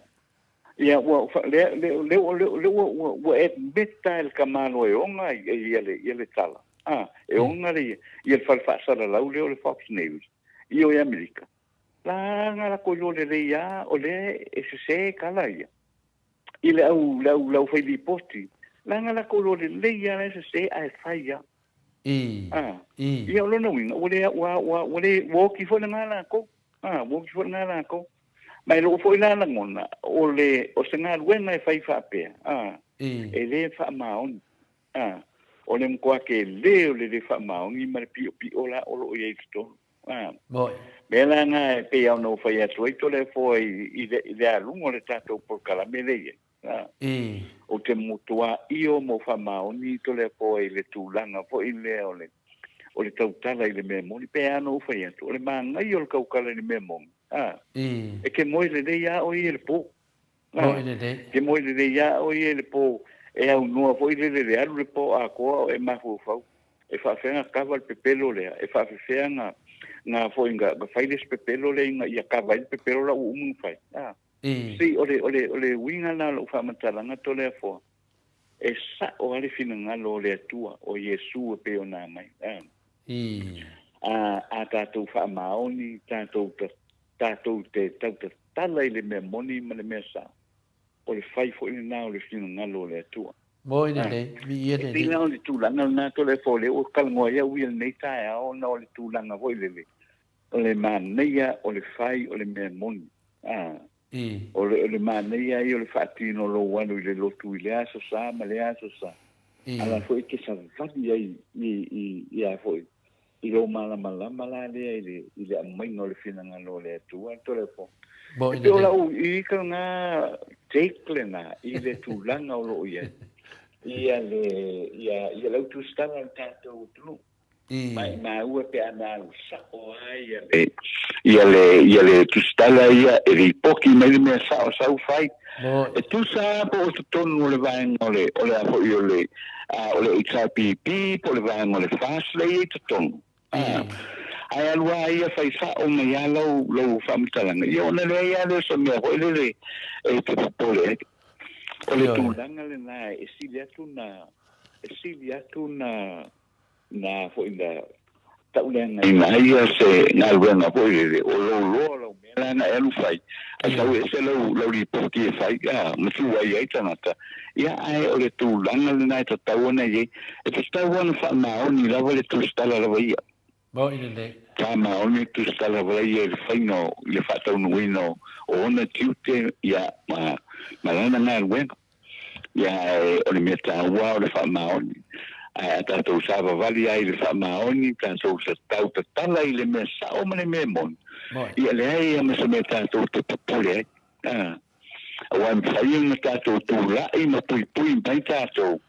Ia, ua, lea, lea, lea, ua, lea ua, ua, ua admit e le tamaloa e ona ia le, ia le tala, a, e ona le, ia le fale faasalalau lea o le Fox News, i o i Amerika. La na lakou iloa lelei lava, o lea e sese tala ia. I le au, le au, le au fai lipoti, la na lakou iloa lelei lava la e sese ae fai lava. I. A, I. ia o lona uiga, ua le, ua, ua, ua le, ua oti foi lena lakou. A, ua oti foi lena lakou. Ma i lou foi la lagona, o le, o se galuega e fai faapea, a, I. e le faamaoni. A, o le matua tele o le le faamaoni ma le piopio la o lo o i ai i totonu. A, Moi. mea la na e pei lava ona ou fai atu ai Toleafoa i, i le, i le aluga o le tatou polokalame lea e i ai. A, I. ou te matua io ma ou faamaoni Toleafoa i le tulaga foi lea o le, o le tautala i le mea moni. Pei lava ona ou fai atu, o le manaia o le tautala i le mea moni, a, I. e te moe lelei lava oe ia i le po. A, Moi lelei. e te moe lelei lava oe ia i le po, e aunoa foi lele le alu le po atoa o e mafaufau. E faafefea ona kava le pepelo lea? E faafefea na, na foi na, na fai le isi pepelo lea ina ia kava ai le pepelo la ua uma ona fai? A, I. see, o le, o le, o le uiga lena o lau faamatalaga Toleafoa, e sa'o lava le finagalo o le Atua, o Iesu e pei ona aumai. A, I. a, a tatou faamaoni, tatou, tatou te tautatala i le mea moni ma le mea sa'o, o le fai foi lena o le finagalo o le Atua. Moi A, lelei. Viia e le pei Alii. la o le tulaga lena Toleafoa o lea ua talanoa ai au ia i lenei taeao ona o le tulaga foi lele, o le manaia o le fai o le mea moni. A, I. o le, o le manaia ia o le faatino o lou alu i le lotu i lea aso sa ma lea aso sa. I. A la foi e te savali ai i, i, i a foi. I lou malamalama la lea i le, i le aumaiga o le finagalo o le Atua, Toleafoa. Mo E i pei o lelei. lau ika lena take lena i le tulaga o lo o i ai ia le, ia, ia le autusitala o le tatou atunuu. I. Maimau e pe a na alu sa'o lava ia le, ia le, ia le tusitala ia e lipoti mai le mea sa'o sa ua fai. Mo. E tusa lava po o totonu o le vaega o le, o le a foi o le, a, o le HRPP po o le vaega o le FAST lea e i ai i totonu. A, ae alu lava ia fai sa'o mai lava lau, lau faamatalaga, ia ona leai lava lea o se mea foi lele e te popole ai. O le Ioe. tulaga lena e sili atu na, e sili atu na, na foi na tauleagaina ai ia se galuega foi lele, o lou loa o lau mea la na e alu fai, ae sau ese lau, lau lipoti e fai, a, ma tuai ai tagata. Ia, ae o le tulaga lena e tatau ona i ai. E tatau ona faamaoni lava le tusitala lava ia. Maoi lelei. Faamaoni le tusitala lava ia i le faiga o, i le faataunuuina o, o ona tiute, ia, ma, ma lana galuega. Ia, ae o le mea taua o le faamaoni. Ae a tatou savavali ai i le faamaoni, tatou tau tatala i le mea sao ma le mea moni, ia leai lava ma se mea tatou te popole ai. A, aua e mafai ona tatou tulai ma puipui mai tatou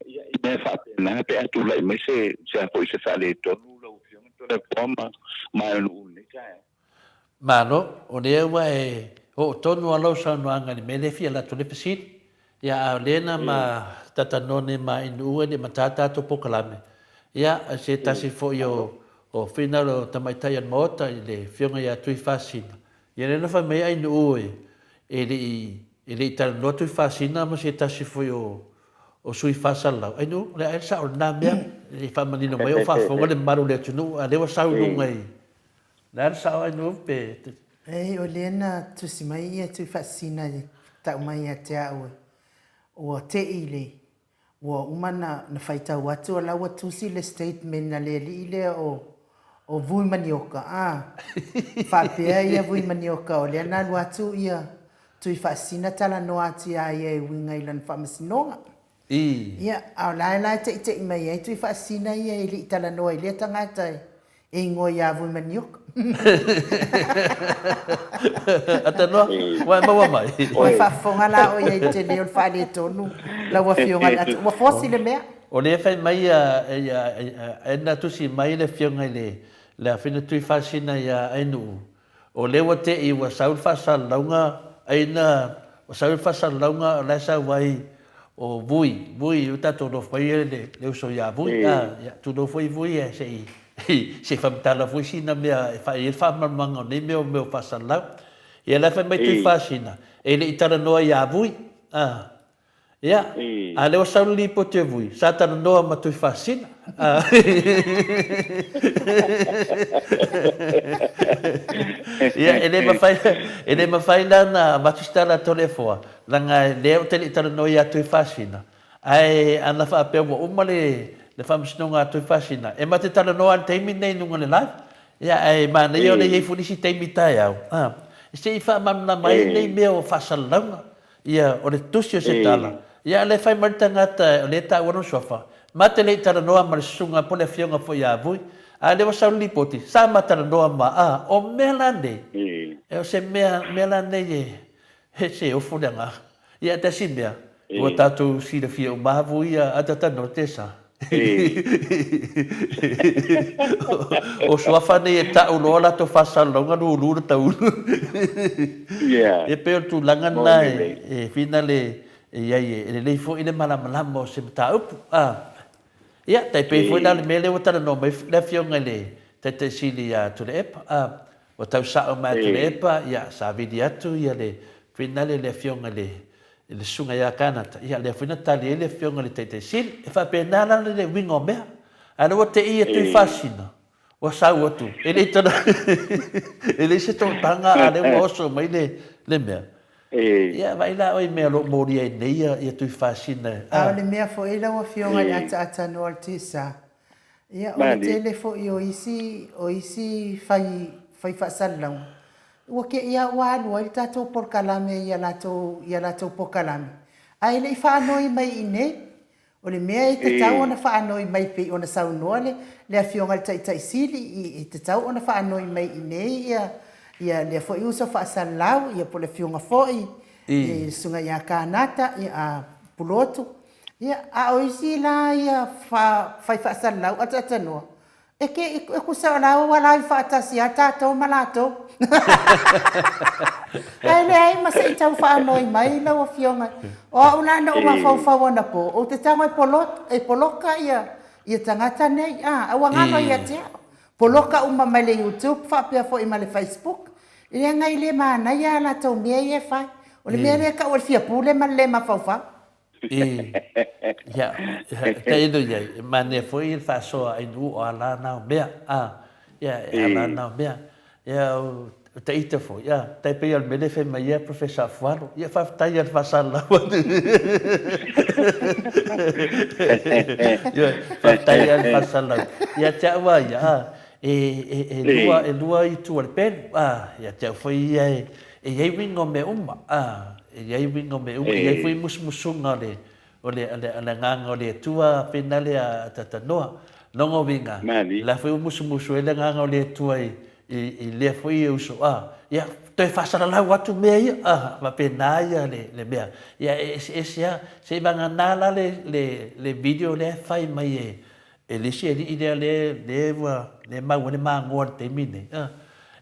ia i mea faapena pe a tulai mai se, se a foi se faaletonu lau Afioga Toleafoa ma, ma e nuu i lenei taeao. Malo, o lea ua e oo tonu a lou saunoaga i le mea lea e fia alu atu le fesili. Ia, a o lea na ma talanoa nei ma Inuua e le i mata tatou polokalame. Ia, o se tasi foi o o finau o tamaitai o le Maota i le Afioga ia Tuifaasina, ia lea na fai mai ai Inuua e e le i e le i talanoa Tuifaasina ma se tasi foi o o sui faasalalau. Ai Nu'u, o le a ea le sao o lena mea? E faamanino mai o faafofoga le mamalu o le atunuu, a o lea ua sau i luga i Le a le sao ai Nu'u pe. Ei, o lea na tusi mai ia Tuifaasina i tau mai ia te au e ua te'i le ua uma na na faitau atu a la ua tusi le statement a le alii lea o o Vui Manioka a faapea ia Vui Manioka o lea na alu atu ia Tuifaasina talanoa atu ia ia e uiga i lana faamasinoga. I. Ia, a o la e la e teʻiteʻi mai ai Tuifaasina ia e le i talanoa i lea tagata e ingoa iā Vui Manioka. Atanoa, ua e maua mai. Ua e faafofoga la oe i le tele o le faaletonu lau Afioga i le Ua fosi le mea. O lea e fai mai ia, ia, na tusi mai le Afioga i le, le Afioga Tuifaasina iā Ainuu, O lea ua te i ua sau le faasalalauga aina ua sau le faasalalauga o la e sau ai o Vui, Vui ua tatou nofo mai ia le le uso ia Vui a ia tulou foi Vui ae se i se i faamatala foi sina mea e fai ai le faamalamalamaga o nei mea o mea o faasalalau. Ia la e fai mai Tuifaasina e le i talanoa ia Vui a. Ia, a lea ua sau le lipoti a Vui, sa talanoa ma Tuifaasina. Ia, e le mafai, e le mafai la ona avatu se tala a Toleafoa, leaga lea ou te le i talanoa ia Tuifaasina, ae ana faapea ua uma le, le faamasinoga a Tuifaasina, e ma te talanoa lava i le taimi lenei i luga o le live. Ia, ae manaia o lea e i ai foi le isi taimi taeao, se i faamalamalama ai nei mea o faasalalauga. Ia, o le tusi o se tala. Ia, a le fai mai le tagata o lea e taua lona suafa, ma te le i talanoa ma le susuga po o le afioga foi ia Vui. A lea ua sau le lipoti, sa ma talanoa ma, a, o mea la nei, e o se mea, mea la nei e, he, se ofo le agaga. Ia, tasi mea, ua tatou silafia uma lava Vui ia, a ta talanoa te sa. O suafa nei e ta'u loa latou faasalalauga lulu le taulu. E pei o le tulaga lena e finale e i ai e lelei foi le malamalama o se mataupu. Ia, tai pei foi la le mea lea ua talanoa mai le Afioga i le Taitai Sili ia Tuilaepa, ua tau sa'o mai a Tuilaepa, ia, sa vili atu le finale le Afioga i le i le susuga ia Kanata, ia lea foi na tali ai le afioga i le Taitai Sili. E faapena la le uiga o mea. Ae lea ua tei atu i Faasina, ua sau atu, e le i tala, e leai se tootaga a lea ua oso mai le, le mea. Ia vaai la oe i mea o lo o molia ai nei ia, ia Tuifaasina. A o le mea foi lau afioga i le ataatanoa o le tisa, Ia, o le tele foi o isi, o isi fai, fai faasalalauga, ua te i lava ua alu ai le tatou polokalame i a latou, i a latou polokalame, ae le i faanoi mai i inei. O le mea e tatau ona faanoi mai pei ona saunoa le le Afioga i le Taitai Sili i e tatau ona faanoi mai i inei ia ia lea foi uso faasalalau ia po o le Afioga foi i le Susuga ia Kanata ia a Pulotu. Ia a o isi la ia fai faasalalau ataatanoa E ke, e tusa o la ua live faatasi lava tatou ma latou. Ae leai ma se i tau faanoi mai lau Afioga. O au la na ou mafaufau anapo, ou te tago e e poloka ia, ia tagata nei, a, a ua galo ia te au. Poloka uma mai le YouTube faapea foi ma le Facebook, leaga e le manaia a latou mea ia e fai. O le mea lea e tau o le fia pule ma le le mafaufau. Ia, tailo i ai, e manaia foi le faasoa ai nuu o ala na o mea, a, ia, e ala na o mea. Ia, o taita foi, ia, tai pei o le mea lea e fai mai ai Professor Afualo, ia, faafetai lava i le faasalalau atu. Ioe, faafetai lava i le faasalalau. Ia te au lava ia, a, e lua itu o le pelu, a, ia te au foi ia e, E i ai uiga o mea uma, ā, e i ai uiga o mea uma, e i ai foi musumusuga o le, o le, o le, o le Agaga o le Atua pena lea a Tatanoa. Lona uiga, o la foi ua musumusu ai le Agaga o le Atua i, i, i lea foi uso, ā, ia, toe faasalalau atu mea ia, ā, faapena ia le, le mea. Ia, e eseese lava, se i vagana la le, le, le video lea e fai mai e, E le isi alii lea lea lea ua lea maua ai le magoa i le taimi lenei a.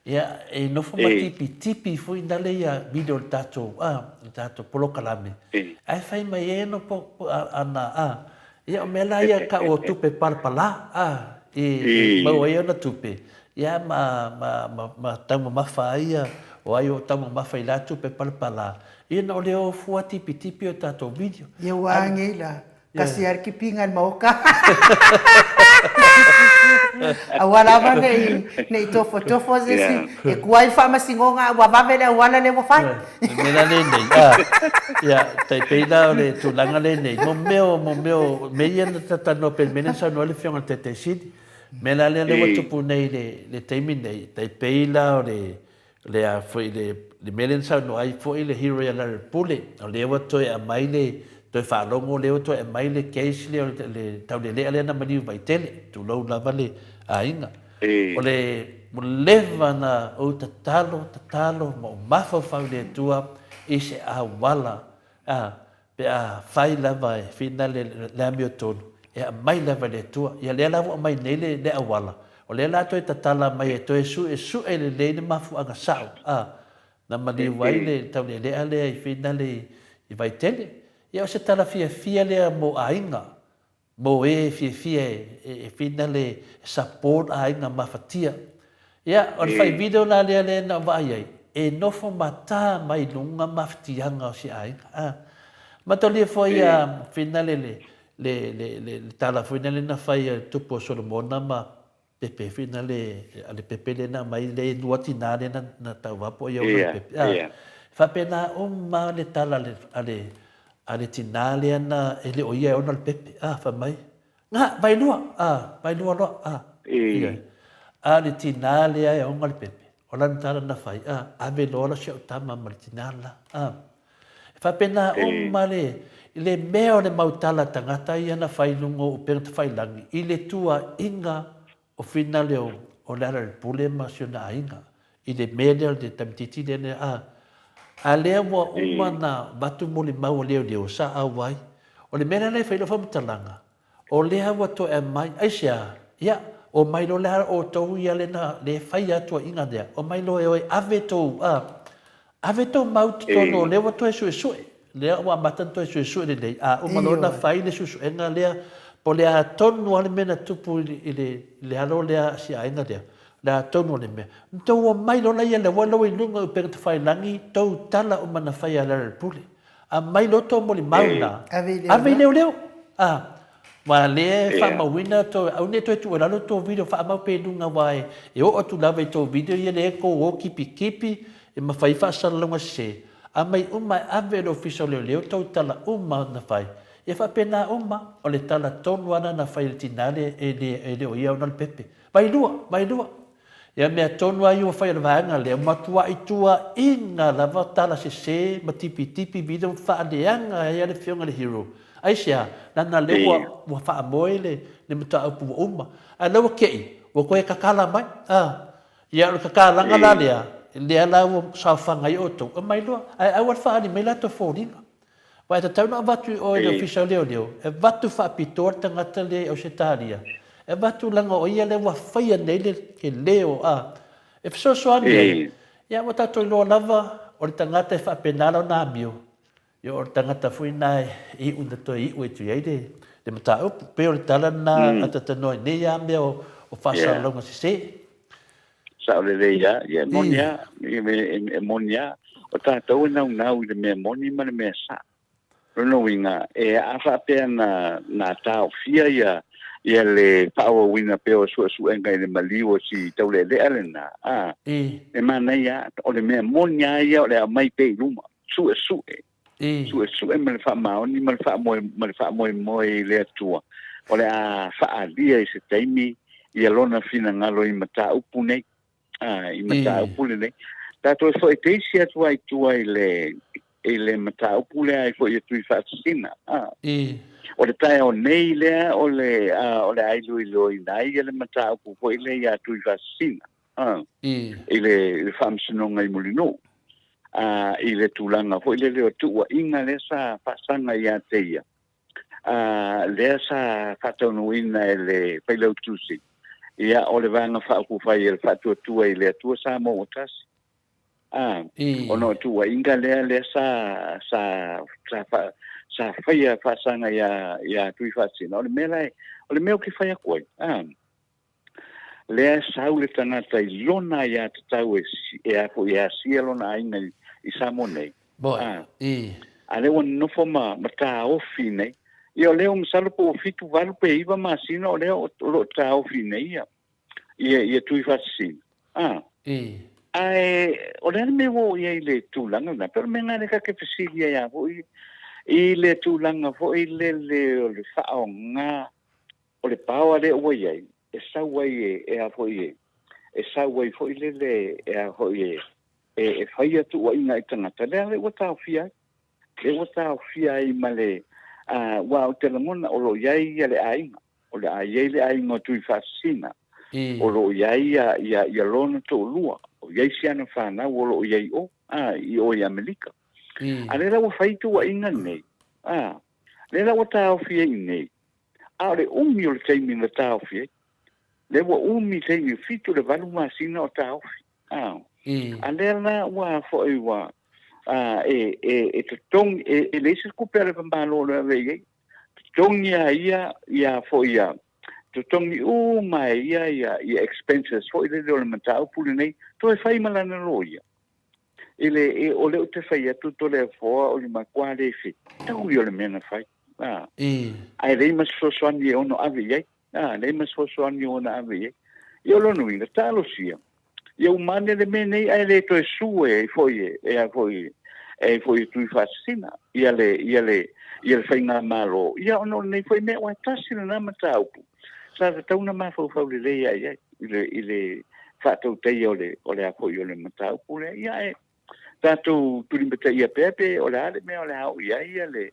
Ia e nofo ma tipitipi foi na le ia video o le tatou a le tatou polokalame ae fai mai ai ana po ana a ia o mea la ia tau o tupe palapala a i maua ai ana tupe ia ma ma ma ma taumamafa ai ia o ai o taumamafa i la tupe palapala ia na o le o fua tipitipi o tatou video. Ia ua age la Kasi lava le kipiga i le maoka. Aua lava ne i tofotofo se isi e tuai le faamasinoga a ua vave le auala lea ua fai. Le mea la lenei, a, ia, tai pei la o le tulaga lenei, mo mea o, mo mea o, mea ia na talatalanoa pei o le mea lea na saunoa ai le Afioga i le Taitai Sili. Mea la lea ua tupu nei i le taimi nei, tai pei la o le, Le a foi le, le mea lea na saunoa ai foi le hero ia Larry Pule, o lea ua toe aumai le, toe faalogo lea ua toe aumai le case lea o le, le taulelea lea na maliu Vaitele, tulou lava le aiga. O le, ua leva na ou tatalo, tatalo ma ou mafaufau i le Atua i se auala, a, Pe a fai lava e whina le, le amiotonu, e aumai lava e le Atua. Ia lea la ua aumai nei le, le auala, o lea la toe tatala mai e toe suesue lelei le mafuaaga sao, a, na maliu ai le taulealea lea i whina le i, i Vaitele. Ia o se tala fiafia lea mo aiga, Mo e fiafia e finale support aiga mafatia. Ia, o le fai video la lea lea na ou vaai ai, e nofo mata mai luga mafatiaga o si aiga. A. Matalia foi a finale le le le le tala foi lea na fai a le tupu o Solomona ma Pepe whina le a le pepe lea na aumai le lua tina lea na na tauva po o ia ona le pepe a e faapena uma le tala a le a le a le tina lea na e le o ia e ona le pepe a fai mai nga vailua a vailua loa a ia a le tina lea e ona le pepe o lana tala na fai a ave loa la si au tama ma le tina la a e faapena uma le le mea o le mau tala tagata ia na fai i luga o upega tafailagi i le tuaiga o finale o o Lealailepule ma si ona aiga i le mea lea o le tamaitiiti lea na a a lea ua uma na avatu molimau a leoleo sa auai. O le mea la lea e fai ai lau faamatalaga, O lea ua toe aumai, aisea? Ia, omai loa lea outou ia le na, le faia tuuaiga lea, omai loa e o e ave tou, a, ave tou mau i totonu o lea ua toe suesue, lea ua amata ona toe suesue lelei, a uma loa ona fai le suesuega lea, po o le a tonu lava le mea na tupu i le, i le, i le alo lea a si aiga lea, o le a tonu o le mea. Ona tou omai loa laia lea ua lau i luga o upega tafailagi tou tala uma na fai a Lealailepule. Aumai loa tou molimau na, ave i leoleo. A, aua lea e faamauina tou, aua ne i toe tuu i lalo tou video, faamau pea i luga aua e oo atu lava i tou video ia lea e tou o kipikipi e ma fai faasalalauga sese. Aumai uma e ave i le ofisa o leoleo tou tala uma na fai. Ia faapena uma, o le tala tonu lava lena na fai e le tina lea e le o ia ona le pepe. Vailua, vailua. Ia mea tonu a ia ua fai o le vaega lea, ua matuai tuuaiga lava tala sese ma tipitipi video ma faaleaga ai le afioga i le hero. Aisea? Leaga lea ua ua faamoe le le mataupu ua uma. Ae lea ua tei, ua toe tatala mai. A. Ia o le tatalaga la lea, lea la ua saofaga ai outou, aumai loa, ae aua le faaali mai latou foliga. Aua e tatau ona avatu i o i le Ofisa o Leoleo, e avatu faapitoa le tagata lea i Ausetalia, e avatu leaga o ia lea ua faia nei le tele o a, e fesoasoani ai. Ia ua tatou iloa lava o le tagata e faapena lona amio, ia o le tagata foi lena e iu ina toe iu atu i ai le mataupu. E pei o le tala lena a Tatanoa i nei lava mea o faasalalauga sese. Sao lelei lava, ia e moni lava, e moni lava. O tatou e naunau i le mea moni ma le mea sao. O lona uiga, e a faapea na, na taofia ia, ia le faaauauina pea o suesuega i le maliu o si taulealea lena, a, e manaia lava, o le mea moni lava ia o le aumai pea i luma, suesue, suesue ma le faamaoni ma le faamoe, ma le faamoemoe i le Atua, o le a faaalia i se taimi ia lona finagalo i mataupu nei, a, i mataupu lenei. Tatou e foi teisi atu ai tua i le, i le mataupu lea ai foi e Tuifaasisina, a. O le taeao nei lea o le, a, o le a iloiloina ai le mataupu foi lea ia Tuifaasisina. I le Faamasinoga i Mulinuu, i le tulaga foi lele o tuuaiga lea sa faasaga ia te ia, lea sa faataunuuina e le Failautusi, ia, o le Vaega Faaupufai a le Faatuatua i le Atua Samoa ua Tasi. Ona o tuuaiga lea lea sa sa sa fa, sa faia faasaga ia ia Tuifaasisina, o le mea la o le mea ou te fai atu ai, lea e sau le tagata i lona aiatatau e, e, a foi, e asia lona aiga i, i Samoa nei. Boy, ah. I. A lea ua nofo ma, ma taofi nei. Ia o lea ua masalo po ua fitu valu pe iva masina o lea o lo o taofi nei ia, ia, ia Tuifaasisina. Ah. I. Ae o le a le mea ua oo i ai i le tulaga lena? Pe o le mea lena lea ta te fesili ai lava foi i le tulaga foi lele o le faaaoga o le power lea ua i ai, e sau ai e, e a foi e, e sau ai foi lele e a foi e, e, e faia tuuaiga i tagata, lea lea ua taofia ai. Lea ua taofia ai ma le, a, ua ou te lagona o lo o i ai ia le aiga, o le a i ai le aiga o Tuifaasisina, o lo o i ai ia, ia, ia lona toalua, o i ai si ana fanau o lo o i ai i o, a, i o i Amerika. A lea la ua fai tuuaiga nei, a, lea la ua taofi ai i nei, A o le umi o le taimi na taofi ai, lea ua umi taimi, fitu le valu masina o taofi. A, a lea la ua foi ua, a, e, e, e totogi, e, e leai se tupe a le Malo o ave i ai. Totogi a ia, ia foi ia, totogi uma e ia, ia, ia expenses foi lele o le mataupu lenei, toe fai ma lana loia. I le, e, o lea ou te fai atu Toleafoa o le matua le fetau ia o le mea na fai. A, ae leai ma se fesoasoani e ono ave i ai. A, leai ma se fesoasoani e ono ave i ai. Ia o lona uiga, talosia, ia uma ane le mea nei ae le toe sue ai foi e, e a foi, e foi e Tuifaasisina, ia le, ia le, ia le faigamalo, ia ona o lenei foi mea, aua e tasi lena mataupu, sa tatau ona mafaufau lelei lava i ai, i le, i le faatautaia o le, o le a foi o le mataupu lea. Ia ae, tatou tulimataia pea pe o le a le mea o le a oo i ai ia le,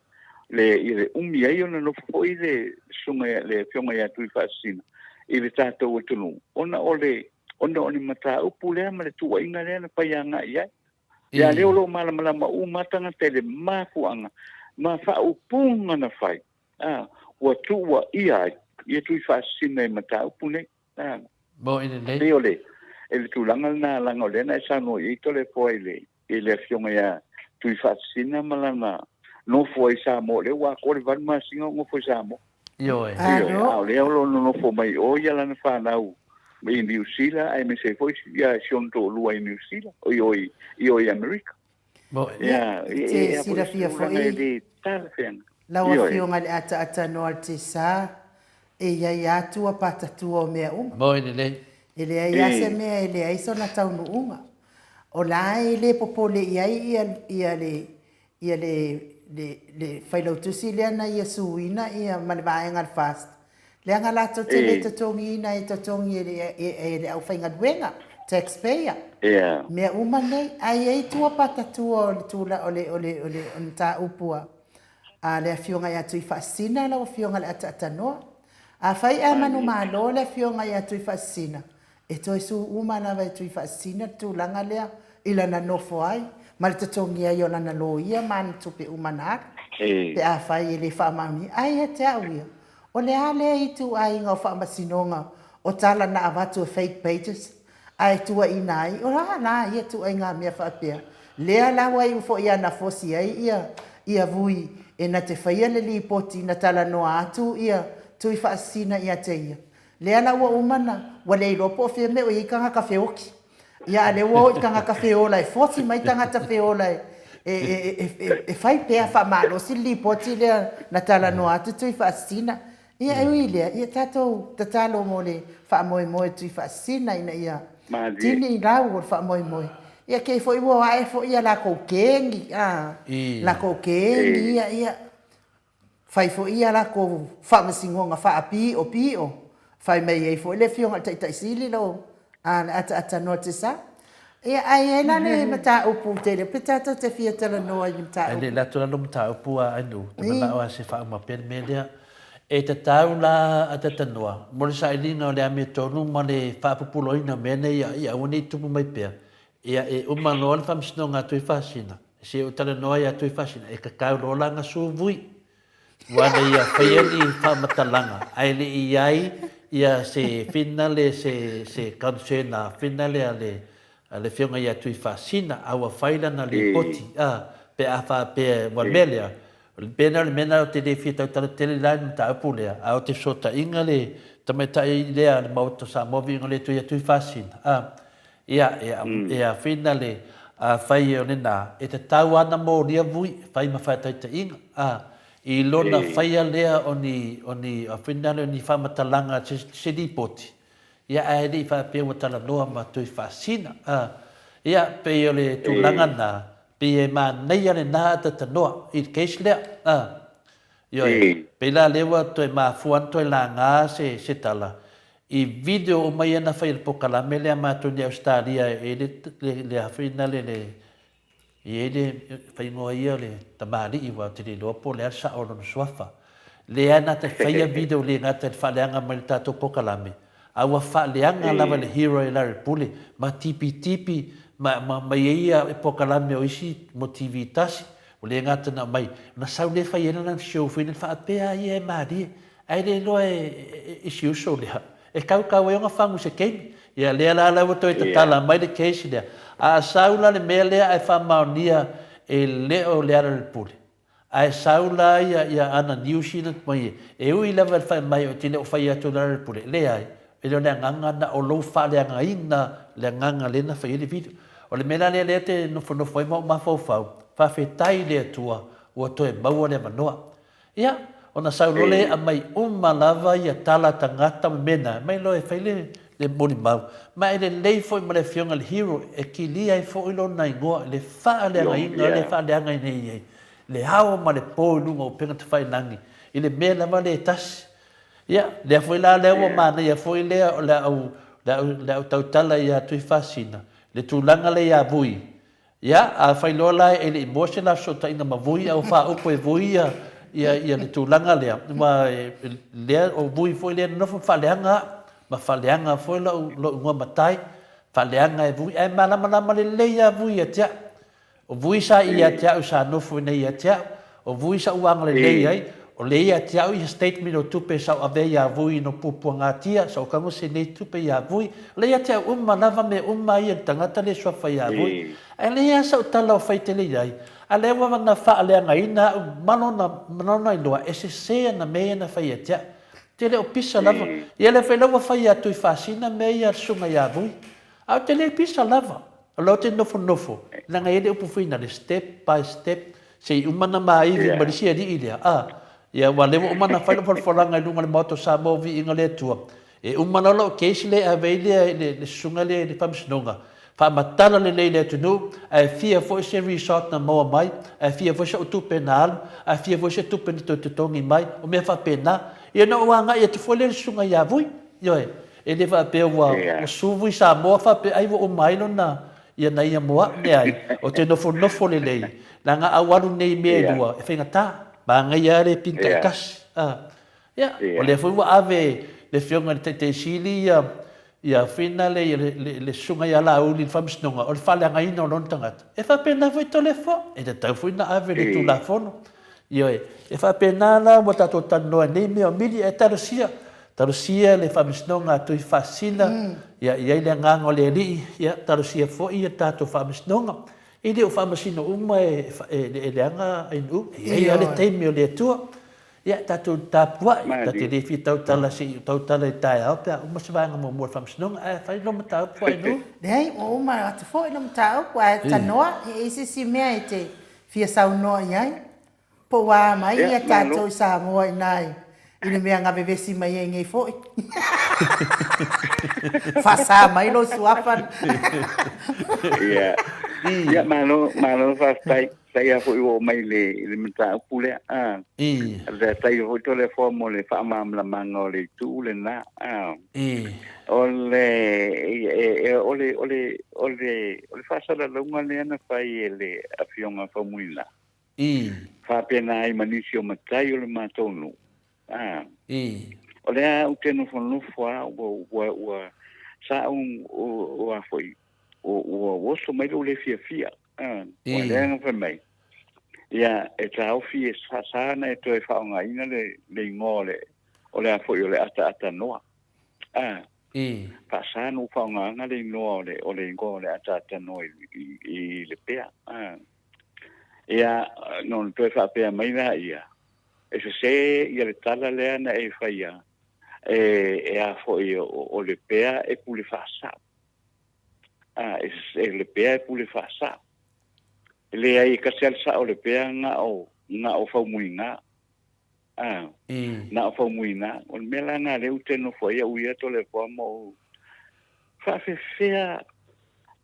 le, ia le umi ai ona nofo foi le susuga le afioga ia Tuifaasisina i le tatou atunuu, ona o le, ona o le mataupu lea ma le tuuaiga lea na fai agai i ai. Ia lea o lo o malamalama uma tagata i le mafuaaga ma faaupuga na fai, a, ua tuuaia ai ia Tuifaasisina i mataupu nei. Mo i lenei. Pei o le, e le tulaga lena, leaga o lea na e saunoa i ai Toleafoa i le, i le afioga ia Tuifaasisina ma lana nofo ai i Samoa, o lea ua atoa le valu masina o nofo i Samoa. Ioe. Ioe, a o lea o lo o nonofo mai o ia lana fanau i Niu Sila, aemaise ai foi ia si ona toalua i Niu Sila, o i o i, i o i Amerika. Mo i. Ia, E te silafia foi lau Afioga i le ataatanoa o le Tesa, e i ai atu a patatua o mea uma. Mo i lelei. E leai lava se mea e leai sona taunuuga. O la e le popole i ai ia, ia le, ia le, le, le failautusi lea na ia suina ia ma le vaega a le FAST, leaga latou te le totogiina e totogi e le, e, e le aufaigaluega. Taxpayer. Ia. Mea uma nei, ae i ai tua patatua o le tula o le o le o le o le mataupu a a le Afioga ia Tuifaasisina lau Afioga i le Ataatanoa. Afai ae manumalo le Afioga ia Tuifaasisina, e toe su uma lava e Tuifaasisina le tulaga lea i lana nofo ai ma le totogi ai o lana loia ma ana tupe uma na alu, pe afai e le faamaonia. Ae ia te au ia, O le a lea ituaiga o faamasinoga o tala na avatu e fake pages ae tuuaina ai? O a la ia ituaiga mea faapea? Lea la ua iu foi ana fosi ai ia ia Vui e na te faia le lipoti na talanoa atu ia Tui Faasisina ia te ia. Lea la ua uma na ua le iloa po o fea mea o i ai tagata feoki. Ia a lea ua o i tagata feola e fosi mai tagata feola e e e fai pea faamalosi le lipoti lea na talanoa atu Tuifaasisina. Ia e ui i lea, ia tatou tatalo mo le faamoemoe Tuifaasisina ina ia tini i lau o le faamoemoe. Ia kei foi ua ae foi ia lakou kegi, a, lakou kegi ia, ia. Fai foi ia lakou faamasinoga faapiopio, fai mai ai foi le Afioga i le Taitai Sili lo a le ataata noa te sa. Ia, ae i ai la le mataupu tele, pe tatou te fia talanoa i le mataupu. Ae le i alu atu la lou mataupu a Ainu, te manao lava se faauma pea le mea lea. E tatau la ataata noa mo le sailiga o le amiotonu ma le faapupuloina o mea nei ia aua ne i tupu mai pea. Ia e uma loa le faamasinoga a Tuifaasina, se o talanoa ia Tuifaasina, e kakau loa lana suvui. Ua na ia faia ni faamatalaga ae le i ai ia se finale se se concern a finale a le a le afioga ia Tuifaasina a ua fai lana lipoti a pe a faapea ua mea lea o le mea lena o le mea lena ou te le fia tautala tele la i le mataupu lea a o te fesootaiga le tamaitai lea a le Maota o Samoa viiga le Atua ia Tuifaasina a Ia, e, e āwhina le, afai o lena, e tatau ana molia vui, e fai ma faataitaiga, ā, i lona faia lea o ni, o ni, āwhina le o ni faamatalaga se, se lipoti, ia, ae le i faapea ua talanoa ma Tuifaasina, ā. Ia, pei o le tulaga na, pei e manaia lena atatanoa i le case lea, ā. Ioe, pei la lea ua toe mafua ana toe laga se, se tala, i video uma ia na fai e le pokalame lea a matou nei Ausetalia e le, le, le afina le, le, e i ai le faaigoa ia o le tamalii aua ou te le iloa po o le a le sao o lona suafa. Lea na te faia video le gata i le faaleaga mai le tatou pokalame, a ua faaleaga lava le hero e Larry Pule ma tipitipi ma, ma, ma i ai ia pokalame o isi mo TV tasi, Ua le gata na aumai, na sau lea fai ai lana show foi lea faapea a ia e malie, ae le iloa e i si uso lea, e kaukau ai ona fagu i se taimi. Ia lea la la ua toe tatala mai le case lea. A sau la le mea lea ae faamaonia e le o Lealailepule, ae sau la ia ia ana news ia na aumai e ui lava i le fai mai ou te le o fai atu e Lealailepule, leai, E le o le agaga na o lou faaleagaina le agaga lea na fai ai le video. O le mea la lea lea te nofonofo ai ma ou mafaufau, faafetai i le Atua ua toe maua le avanoa. Ia, ona sau loa lea e aumai uma lava ia tala a tagata ma mea na, aumai loa e fai le le molimau. Ma e lelei foi ma le afioga i le Hero e kilia ai foi lona igoa i le faaleagaina lea e faaleagaina ai le ao ma le po i luga o upega tafailagi i le mea lava lea e tasi. Ia, lea foi la lea ua manaia foi lea o le a ou, le a ou, le a ou tautala ia Tuifaasina, le tulaga lea ia Vui. Ia, afai loa la e le i maua se la fesootaiga ma Vui a ua faaupu e Vui ia, ia, ia le tulaga lea, aua e, lea, o Vui foi lea e nonofo ma faaleaga au, ma faaleaga foi lou, lou igoa matai, faaleaga e Vui, ae malamalama lelei lava Vui ia te au. O Vui sa i ia te au sa nofo nei ia te au, o Vui sa u agalelei ai, o le ia te au ia statement o tupe sa u avea ia Vui no puapuagatia, sa u kago se nei tupe ia Vui, o le ia te au uma lava mea uma ia le tagata le suafa ia Vui. Ae le ia sa u tala o fai tele iai, a lea ua na faaleagaina au ma lona, ma lona iloa e sese ana mea ia na fai ia te au. Te le o pisa lava, ia lea foi la ua fai ia Tuifaasina mea ia a le susuga ia Vui. A ou te le pisa lava. O la ou te nofonofo, leaga e i ai le upu foi lea, step by step, se i uma ona maivi ma le isi alii lea, a, ia, aua o lea ua uma ona fai lau folafolaga i luga o le Maota o Samoa o Viiga o le Atua, e uma loa lau case lea e ave ai lea i le susuga lea i le Faamasinoga, faamatala lelei i le atunuu, ae fia foi se result na maua mai, ae fia foi sau tupe na alu, ae fia foi se tupe na toe totogi mai, o mea faapena. Ia ona ou agai atu foi lea i le susuga ia Vui, ioe. E le faapea ua ua suvu i Samoa faapea ai ua uma ai lona ia na ia mo a'u leai ou te nofonofo lelei leaga a ou alu nei i mea e lua e faigata manaia lava le pin taitasi a ia o lea foi ua ave le afioga i le Taitai Sili ia ia Fina le le susuga ia Laauli i le faamasinoga o le faaleagaina o lona tagata e faapena foi Toleafoa e tatau foi ona ave le Tulafono Ioe, e faapena la ua tatou talanoa i nei mea o mili, ae talosia, talosia le faamasinoga a Tuifaasisina, ia i ai le agaga o le Alii, ia talosia foi ia tatou faamasinoga. E le o faamasino uma e, e leaga ainu, e i ai lava le taimi o le Atua. Ia tatou tapuai, ta te le fia tautala se i ou tautala i le taeao pe a uma se vaega muamua o le faamasinoga, ae fai lou mataupu ainu. Leai, ua uma atu foi lou mataupu, ae tanoa, e i ai se isi mea e te fia saunoa i ai, po ua a mai ia tatou i Samoa ina i le mea na vevesi mai ai nei foi. Faasa mai lou suafa. Ia, ia malo, malo faafetai. Faafetai lava foi ua oo mai i le, i le mataupu lea. Ah. Faafetai foi Toleafoa mo le faamalamalamaga o le itu lena. Ah. O le, e, e, o le, o le, o le, o le faasalalauga lea na fai e le Afioga Faumuina. Faapena ai ma nisi o matai o le matou nuu. Ah. O lea ou te nofonofo lava, ua, ua, ua, sa ou, ua foi, ua, ua oso mai lou le fiafia. Ah. Ua lea na fai mai. Ia, e taofi e sa, sa na e toe faaaogaina le, le igoa o le, o le a foi o le ataatanoa. A, faasa na ou faaaogaina le igoa o le, o le igoa o le ataatanoa i, i, i Lepea. A, ia, na ona toe faapea mai laia, e sese ia le tala lea na e faia, e, e a foi o, o Lepea e pule faasao. A, e, e Lepea e pule faasao. E leai, e tasi lava le sao o Lepea na o, na o Faumuina. A, na o Faumuina. O le mea la lena lea ou te nofo ai au ia Toleafoa ma ou faafefea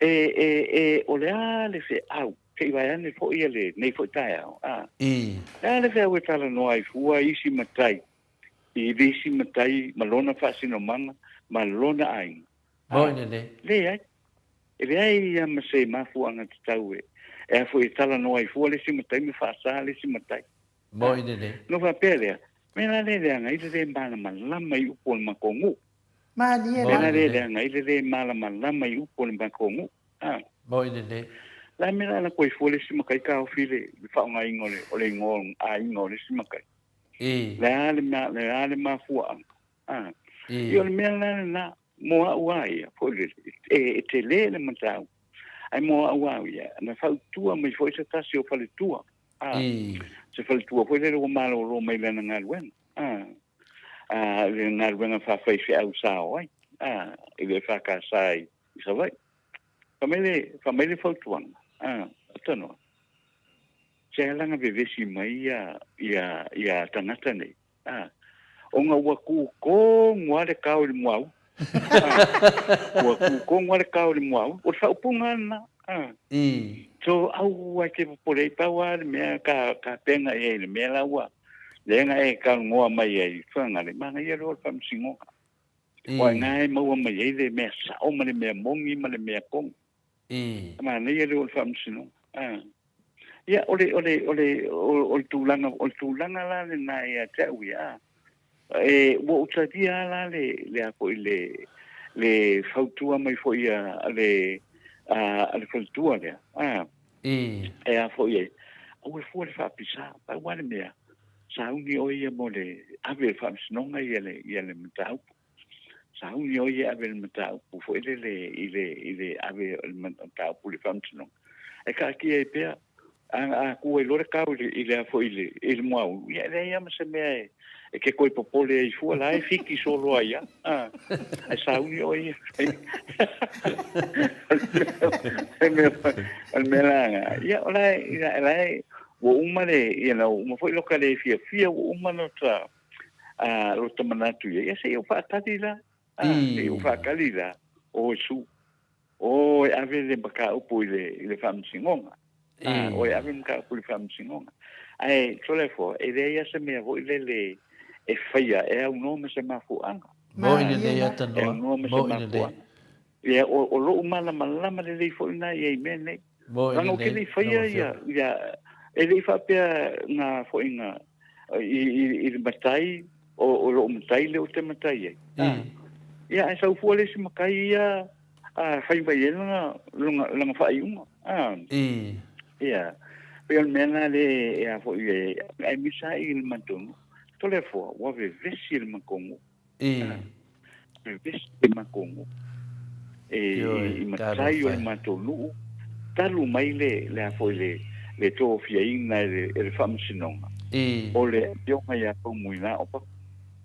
e, e, e, o le a le feau, se i vae ane foi ia lenei foi taeao, a, le a le feau e talanoa ai fua i isi matai, i le isi matai ma lona faasinomaga ma lona aiga. A, leai. E leai ia ma se mafuaaga tatau e, e a foi e talanoa ai fua le isi matai ma faasa le isi matai. Moi lelei. Ona faapea lea, mea la lea leaga ai le le malamalama i upu o le matou nuu. Malie la. Mea la lea leaga ai le le malamalama i upu o le matou nuu. A. Moi lelei. La mea la na koe fua le isi matai taofi le faaaogaina o le igoa aiga o le isi matai. Le a le le a le mafuaaga. A. Ia o le mea la lena mo au a ia foi lele e tele le mataupu. Ae mo au a ia na fautua mai foi se tasi o faletua. A, se faletua foi lele ua malolo mai lana galuega, a, a, le galuega faafaifeau sa o ai, a, i le EFKS i, i Savaii. Fai mai le, fai mai le fautuaga, a, Tanoa, se alaga vevesi mai ia, ia, ia tagata nei, a, ona ua tu tonu lava le kao i le muaulu. A, ua tu tonu lava le kao i le muaulu. O le faaupuga lava lena. A. So, aua e te popole ai, pau lava le mea ka, ka pega i ai i le mea la ua, lea na e talanoa mai ai i Fagalii, manaia loa le faamasinoga. Aua i ina e maua mai ai le mea sao ma le mea moni ma le mea tonu. Manaia lea o le faamasinoga. A. Ia, o le, o le, o le, o le tulaga, o le tulaga la lena ia te au ia, a. E, ua ou talia lava la le, le a foi le, le fautua mai foi a le, a le faletua lea, a. E a foi e, aua e fua le faapisa, pau lava le mea, sauni oe ia mo le ave i le faamasinoga ia le, ia le mataupu. Sauni ʻoe ia e ave le mataupu foi lele i le, i le ave o le mataupu i le faamasinoga. Ae taatia ai pea, a, a kū ai loa le kao i le, i le a foi i le, i le muaulu, ia e leai lava ma se mea e, e te toe popole ai fua, la e fiki solo ai lava, a, ae sauni ʻoe ia. O le mea, o le mea la lena, ia o la e, la e, ua uma le, you know, ua uma foi lota le fiafia, ua uma lota, a lota manatu ia, ia se i ou faatali la, a, se i ou faatali la, o Iesu, o e ave le mataupu i le, i le faamasinoga, a, o e ave le mataupu i le faamasinoga. Ae, Toleafoa, e leai lava se mea foi lele e faia e aunoa ma se mafuaaga. Moʻi lelei E Atanoa, aunoa ma se moʻi lelei. mafuaaga. Ia, o, o loʻu malamalama lelei foi lena ia i mea nei. Moʻi Leaga ou te lelei le i lau faia ia, afioga. ia, e le i faapea nga foi nga, i, i, i le matai, o, o loʻu matai lea ou te matai ai. I. A, ia, ae sau fua le isi matai ia, a, fai mai ai lana, lana, lana faaiuga. A, I. ia, pei o le mea lena lea e, a foi e, aemaise lava i le matou nuu. Toleafoa, ua vevesi le matou nuu. I. Vevesi le matou nuu. E, Ioe, i matai o talofa le e. matou nuu, talu mai le, le a foi le, le tofiaina e le, e le Faamasinoga, I. o le Afioga ia Faumuina o Papa.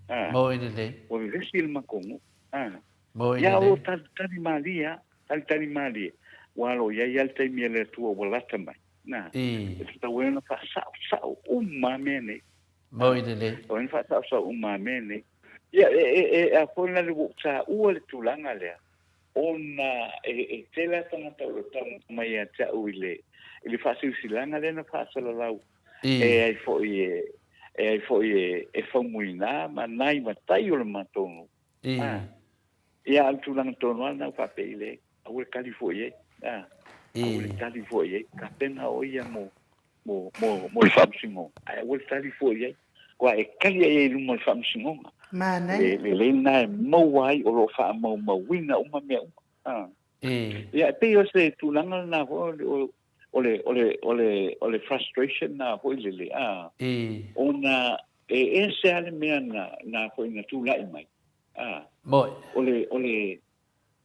A, Moe lelei. ua vevesi le matou nuu. A, Moe ia o lo lelei. talitali malie lava, talitali malie, ua alo i ai lava le taimi a le Atua ua lata mai. Na, I. e tatau ai ona faasaosao uma lava mea nei. Moi lelei. O ai na faasaosao uma mea nei. Ia, e, e, e, a foi lale ua ou taua le tulaga lea, ona e, e tele lava tagata o lo o tau mai ia te au i le, i le faasilasilaga lea na faasalalau, I. e ai foi e, e ai foi e, e Faumuina ma nai matai o le matou nuu. I. A, ia, a o le tulaga tonu lava lena ua faapea i le, aua le tali fua i ai. A, aua le I. tali fua i ai. Tapena o ia mo, mo, mo, mo le faamasinoga, ae aua le tali fua i ai. Aua e tali ai i luma o le faamasinoga. Manaia. Le, le lei lena e maua ai o lo o faamaumauina uma mea uma. A. I. Ia, e pei o se tulaga lena foi o, o le, o le, o le, o le frustration lena foi lele, a. I. Ona e ese lava le mea na, na foi na tulai mai. A. Moi. O le, o le,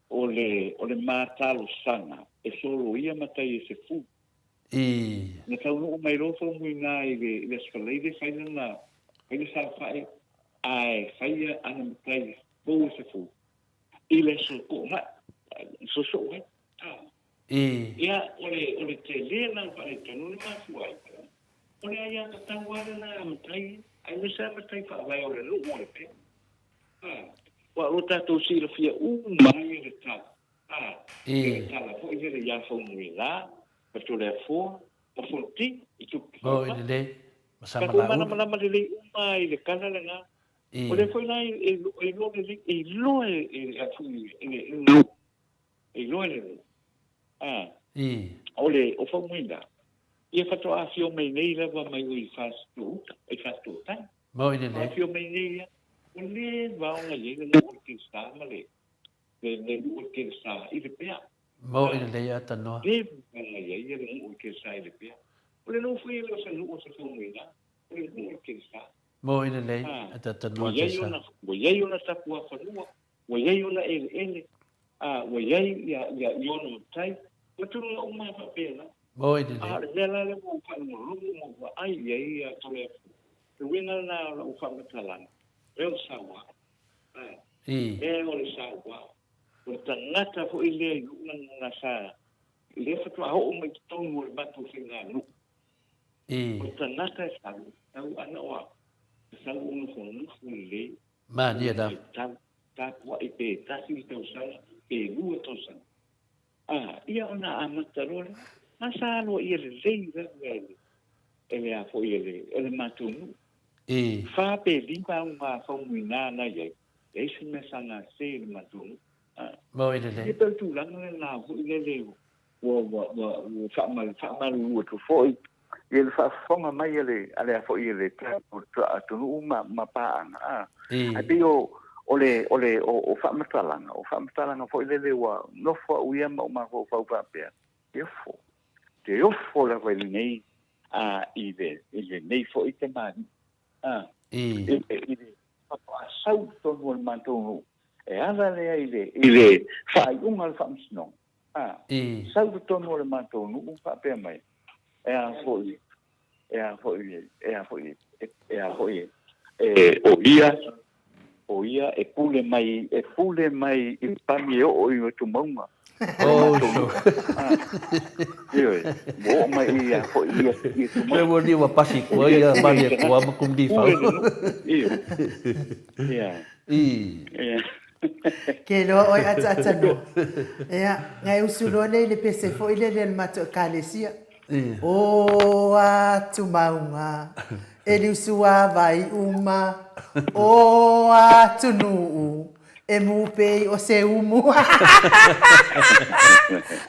o le, o le ma talosaga e soloia matai e se fu. I. Na taunuu mai loa Faumuina i le, i le Aso Faraile fai lana, fai le saofai ae faia ana matai fou e se fou i le aso Toonai, soosoo ai. A. I. Ia, o le, o le tele la o le faaletonu le mafua ai, o le aiatatau lava lena a matai ia, aemaise lava matai faavae o le nuu o Lepea. A, aua o lo tatou silafia uma ai le tala, a, I. le tala foi lele ia Faumuina, ma Toleafoa, ma Fonoti, i tupu Moi faavae. lelei, ma Tatou Samalaulu. malamalama lelei uma i le tala lena. I. O lea foi la e, e, e iloa lelei, e iloa e, e, a foi, e le nuu, e iloa e le nuu. A, I. o le, o Faumuina, ia faatoa afio mai nei lava mai o i Fasitoo-uta, i Fasitoo-tai. Moi lelei. Afio mai nei ia, ua leva ona i ai le nuu o le Kelesa ma le, le, le nuu o le Kelesa i Lepea. Moi lelei Atanoa. Leva ona i ai le nuu o le Kelesa i Lepea. O le nuu foi e le o se nuu o se Faumuina, o le nuu o le Kelesa. Moi lelei A, Atanoa ua i ai Tesa. ona, ua i ai ona tapuafanua, ua i ai ona eleele, a, ua i ai ia, ia, i ona matai, ma tulaga uma faapena. Moi A lelei. o le mea la lea ua ou faalogologo ma ou vaai i ai ia Toleafoa, le uiga lena o lau faamatalaga, mea o le saua. A, I. mea o le saua. O le tagata foi lea i lou lagona sa, lea faatoa oo mai i totonu o le matou faiganuu. I. O le tagata e sau, sau ana o au, e sau o nofonofo lelei, Malie lava. Tau, tapuai pe tasi le tausaga, pe lua tausaga. A, ia ona amata loa lea. A sa aloaia lelei lava e le, e le a foi e le, e le matou nuu. I. Fa pe lima au mafaumuina na i ai, leai se mea sa gase i le matou nuu. A, Moi lelei. ia pei o le tulaga lena foi lele ua, ua, ua, ua faamalulu atu foi ia le faafofoga mai a le, a le a foi e le tatou atunuu ma, ma paaga, a. I. Ae pei o, o le, o le, o, o faamatalaga, o faamatalaga foi lele ua nofo au ia ma ou mafaufau faapea, te ofo, te ofo lava i lenei, a, i le, i lenei foi tamalii, a. I. I, i le faatoa sau i totonu o le matou nuu, e ala lea i le, i le faaiuga o le Faamasinoga. A, I. sau totonu o le matou nuu faapea mai, e a foi, e a foi, e a foi, e a foi, e, o ia, o ia e pule mai, e pule mai i le pani e oo i Tumauga. O le matou nuu. A, ioe, ua oo mai i a foi ia, i Tumauga. Le ua ni ua pasi kua ia mali e kua ma kumdi Pule fau. le nuu, ioe. Ia. I. Ia. Ke iloa oe ataatanoa. Ia, ngai usu loa lea i le pese foi lele a le matou ekalesia. O atu maunga, e liusu a vai uma, o atu nuu, E mu pei o se umu.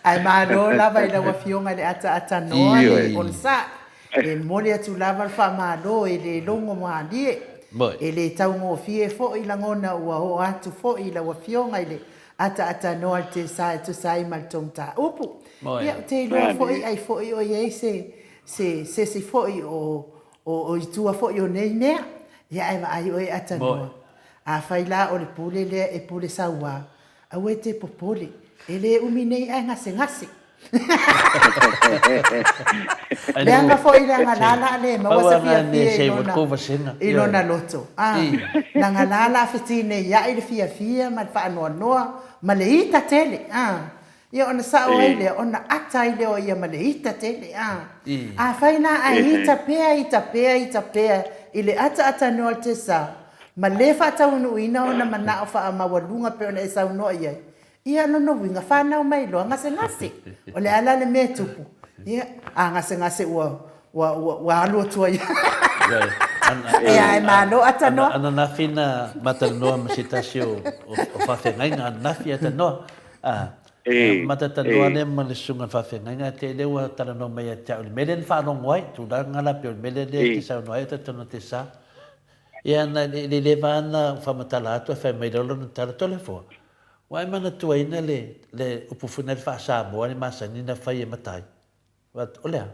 Ae malo lava i lau Afioga i le ataatanoa le onosai. E momoli atu lava le faamalo e le logo malie. E le taugofie foi lagona ua oo atu foi i lau Afioga i le ataatanoa le tesa e tusa ai ma le tou mataupu. Ia, ou te iloa foi ai foi o i ai se se isi foi o o i tua foi o nei mea. Ia ae vaai oe atanoa. Afai la o le pule lea e pule sauā, aua e te popole, e le umi nei ae gasegase. Leaga foi leaga la la le maua se fiafia i lona, i lona loto. A, leaga la la fetineia'i le fiafia ma le faanoanoa ma le ita tele. A, Ia ona sao ai lea, ona ata ai lea o ia ma le ita tele, a. Afai la ae ita pea, ita pea, ita pea i le ataatanoa o le tesa, ma le faataunuuina ona manao faamaualuga pei ona e saunoa i ai, ia lona uiga, fanau mai loa gasegase. O le a la le mea e tupu? Ia, a gasegase ua, ua, ua, ua alu atu ai. Ia, ae malo atanoa. Ananafi na matalanoa ma se tasi o, o, o faafeagaiga ananafi atanoa. A, matatanoa lea ma le susuga i le faafeagaiga te lea ua talanoa mai ia te au i le mea lea na faalogo ai, tulaga la pei o le mea lea e te saunoa ai o tatou te sa. Ia na le leva lava na faamatala atu ae fai mai loa lona tala, Toleafoa, ua e manatuaina le le upu foi lea faa-Samoa le masani na fai e matai? O le a? O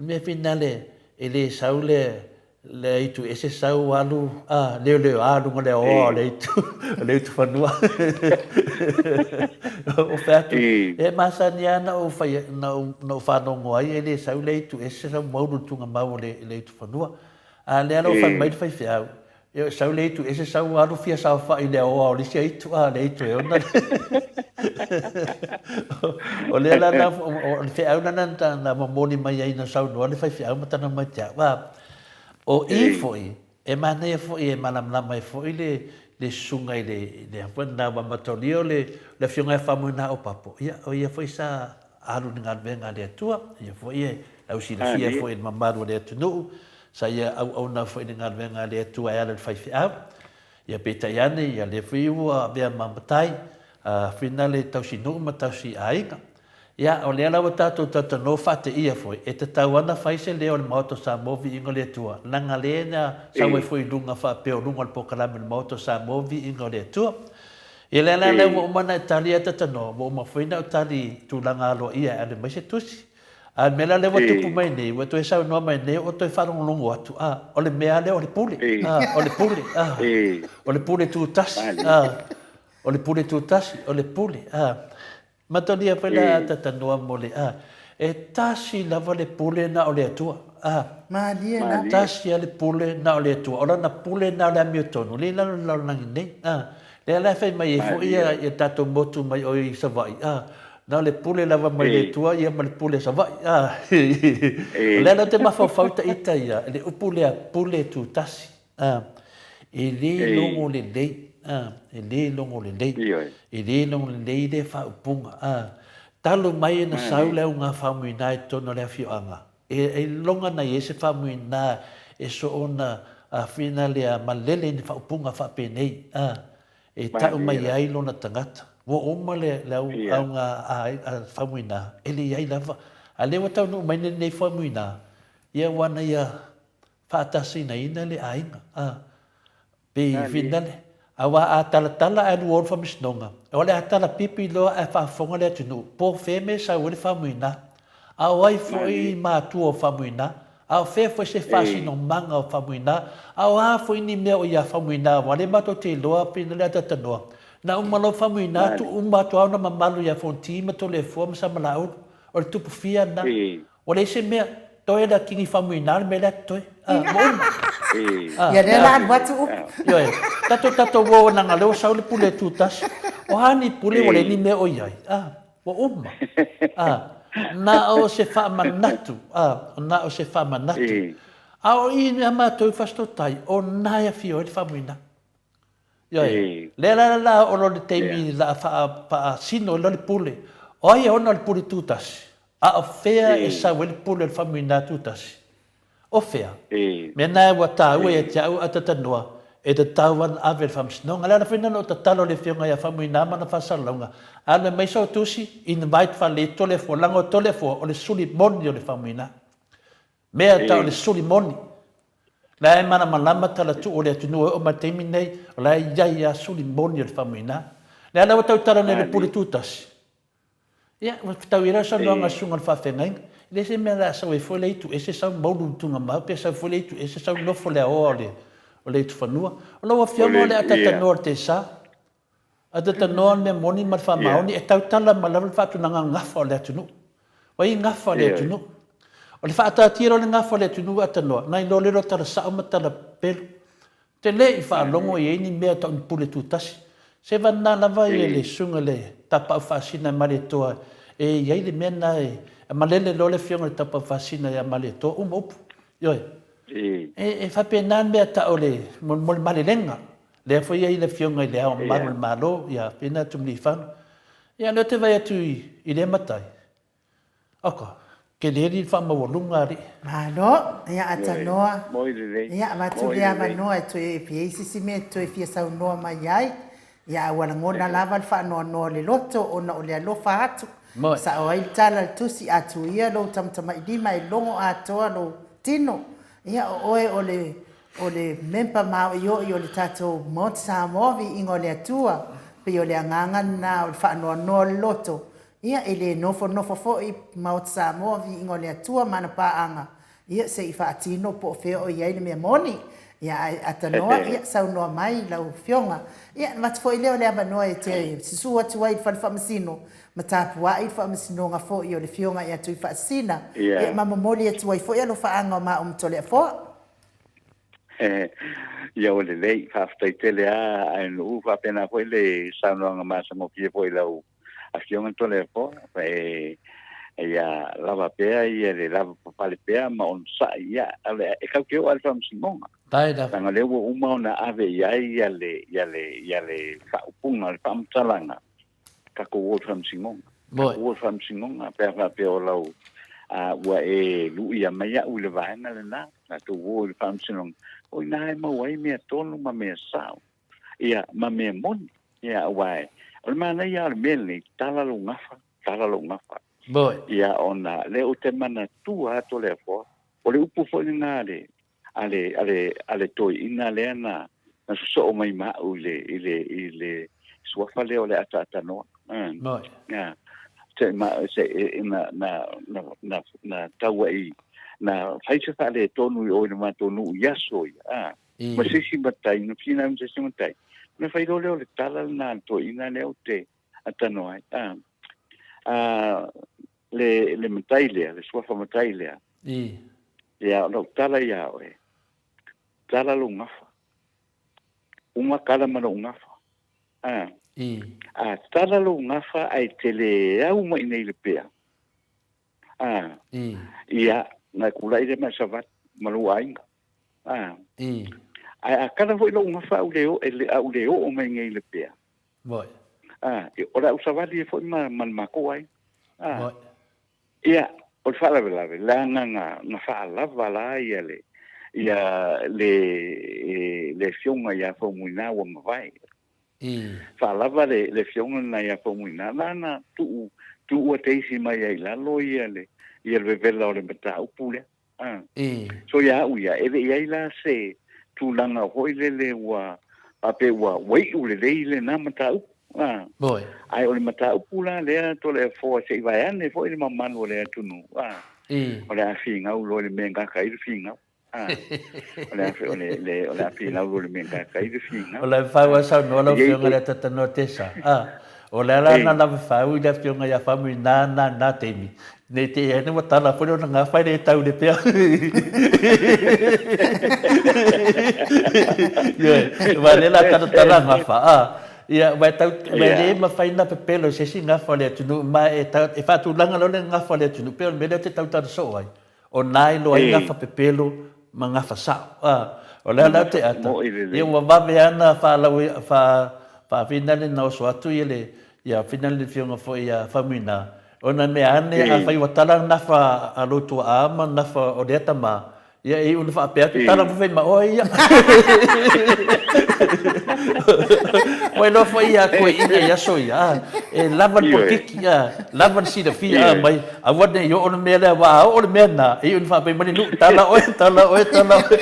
le mea finale e le sau le le aitu ese sau alu a leoleo a luga le aoa o le aitu o le aitu fanua. O fea atu e masani lava na ou fai na ou na ou faalogo ai e le sau le aitu ese sau maulu i le tugamau o le le aitu fanua. A lea la ua fai mai le faifeau Ioe, sau le aitu ese sau alu fia saofai i le aoa o le isi aitu, a, le aitu e ona le. O lea la na, o le feau la na, na momoli mai ai na saunoa le faifeau ma tana mai te au. A, o i foi, e manaia foi e malamalama ai foi le, le susuga i le, le a foi na Matolia o le, le afioga ia Faumuina Opapo, ia, o ia foi sa alu i le galuega a le Atua, ia foi e lausilafia foi e le mamalu o le atunuu, Sa ia auauna foi i le galuega a le Atua e ala i le faifeau. Ia peitai ane, ia lea foi ua avea ma matai, a finale tausi nuu ma tausi aiga. Ia, o lea la ua tatou talatalanoa faateia foi, e tatau lava ona fai se leo o le Maota o Samoa Viiga o le Atua, leaga lea na sau ai foi i luga faapea o luga o le polokalame o le Maota o Samoa Viiga o le Atua. Ia lea la lea ua uma ona e tali a talatalanoa, ua uma foi ona ou tali i tulaga aloaia e ave mai se tusi. A o le mea la lea ua tupu mai nei, ua toe saunoa mai nei ua toe faalogologo atu, a, o le mea lava lea o le pule, a, o le pule, a, o le pule tutasi, a, o le pule tutasi, o le pule, a. Matalia foi la a tatanoa mo le, a, e tasi lava le pule na o le Atua, a. Malie lava. Tasi lava le pule na o le Atua. O lana pule na o le amiotonu, lea i lalo o le lalolagi nei, a. Lea la e fai mai ai foi ia tatou motu mai o i Savaii, a, Na o le pule lava mai le Atua ia ma le pule a Savaii. A, o lea la ou te mafaufau ita ia, i le upu lea pule tutasi. A, e le logo lelei. A, e le logo lelei. E le logo lelei lea faaupuga. A, talu mai ona sau le auga faumuina i totonu o le afioaga, e iloga na i ai se faumuina e soona afina lea malele i ni faaupuga faapenei. A, E tau mai ai lona tagata. Ua uma le le au auga a Faumuina, e leai lava. A lea ua taunuu mai lenei Faumuina, ia ua na ia faatasinaina le aiga, a. Pei finale, aua a talatala ae luo le Faamasinoga, o le a talapipi loa ae faafofoga le atunuu, po o fea mea e sau ai le Faumuina. A o ai foi matua o Faumuina? A o fea foi se faasinomaga o Faumuina? A o a foi ni mea o ia Faumuina aua lea matou te iloa pei na lea talatalanoa. Na uma loa Faumuina tuu uma atu lava ona mamalu ia Fonoti ma Toleafoa ma Samalaulu. O le tupu fia lena. Ua leai se mea. Toe le Kini Faumuina le mea lea totoe. A, ua uma. A, Ia lea la alu atu upu. Ioe. Tatou tatou o leaga lea ua sau le pule tutasi. O a ni pule ua leai ni mea o i ai. A. Ua uma. A, na o se faamanatu, a, na o se faamanatu. A o i a matou i Fasitotai, o na e afio ai le Faumuina. Ioe. Lea la la oo loa le taimi la a faasino ai loa le pule. O ai e ona le pule tutasi? A o fea e sau ai le pule o le Faumuina tutasi? O fea? Mea na ua taua ia te au a tatanoa, E tatau lava ona ave i le Faamasinoga. O le ala foi lena na ou tatalo i le Afioga ia Faumuina ma ana faasalalauga, alu e aumai sau tusi, invite faalelei Toleafoa, leaga o Toleafoa o le suli moni o le Faumuina. Mea tau o le suli moni. La e malamalama tala tuu o le atunuu e oo mai le taimi lenei, o la e i ai lava suli moni o le Faumuina. Le ala ua tautala nei i le pule tutasi, ia, ua fetau i ai la le saunoaga a le susuga i le faafeagaiga. E leai se mea o le a sau ai fua le itu ese sau maulu i le tugamau pe sau foi le itu ese sau nofo i le aoa o le itufanua. O lau Afioga o le atatanoa o le tesa. Atatanoa le mea moni ma le faamaoni e tautala mai lava le faatulaga gafa o le atunuu. Ua i ai gafa o le atunuu. O le faataatia loa o le gafa o le atunuu atanoa, nai lo lelo tala sao ma tala pelu. Te le i faalogo i ai ni mea tau ni pule tutasi. Se vana lava ia le susuga i le Tapaau Faasina i Malietoa e i ai le mea lena e malele loa le afioga i le Tapaau Faasina ia Malietoa, uma upu. Ioe. E faapena le mea tau o le mo le malelega. Lea foi e i ai le afioga i le Ao Mamalu o le Malo ia Fina Tumilifano. Ia lea ou te vaai atu i lea matai. Oka, tele le faamaualuga alii. Malo, ia atanoa. Ia avatu le avanoa e toe i ai se isi mea e toe fia saunoa mai ai. Ia a ua lagona lava le faanoanoa o le loto ona o le alofa atu. Sao ai le tala a le tusi, a tuia lou tamatamailima e logo atoa lou tino. Ia o oe o le o le member maoioi o le tatou Maota Samoa, viiga o le Atua. Pei o le agaga lena o le faanoanoa o le loto. Ia, e le nofonofo foi Maota Samoa, viiga o le Atua ma ana paaga, ia, se i faatino po o fea o i ai le mea moni. Ia, ae atanoa, ia, saunoa mai lau Afioga. Ia, ona avatu foi lea o le avanoa e te susu atu ai i le Fale Faamasino ma tapuai le Faamasinoga foi o le Afioga ia Tuifaasisina, ia, ma momoli atu ai foi alofaaga o maau ma Toleafoa. Ia ua lelei, faafetai tele lava Aenu'u, faapena foi le saunoaga matagofie foi i lau Afioga Toleafoa, e ia lava pea ia le lava papale pea ma onosai, ia e tatou te oo lava i le faamasinoga. Leaga o lea ua uma ona ave i ai ia le, ia le, ia le faaupuga, le faamatalaga, tatou o i le faamasinoga. Tatou o i le faamasinoga pe a faapea o lau, a, ua e luia mai au i le vaega lena, tatou o i le faamasinoga, o i ina e maua ai mea tonu ma mea sao. Ia, ma mea moni. Ia, aua e, o le manaia lava o le mea lenei, tala lou gafa, tala lou gafa. Moi. Ia, ona lea ou te manatua lava Toleafoa, o le upu foi lena a le, a le, a le, a le toeaina lea na, na sosoo mai ma au i le, i le, i le suafa lea o le Ataatanoa. Moi. Ia, se, ma, se, e, na, na, na, na, na tauai, na fai se faaletonu i o i le matou nuu i aso ia. A. Ma se isi matai, na finau ma se isi matai. Ona fai loa lea o le tala lena a le toeaina lea ou te atanoa ai. A, a, le, le matai lea, le suafa matai lea. Ia, o lau tala ia oe, tala lou gafa. Uma tala ma lou gafa. A, a tala lou gafa ae te le au mai i nei le pea. A, ia, na tulai lea ma savali ma lou aiga. A. Ae a kala foi lou gafa a ua le, a ua le oo mai nei i le pea. Moi. A, o le a ou savali ai foi ma, ma le matou aiga. A. Moi. Ia, o le faalavelave, leaga na, na faalava la ia le, ia le, le afioga ia Faumuina ua mavae. Faalava le, le afioga lena ia Faumuina, na na tuu, tuua teisi mai ai i lalo ia le, ia le vevela o le mataupu lea. A. So ia au ia, e le i ai la se tulaga foi lele ua faapea ua, ua iu lelei lena mataupu. A. Moi. Ae o le mataupu la lea Toleafoa se i vaeane foi le mamalu o le atunuu, a. O le a finau loa i le mea e gata ai le finau. A. O le a, o le, le, o le a finau loa i le mea e gata ai le finau. O le fau a saunoa lau Afioga i le Atatanoa Tesa. A. O le ala na lava fau i le Afioga ia Famu i na, na, na taimi, Nei te i ane ua tala foi lona gafa e le tau le pea. Ioe, wa le la tala tala gafa, a. Ia, wa e tau, wa e le mawhai na pepelo i se isi gafa o le atunuu, ma e, ta, e whaatulanga loa le gafa o le atunuu, pei o le mea lea ou te tautala soo ai. O na e loa ai gafa pepelo ma gafa sao, a. O le ala o te ata, ia ua vave lava na whaalau, wha, whaawhina le na oso atu ia le, ia whina le whionga foi ia Faumuina, Ona mea ane, afai ua tala nafa a lou tuaa ma nafa o lea tama, Ia e iu ina faapea atu, tala foi ma oe ia. Ua iloa foi ia toeaiina i aso ia, a, e lava le polokiki, a, lava le silafia, a, mai, aua ne i oo le mea lea, aua a oo le mea lena, e iu ina faapea mai le nuu, tala oe, tala oe, tala oe.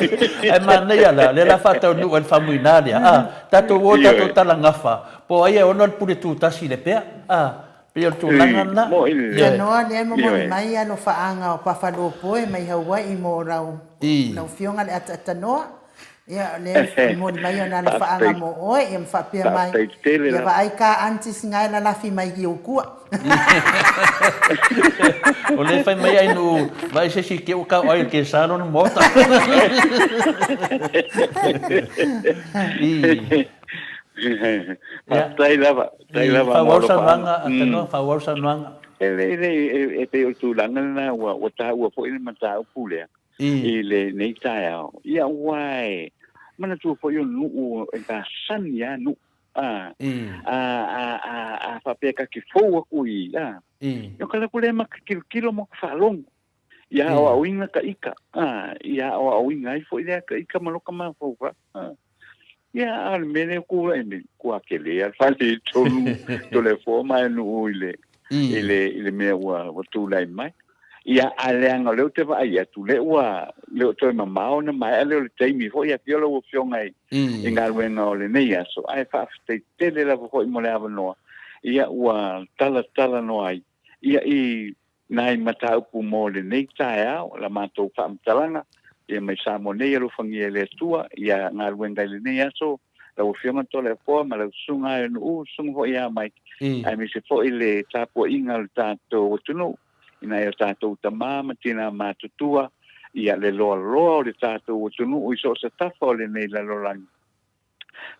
Ae manaia la, o lea o le a faataunuu ai le famuina lea, a, tatou o tatou tala gafa, po o ai e ono le pule tutasi i le pea, a, Pei o le tulaga lena. Tanoa lea e momoli mai alofaaga o Pafalopoe mai Hawaii mo lau afioga le ataatanoa. Ia o lea e momoli mai ona alofaaga mo oe ia ma faapea mai, ia vaai ka aunties nga e lalafi mai i ou tua. O lea e fai mai ai nuu, vaai se isi keu kau ai o le kesa lona maota. Faafetai lava, faafetai lava mo Faaauau saunoaga, Tanoa, faaauau saunoaga. E le, le, e pei o le tulaga lena ua, ua taua foi le mataupu lea i lenei taeao. Ia, aua e manatua foi o nuu e masani lava nuu. A, a, a, a, a faapea ta te fou atu i, a, ia ka latou lea ma te tilotilo ma te faalogo. Ia aoaoina ka ika, a, ia aoaoina ai foi lea ka ika ma loka mafaufau. A, ia, a o le mea lea tulai mai, ua tele lava le faaletonu Toleafoa ma Aenu'u i le, i le, i le mea ua, ua tulai mai. Ia, ae leaga o lea ou te vaai atu, lea ua, le o toe mamao ona maea lea o le taimi foi, afio lau Afioga i, i galuega o lenei aso, ae faafetai tele lava foi mo le avanoa, ia, ua talatalanoa ai, ia, i nai mataupu mo lenei taeao, la matou faamatalaga, ia mai Samoa nei alofagia e le Atua, ia galuega i lenei aso, lau Afioga Toleafoa ma lau Susuga Aenu'u, Susuga foi ia Mike, aemaise foi le tapuaiga o le tatou atunuu, i nai o tatou tama ma tina matutua, ia le loaloa o le tatou atunuu i so o se tafa o lenei lalolagi.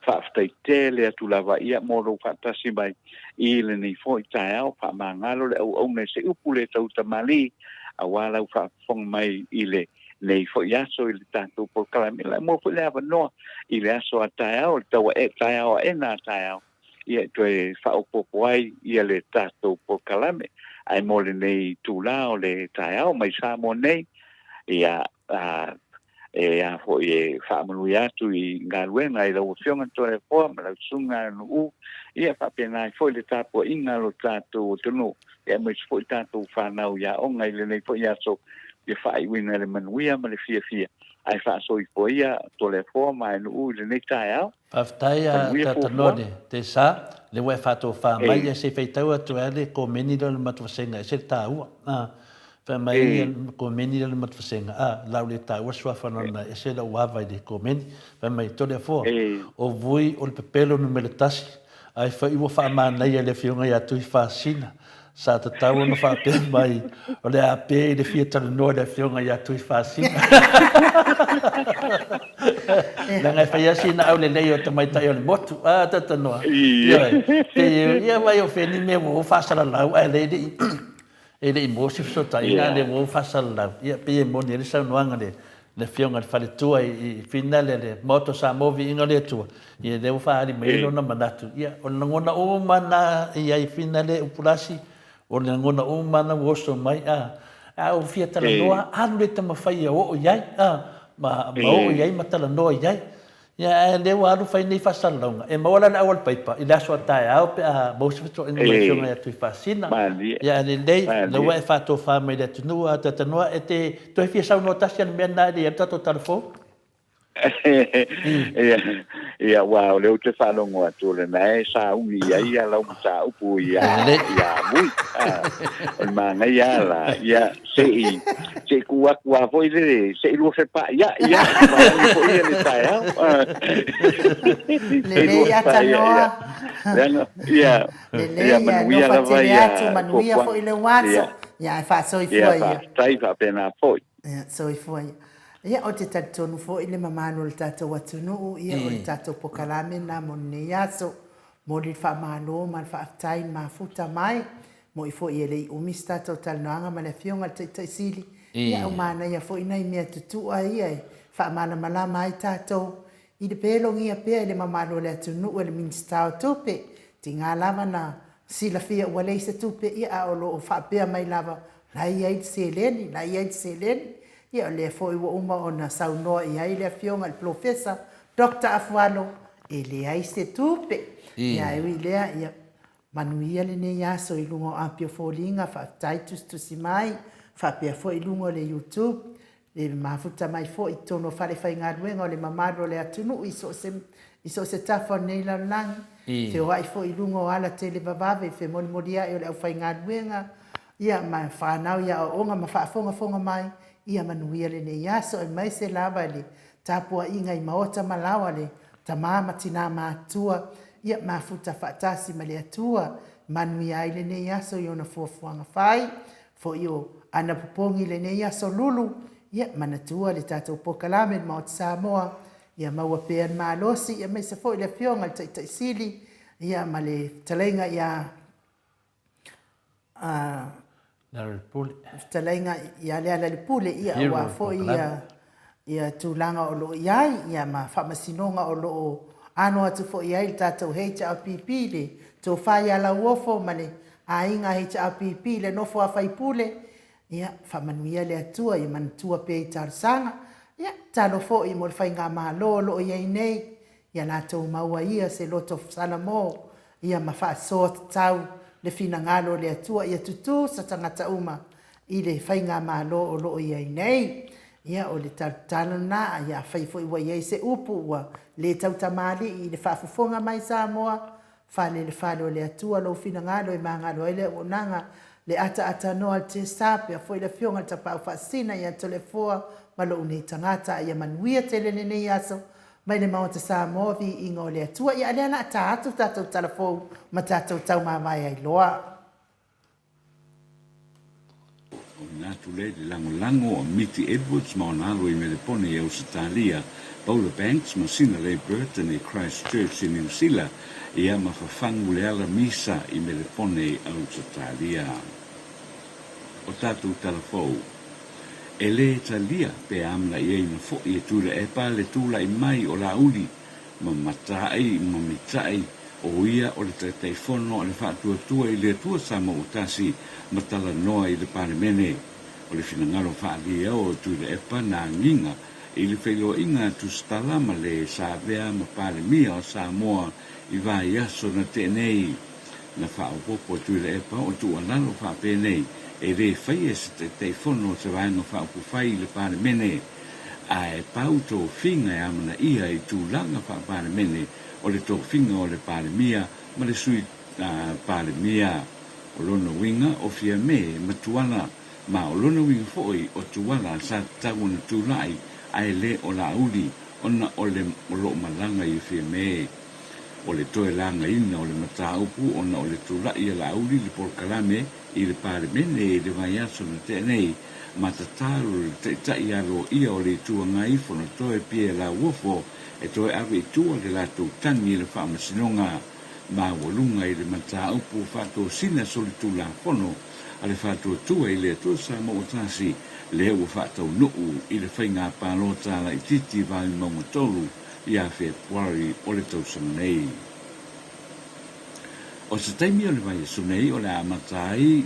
Faafetai tele atu lava ia mo lou faatasi mai i lenei foi taeao. Faamagalo le auauna i se upu le tautamalī aua lau faafofoga mai i lenei foi aso i le tatou polokalame. La e maua foi le avanoa i le aso a taeao, le tau ae, taeao aena a taeao, ia e toe faaopoopo ai ia le tatou polokalame. Ae mo lenei itula o le taeao mai Samoa nei, ia, a, e a foi e faamanuia atu i galuega i lau Afioga Toleafoa ma lau Susuga Nu'u, ia faapena ai foi le tapuaiga a lo tatou atunuu, ia aemaise foi tatou fanau i aoga i lenei foi aso, ia faaiuina i le manuia ma le fiafia, ae faasoifua ia Toleafoa ma Nu'u i lenei taeao. Faafetai a Manuia Tata fuafua. None, te sa, le ua e faatofa mai, ia se i faitau atu ai le komeni lea o le matuvasega, ese le taua. A, fai mai ia le komeni lea o le matuvasega, a, lau le taua le suafa lona, ese lou ava i le komeni. Fai mai, Toleafoa, o vui o le pepelo numera tasi, ai foi ua faamanaia e le Afioga ia Tuifaasina, Sa tatau ona faapea mai, o le a pe i le fia talanoa i le Afioga ia Tuifaasina. Leaga e fai lava sina aulelei o tamaitai o le motu. A, talanoa. Ioe. Pei, ia vai o fea ni mea ua ou faasalalau ae le i, e le i maua se fesootaiga a lea ua ou faasalalau. Ia, pei e moni ai le saunoaga a le le Afioga i le Faletua i Finale a le Maota o Samoa Viiga o le Atua, ia lea ua faaali mai ai lona manatu. Ia, o le lagona uma na i ai Finale Upulasi, o le lagona uma na ua oso mai, a, a ua fia talanoa, alu le taumafai e oo i ai, a, ma, ma oo i ai ma talanoa i ai. Ia, ae lea ua alu fai nei faasalalauga, e maua la le auala paipa i le aso a taeao pe a maua se fesoaina ma le Afioga ia Tuifaasina. Ia, ae lelei, lea ua e faatofa mai i le atunuu, a talanoa, e te toe fia saunoa tasi lava i le mea lena e le i ai le tatou tala fou? Ia, aua o lea ou te faalogo atu, o lena e sauni i ai lau mataupu ia Vui. O le manaia lava la, ia, se i se i kū atu lava foi le, se i lua fepa'i a'i ia, vaeane foi ia le taeao. Lelei atanoa. Leaga, ia, Lelei ia ia manuia alofa lava tele ia atu, manuia fuafuaga. foi lou aso. Ia, Ia ae ia faasoifua ia. faafetai faapena foi. Ia, soifua ia. Ia, ou te talitonu foi i le mamalu o le tatou atunuu, ia, o le tatou pokalame lena mo lenei aso. Momoli le faamalo ma le faafetai i le mafuta mai. Mo'i foi e le i umi se tatou talanoaga ma le Afioga i le Taitai Sili, ia ua manaia foi nai mea tutu'a ia e faamalamalama ai tatou i le pelogia pea i le mamalu o le atunuu e le Minisita o Tupe. Tiga lava na silafia ua leai se tupe, ia a o lo o faapea mai lava, la e i ai le seleni, la e i ai le seleni. Ia o lea foi ua uma ona saunoa i ai le Afioga i le Polofesa Doctor Afualo, e leai se tupe. Ia e ui i lea, ia manuia lenei aso i luga o api o foliga, faafetai tusitusi mai, faapea foi i luga o le YouTube, le mafuta mai foi i totonu o falefaigaluega o le mamalu o le atunuu i so o se, i so o se tafa o lenei lalolagi, feoai foi i luga o ala televavave, femolimoliai o le aufaigaluega, ia ma fanau i aoaoga ma faafogafoga mai, ia manuia lenei aso, aemaise lava i le tapuaiga i maota ma laoa le tama ma tina matutua, ia mafuta faatasi ma le Atua, manuia ai lenei aso i ona fuafuaga fai, foi o ana popogi i lenei aso lulu, ia manatua le tatou pokalame i le Maota Samoa, ia maua pea le malosi, aemaise foi le Afioga i le Taitai Sili, ia ma le fetalaiga ia Lealailepule. Fetalaiga ia Lealailepule, ia aua foi ia ia tulaga o lo o i ai, ia ma faamasinoga o lo o ano atu foi i ai le tatou HRPP, le tofa ia Lauofo ma le aiga HRPP, le nofo a faipule, ia faamanuia le Atua ia manatua pea i talosaga, ia tatalo foi mo le faigamalo o lo o i ai nei, ia latou maua ia se loto salamo ia ma faasoa tatau le finagalo o le Atua ia tutū sa tagata uma i le faigamalo o lo o i ai nei. Ia, o le talotalo lena, ia afai foi ua i ai se upu ua le tautamalii i le faafofoga mai Samoa, fale le fale o le Atua lou finagalo e magalo ai le auaunaga, le ataatanoa a le Tesa, pea foi le Afioga i le Tapaau Faasisina ia Toleafoa ma lou nei tagata, a ia manuia tele lenei aso mai le Maota Samoa, viiga o le Atua. Ia a lea la a ta atu tatou tala fou ma tatou taumavae ai loa. Ona atu lea i le lagolago a Mitty Edwards ma ona alo i Melepone i Ausetalia, Paula Banks ma Sina-Leigh Burton i Christchurch i Niu Sila, ia ma Fafagu Leala Misa i Melepone i Ausetalia. O tatou tala fou. E lē talia pe amana'iaina fo'i e Tuilaepa le tula'i mai o Lāuli ma Mata'i ma Mita'i, o ia o le Taitaifono a le Faatuatua i le Atua Samoa-tasi ma talanoa i le Palemene. O le finagalo fa'aalia o Tuilaepa na agiga i le feiloaiga a Tusitala ma le sa avea ma Palemia o Samoa i vaiaso na te'e nei. Na faaopoopo e Tuilaepa o tuualalo faapenei e lē faia e se Taitaifono o se Vaega Faaupufai i le Palemene, ae pau tofiga e amanaia i tulaga faa-Palemene o le tofiga o le Palemia ma le Sui Palemia. O lona uiga o Fiame ma Tuala, ma o lona uiga foi o Tuala sa tatau ona tulai ae le o Laauli ona o le o lo o malaga i Fiame. O le toe lagaina o le mataupu ona o le tula'i a Laauli i le polokalame i le Palemene i le vaiaso na tea nei, ma tatalo le Taitai Aloaia o le Itu Agai Fonotoe Pierre Lauofo e toe ave i tua le latou tagi i le Faamasinoga Maualuga i le mataupu faatosina solitulafono a le Faatuatua i le Atua Samoa Tasi lea ua faataunuu i le faiga palota laitiiti Vaimauga 3 ia Fepuari o le tausaga nei. O se taimi o le vaiaso nei o le a amata ai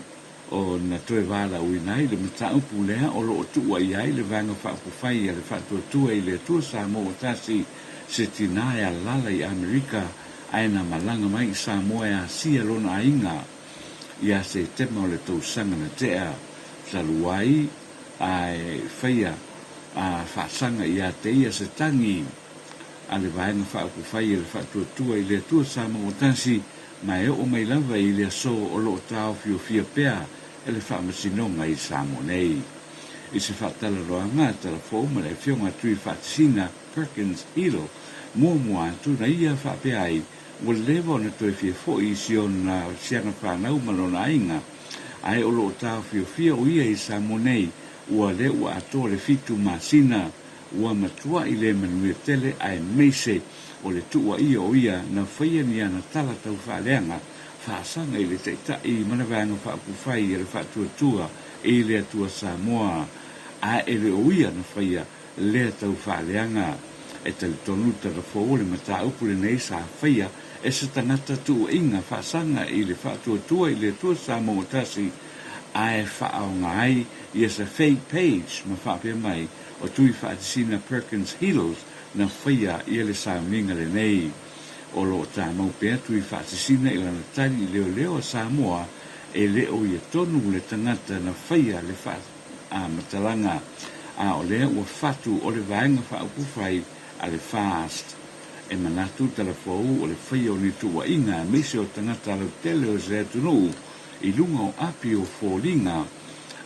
ona toe valaauina ai le mataupu lea o lo o tuua i ai le Vaega Faaupufai a le Faatuatua i le Atua Samoa Tasi, se tinā e alaala i Amerika ae na malaga mai i Samoa e asia lona aiga ia Setema o le tausaga na tea talu ai ae faia a faasaga ia te ia se tagi a le Vaega Faaupufai a le Faatuatua i le Atua Samoa Tasi ma e oo mai lava i le aso o lo o taofiofia pea e le Faamasinoga i Samoa nei. I se faatalaloaga a Talafou ma le Afioga a Tui Faatisina Perkins Ilo, muamua atu na ia faapea ai ua leva ona toe fia fo'i i si ona siana fanau ma lona aiga, ae o lo o taofiofia o ia i Samoa nei, ua lea ua atoa le fitu masina. Ua matua'i le manuia tele aemaise o le tuuaia o ia na faia ni ana tala tau faaleaga faasaga i le Taitai ma le Vaega Faaupufai a le Faatuatua i le Atua Samoa, a e le o ia na faia lea tau faaleaga. E talitonu talafou o le mataupu lenei sa faia e se tagata tuuaiga faasaga i le Faatuatua i le Atua Samoa Tasi. ae faaaoga ai ia se fake page ma faapea mai o Tuifaatesina Perkins Helos na faia ia le sauniga lenei. O lo o tamau pea Tuifaatesina i lana tali i leoleo a Samoa e le o ia tonu le tagata na faia le faamatalaga, a o lea ua fatu o le Vaega Faaupufai a le FAST. E manatu talafou o le faia o ni tuuaiga aemaise o tagata lautele o se atunuu i luga o api o foliga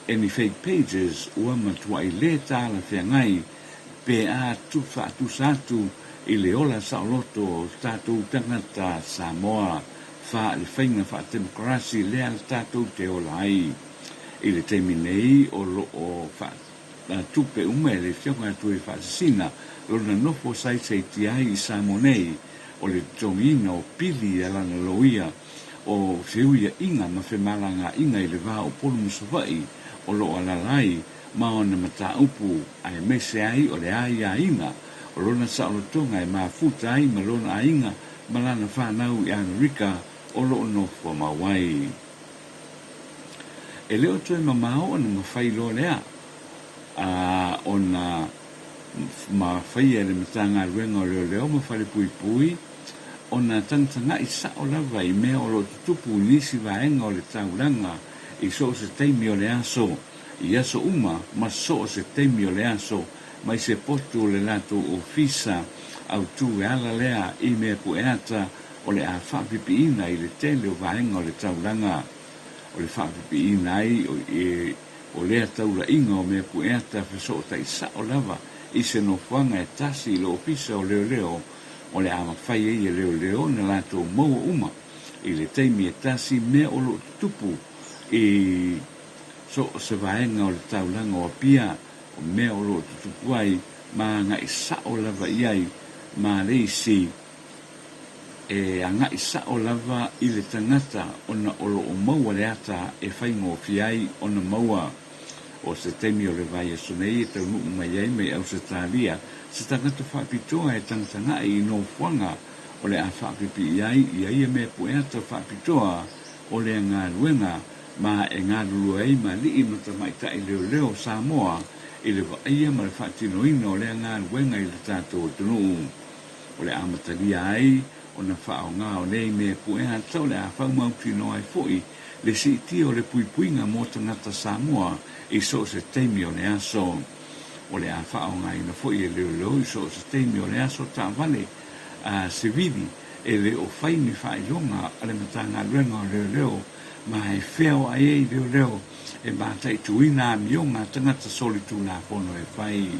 e ni fake pages ua matuai le talafeagai pe a faatusa atu i le ola saoloto o tatou tagata Samoa fa le faiga faatemokarasi lea tatou te ola ai. I le taimi nei o lo o faatupe uma e le Afioga a Tuifaasisina lona nofo saisaitia ai i Samoa nei o le totogiina o pili a lana loia o feuiaʻiga ma femalagaaiga i le va o Upolu ma Savaii o lo o alaala ai ma ona mataupu aemaise ai o le aiaiga o lona saolotoga e mafuta ai ma lona aiga ma lana fanau i Amerika o lo o nofo mau ai. E le o toe mamao ona mafai loa lea a ona ma faia e le Matagaluega o Leoleo ma Falepuipui ona tagatagai sao lava i mea o lo o tutupu i nisi vaega o le taulaga i so o se taimi o le aso, i aso uma ma so o se taimi o le aso, mai se potu o le latou ofisa autu e ala lea i mea pueata o le a faapipiina i le tele o vaega o le taulaga. O le faapipiina ai o lea taulaiga o mea pueata fesootai sao lava i se nofoaga e tasi i le Ofisa o Leoleo o le a mafai ai e leoleo ona latou maua uma i le taimi e tasi mea o lo o tutupu i so o se vaega o le taulaga o Apia, o mea o lo o tutupu ai ma agai sao lava i ai ma le isi e agai sao lava i le tagata ona o lo o maua le ata e faigofie ai ona maua. O se taimi o le vaiaso nei e taunuu mai ai mai Ausetalia se tagata faapitoa e tagatagai i nofoaga o le a faapipii ai ia ia mea pueata faapitoa o lea galuega ma e galulue ai ma alii ma tamaitai leoleo o Samoa i le vaaia ma le faatinoina o lea galuega i le tatou atunuu. O le amatalia ai ona faaaoga o nei mea pueata o le a faumautinoa ai foi le siitia o le puipuiga mo tagata Samoa i so o se taimi o le aso. O le a faaaogaina foi e leoleo i so o se taimi o le aso taavale a sivili e le o fai ni faailoga a le Matagaluega o Leoleo ma e feaoai ai leoleo e mataituina amioga a tagata solitulafono e fai.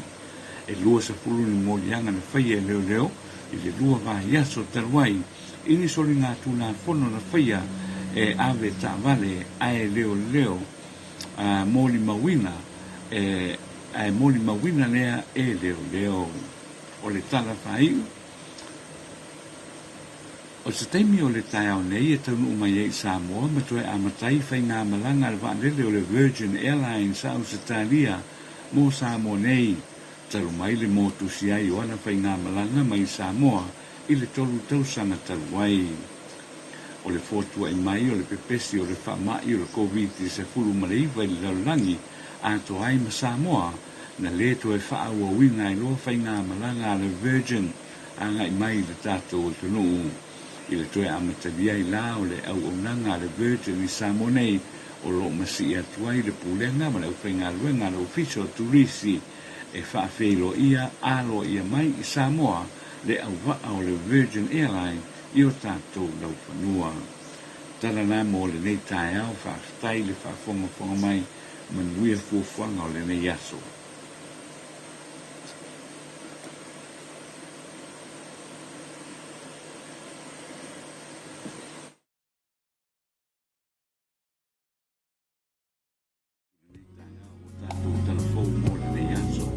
E 20 ni moliaga na faia e leoleo i le lua vaiaso talu ai i ni soligatulafono na faia e ave taavale ae leoleo molimauina e ae molimauina lea e leoleo. O le tala faaiu, o se taimi o le taeao nei e taunuu mai ai i Samoa ma toe amata ai faigamalaga a le vaalele o le Virgin Airlines a Ausetalia mo Samoa nei, talu mai le motusi ai o ana faigamalaga mai Samoa i le tolu tausaga talu ai. O le fotuai mai o le pepesi o le faamai o le Koviti-19 i le lalolagi atoa ai ma Samoa, na lē toe faaauauina ai loa faigamalaga a le Virgin agai mai i le tatou atunuu. I le toe amatalia ai la o le auaunaga a le Virgin i Samoa nei, o lo o masii atu ai le Pulega ma le aufaigaluega a le Ofisa o Turisi e faafeiloaia aloaia mai i Samoa le auvaa o le Virgin Airline i o tatou laufanua. Tala la mo lenei taeao, faafetai le faafogafoga mai, manuia fuafuaga o lenei aso. Lenei taeao o tatou tala fou mo lenei aso.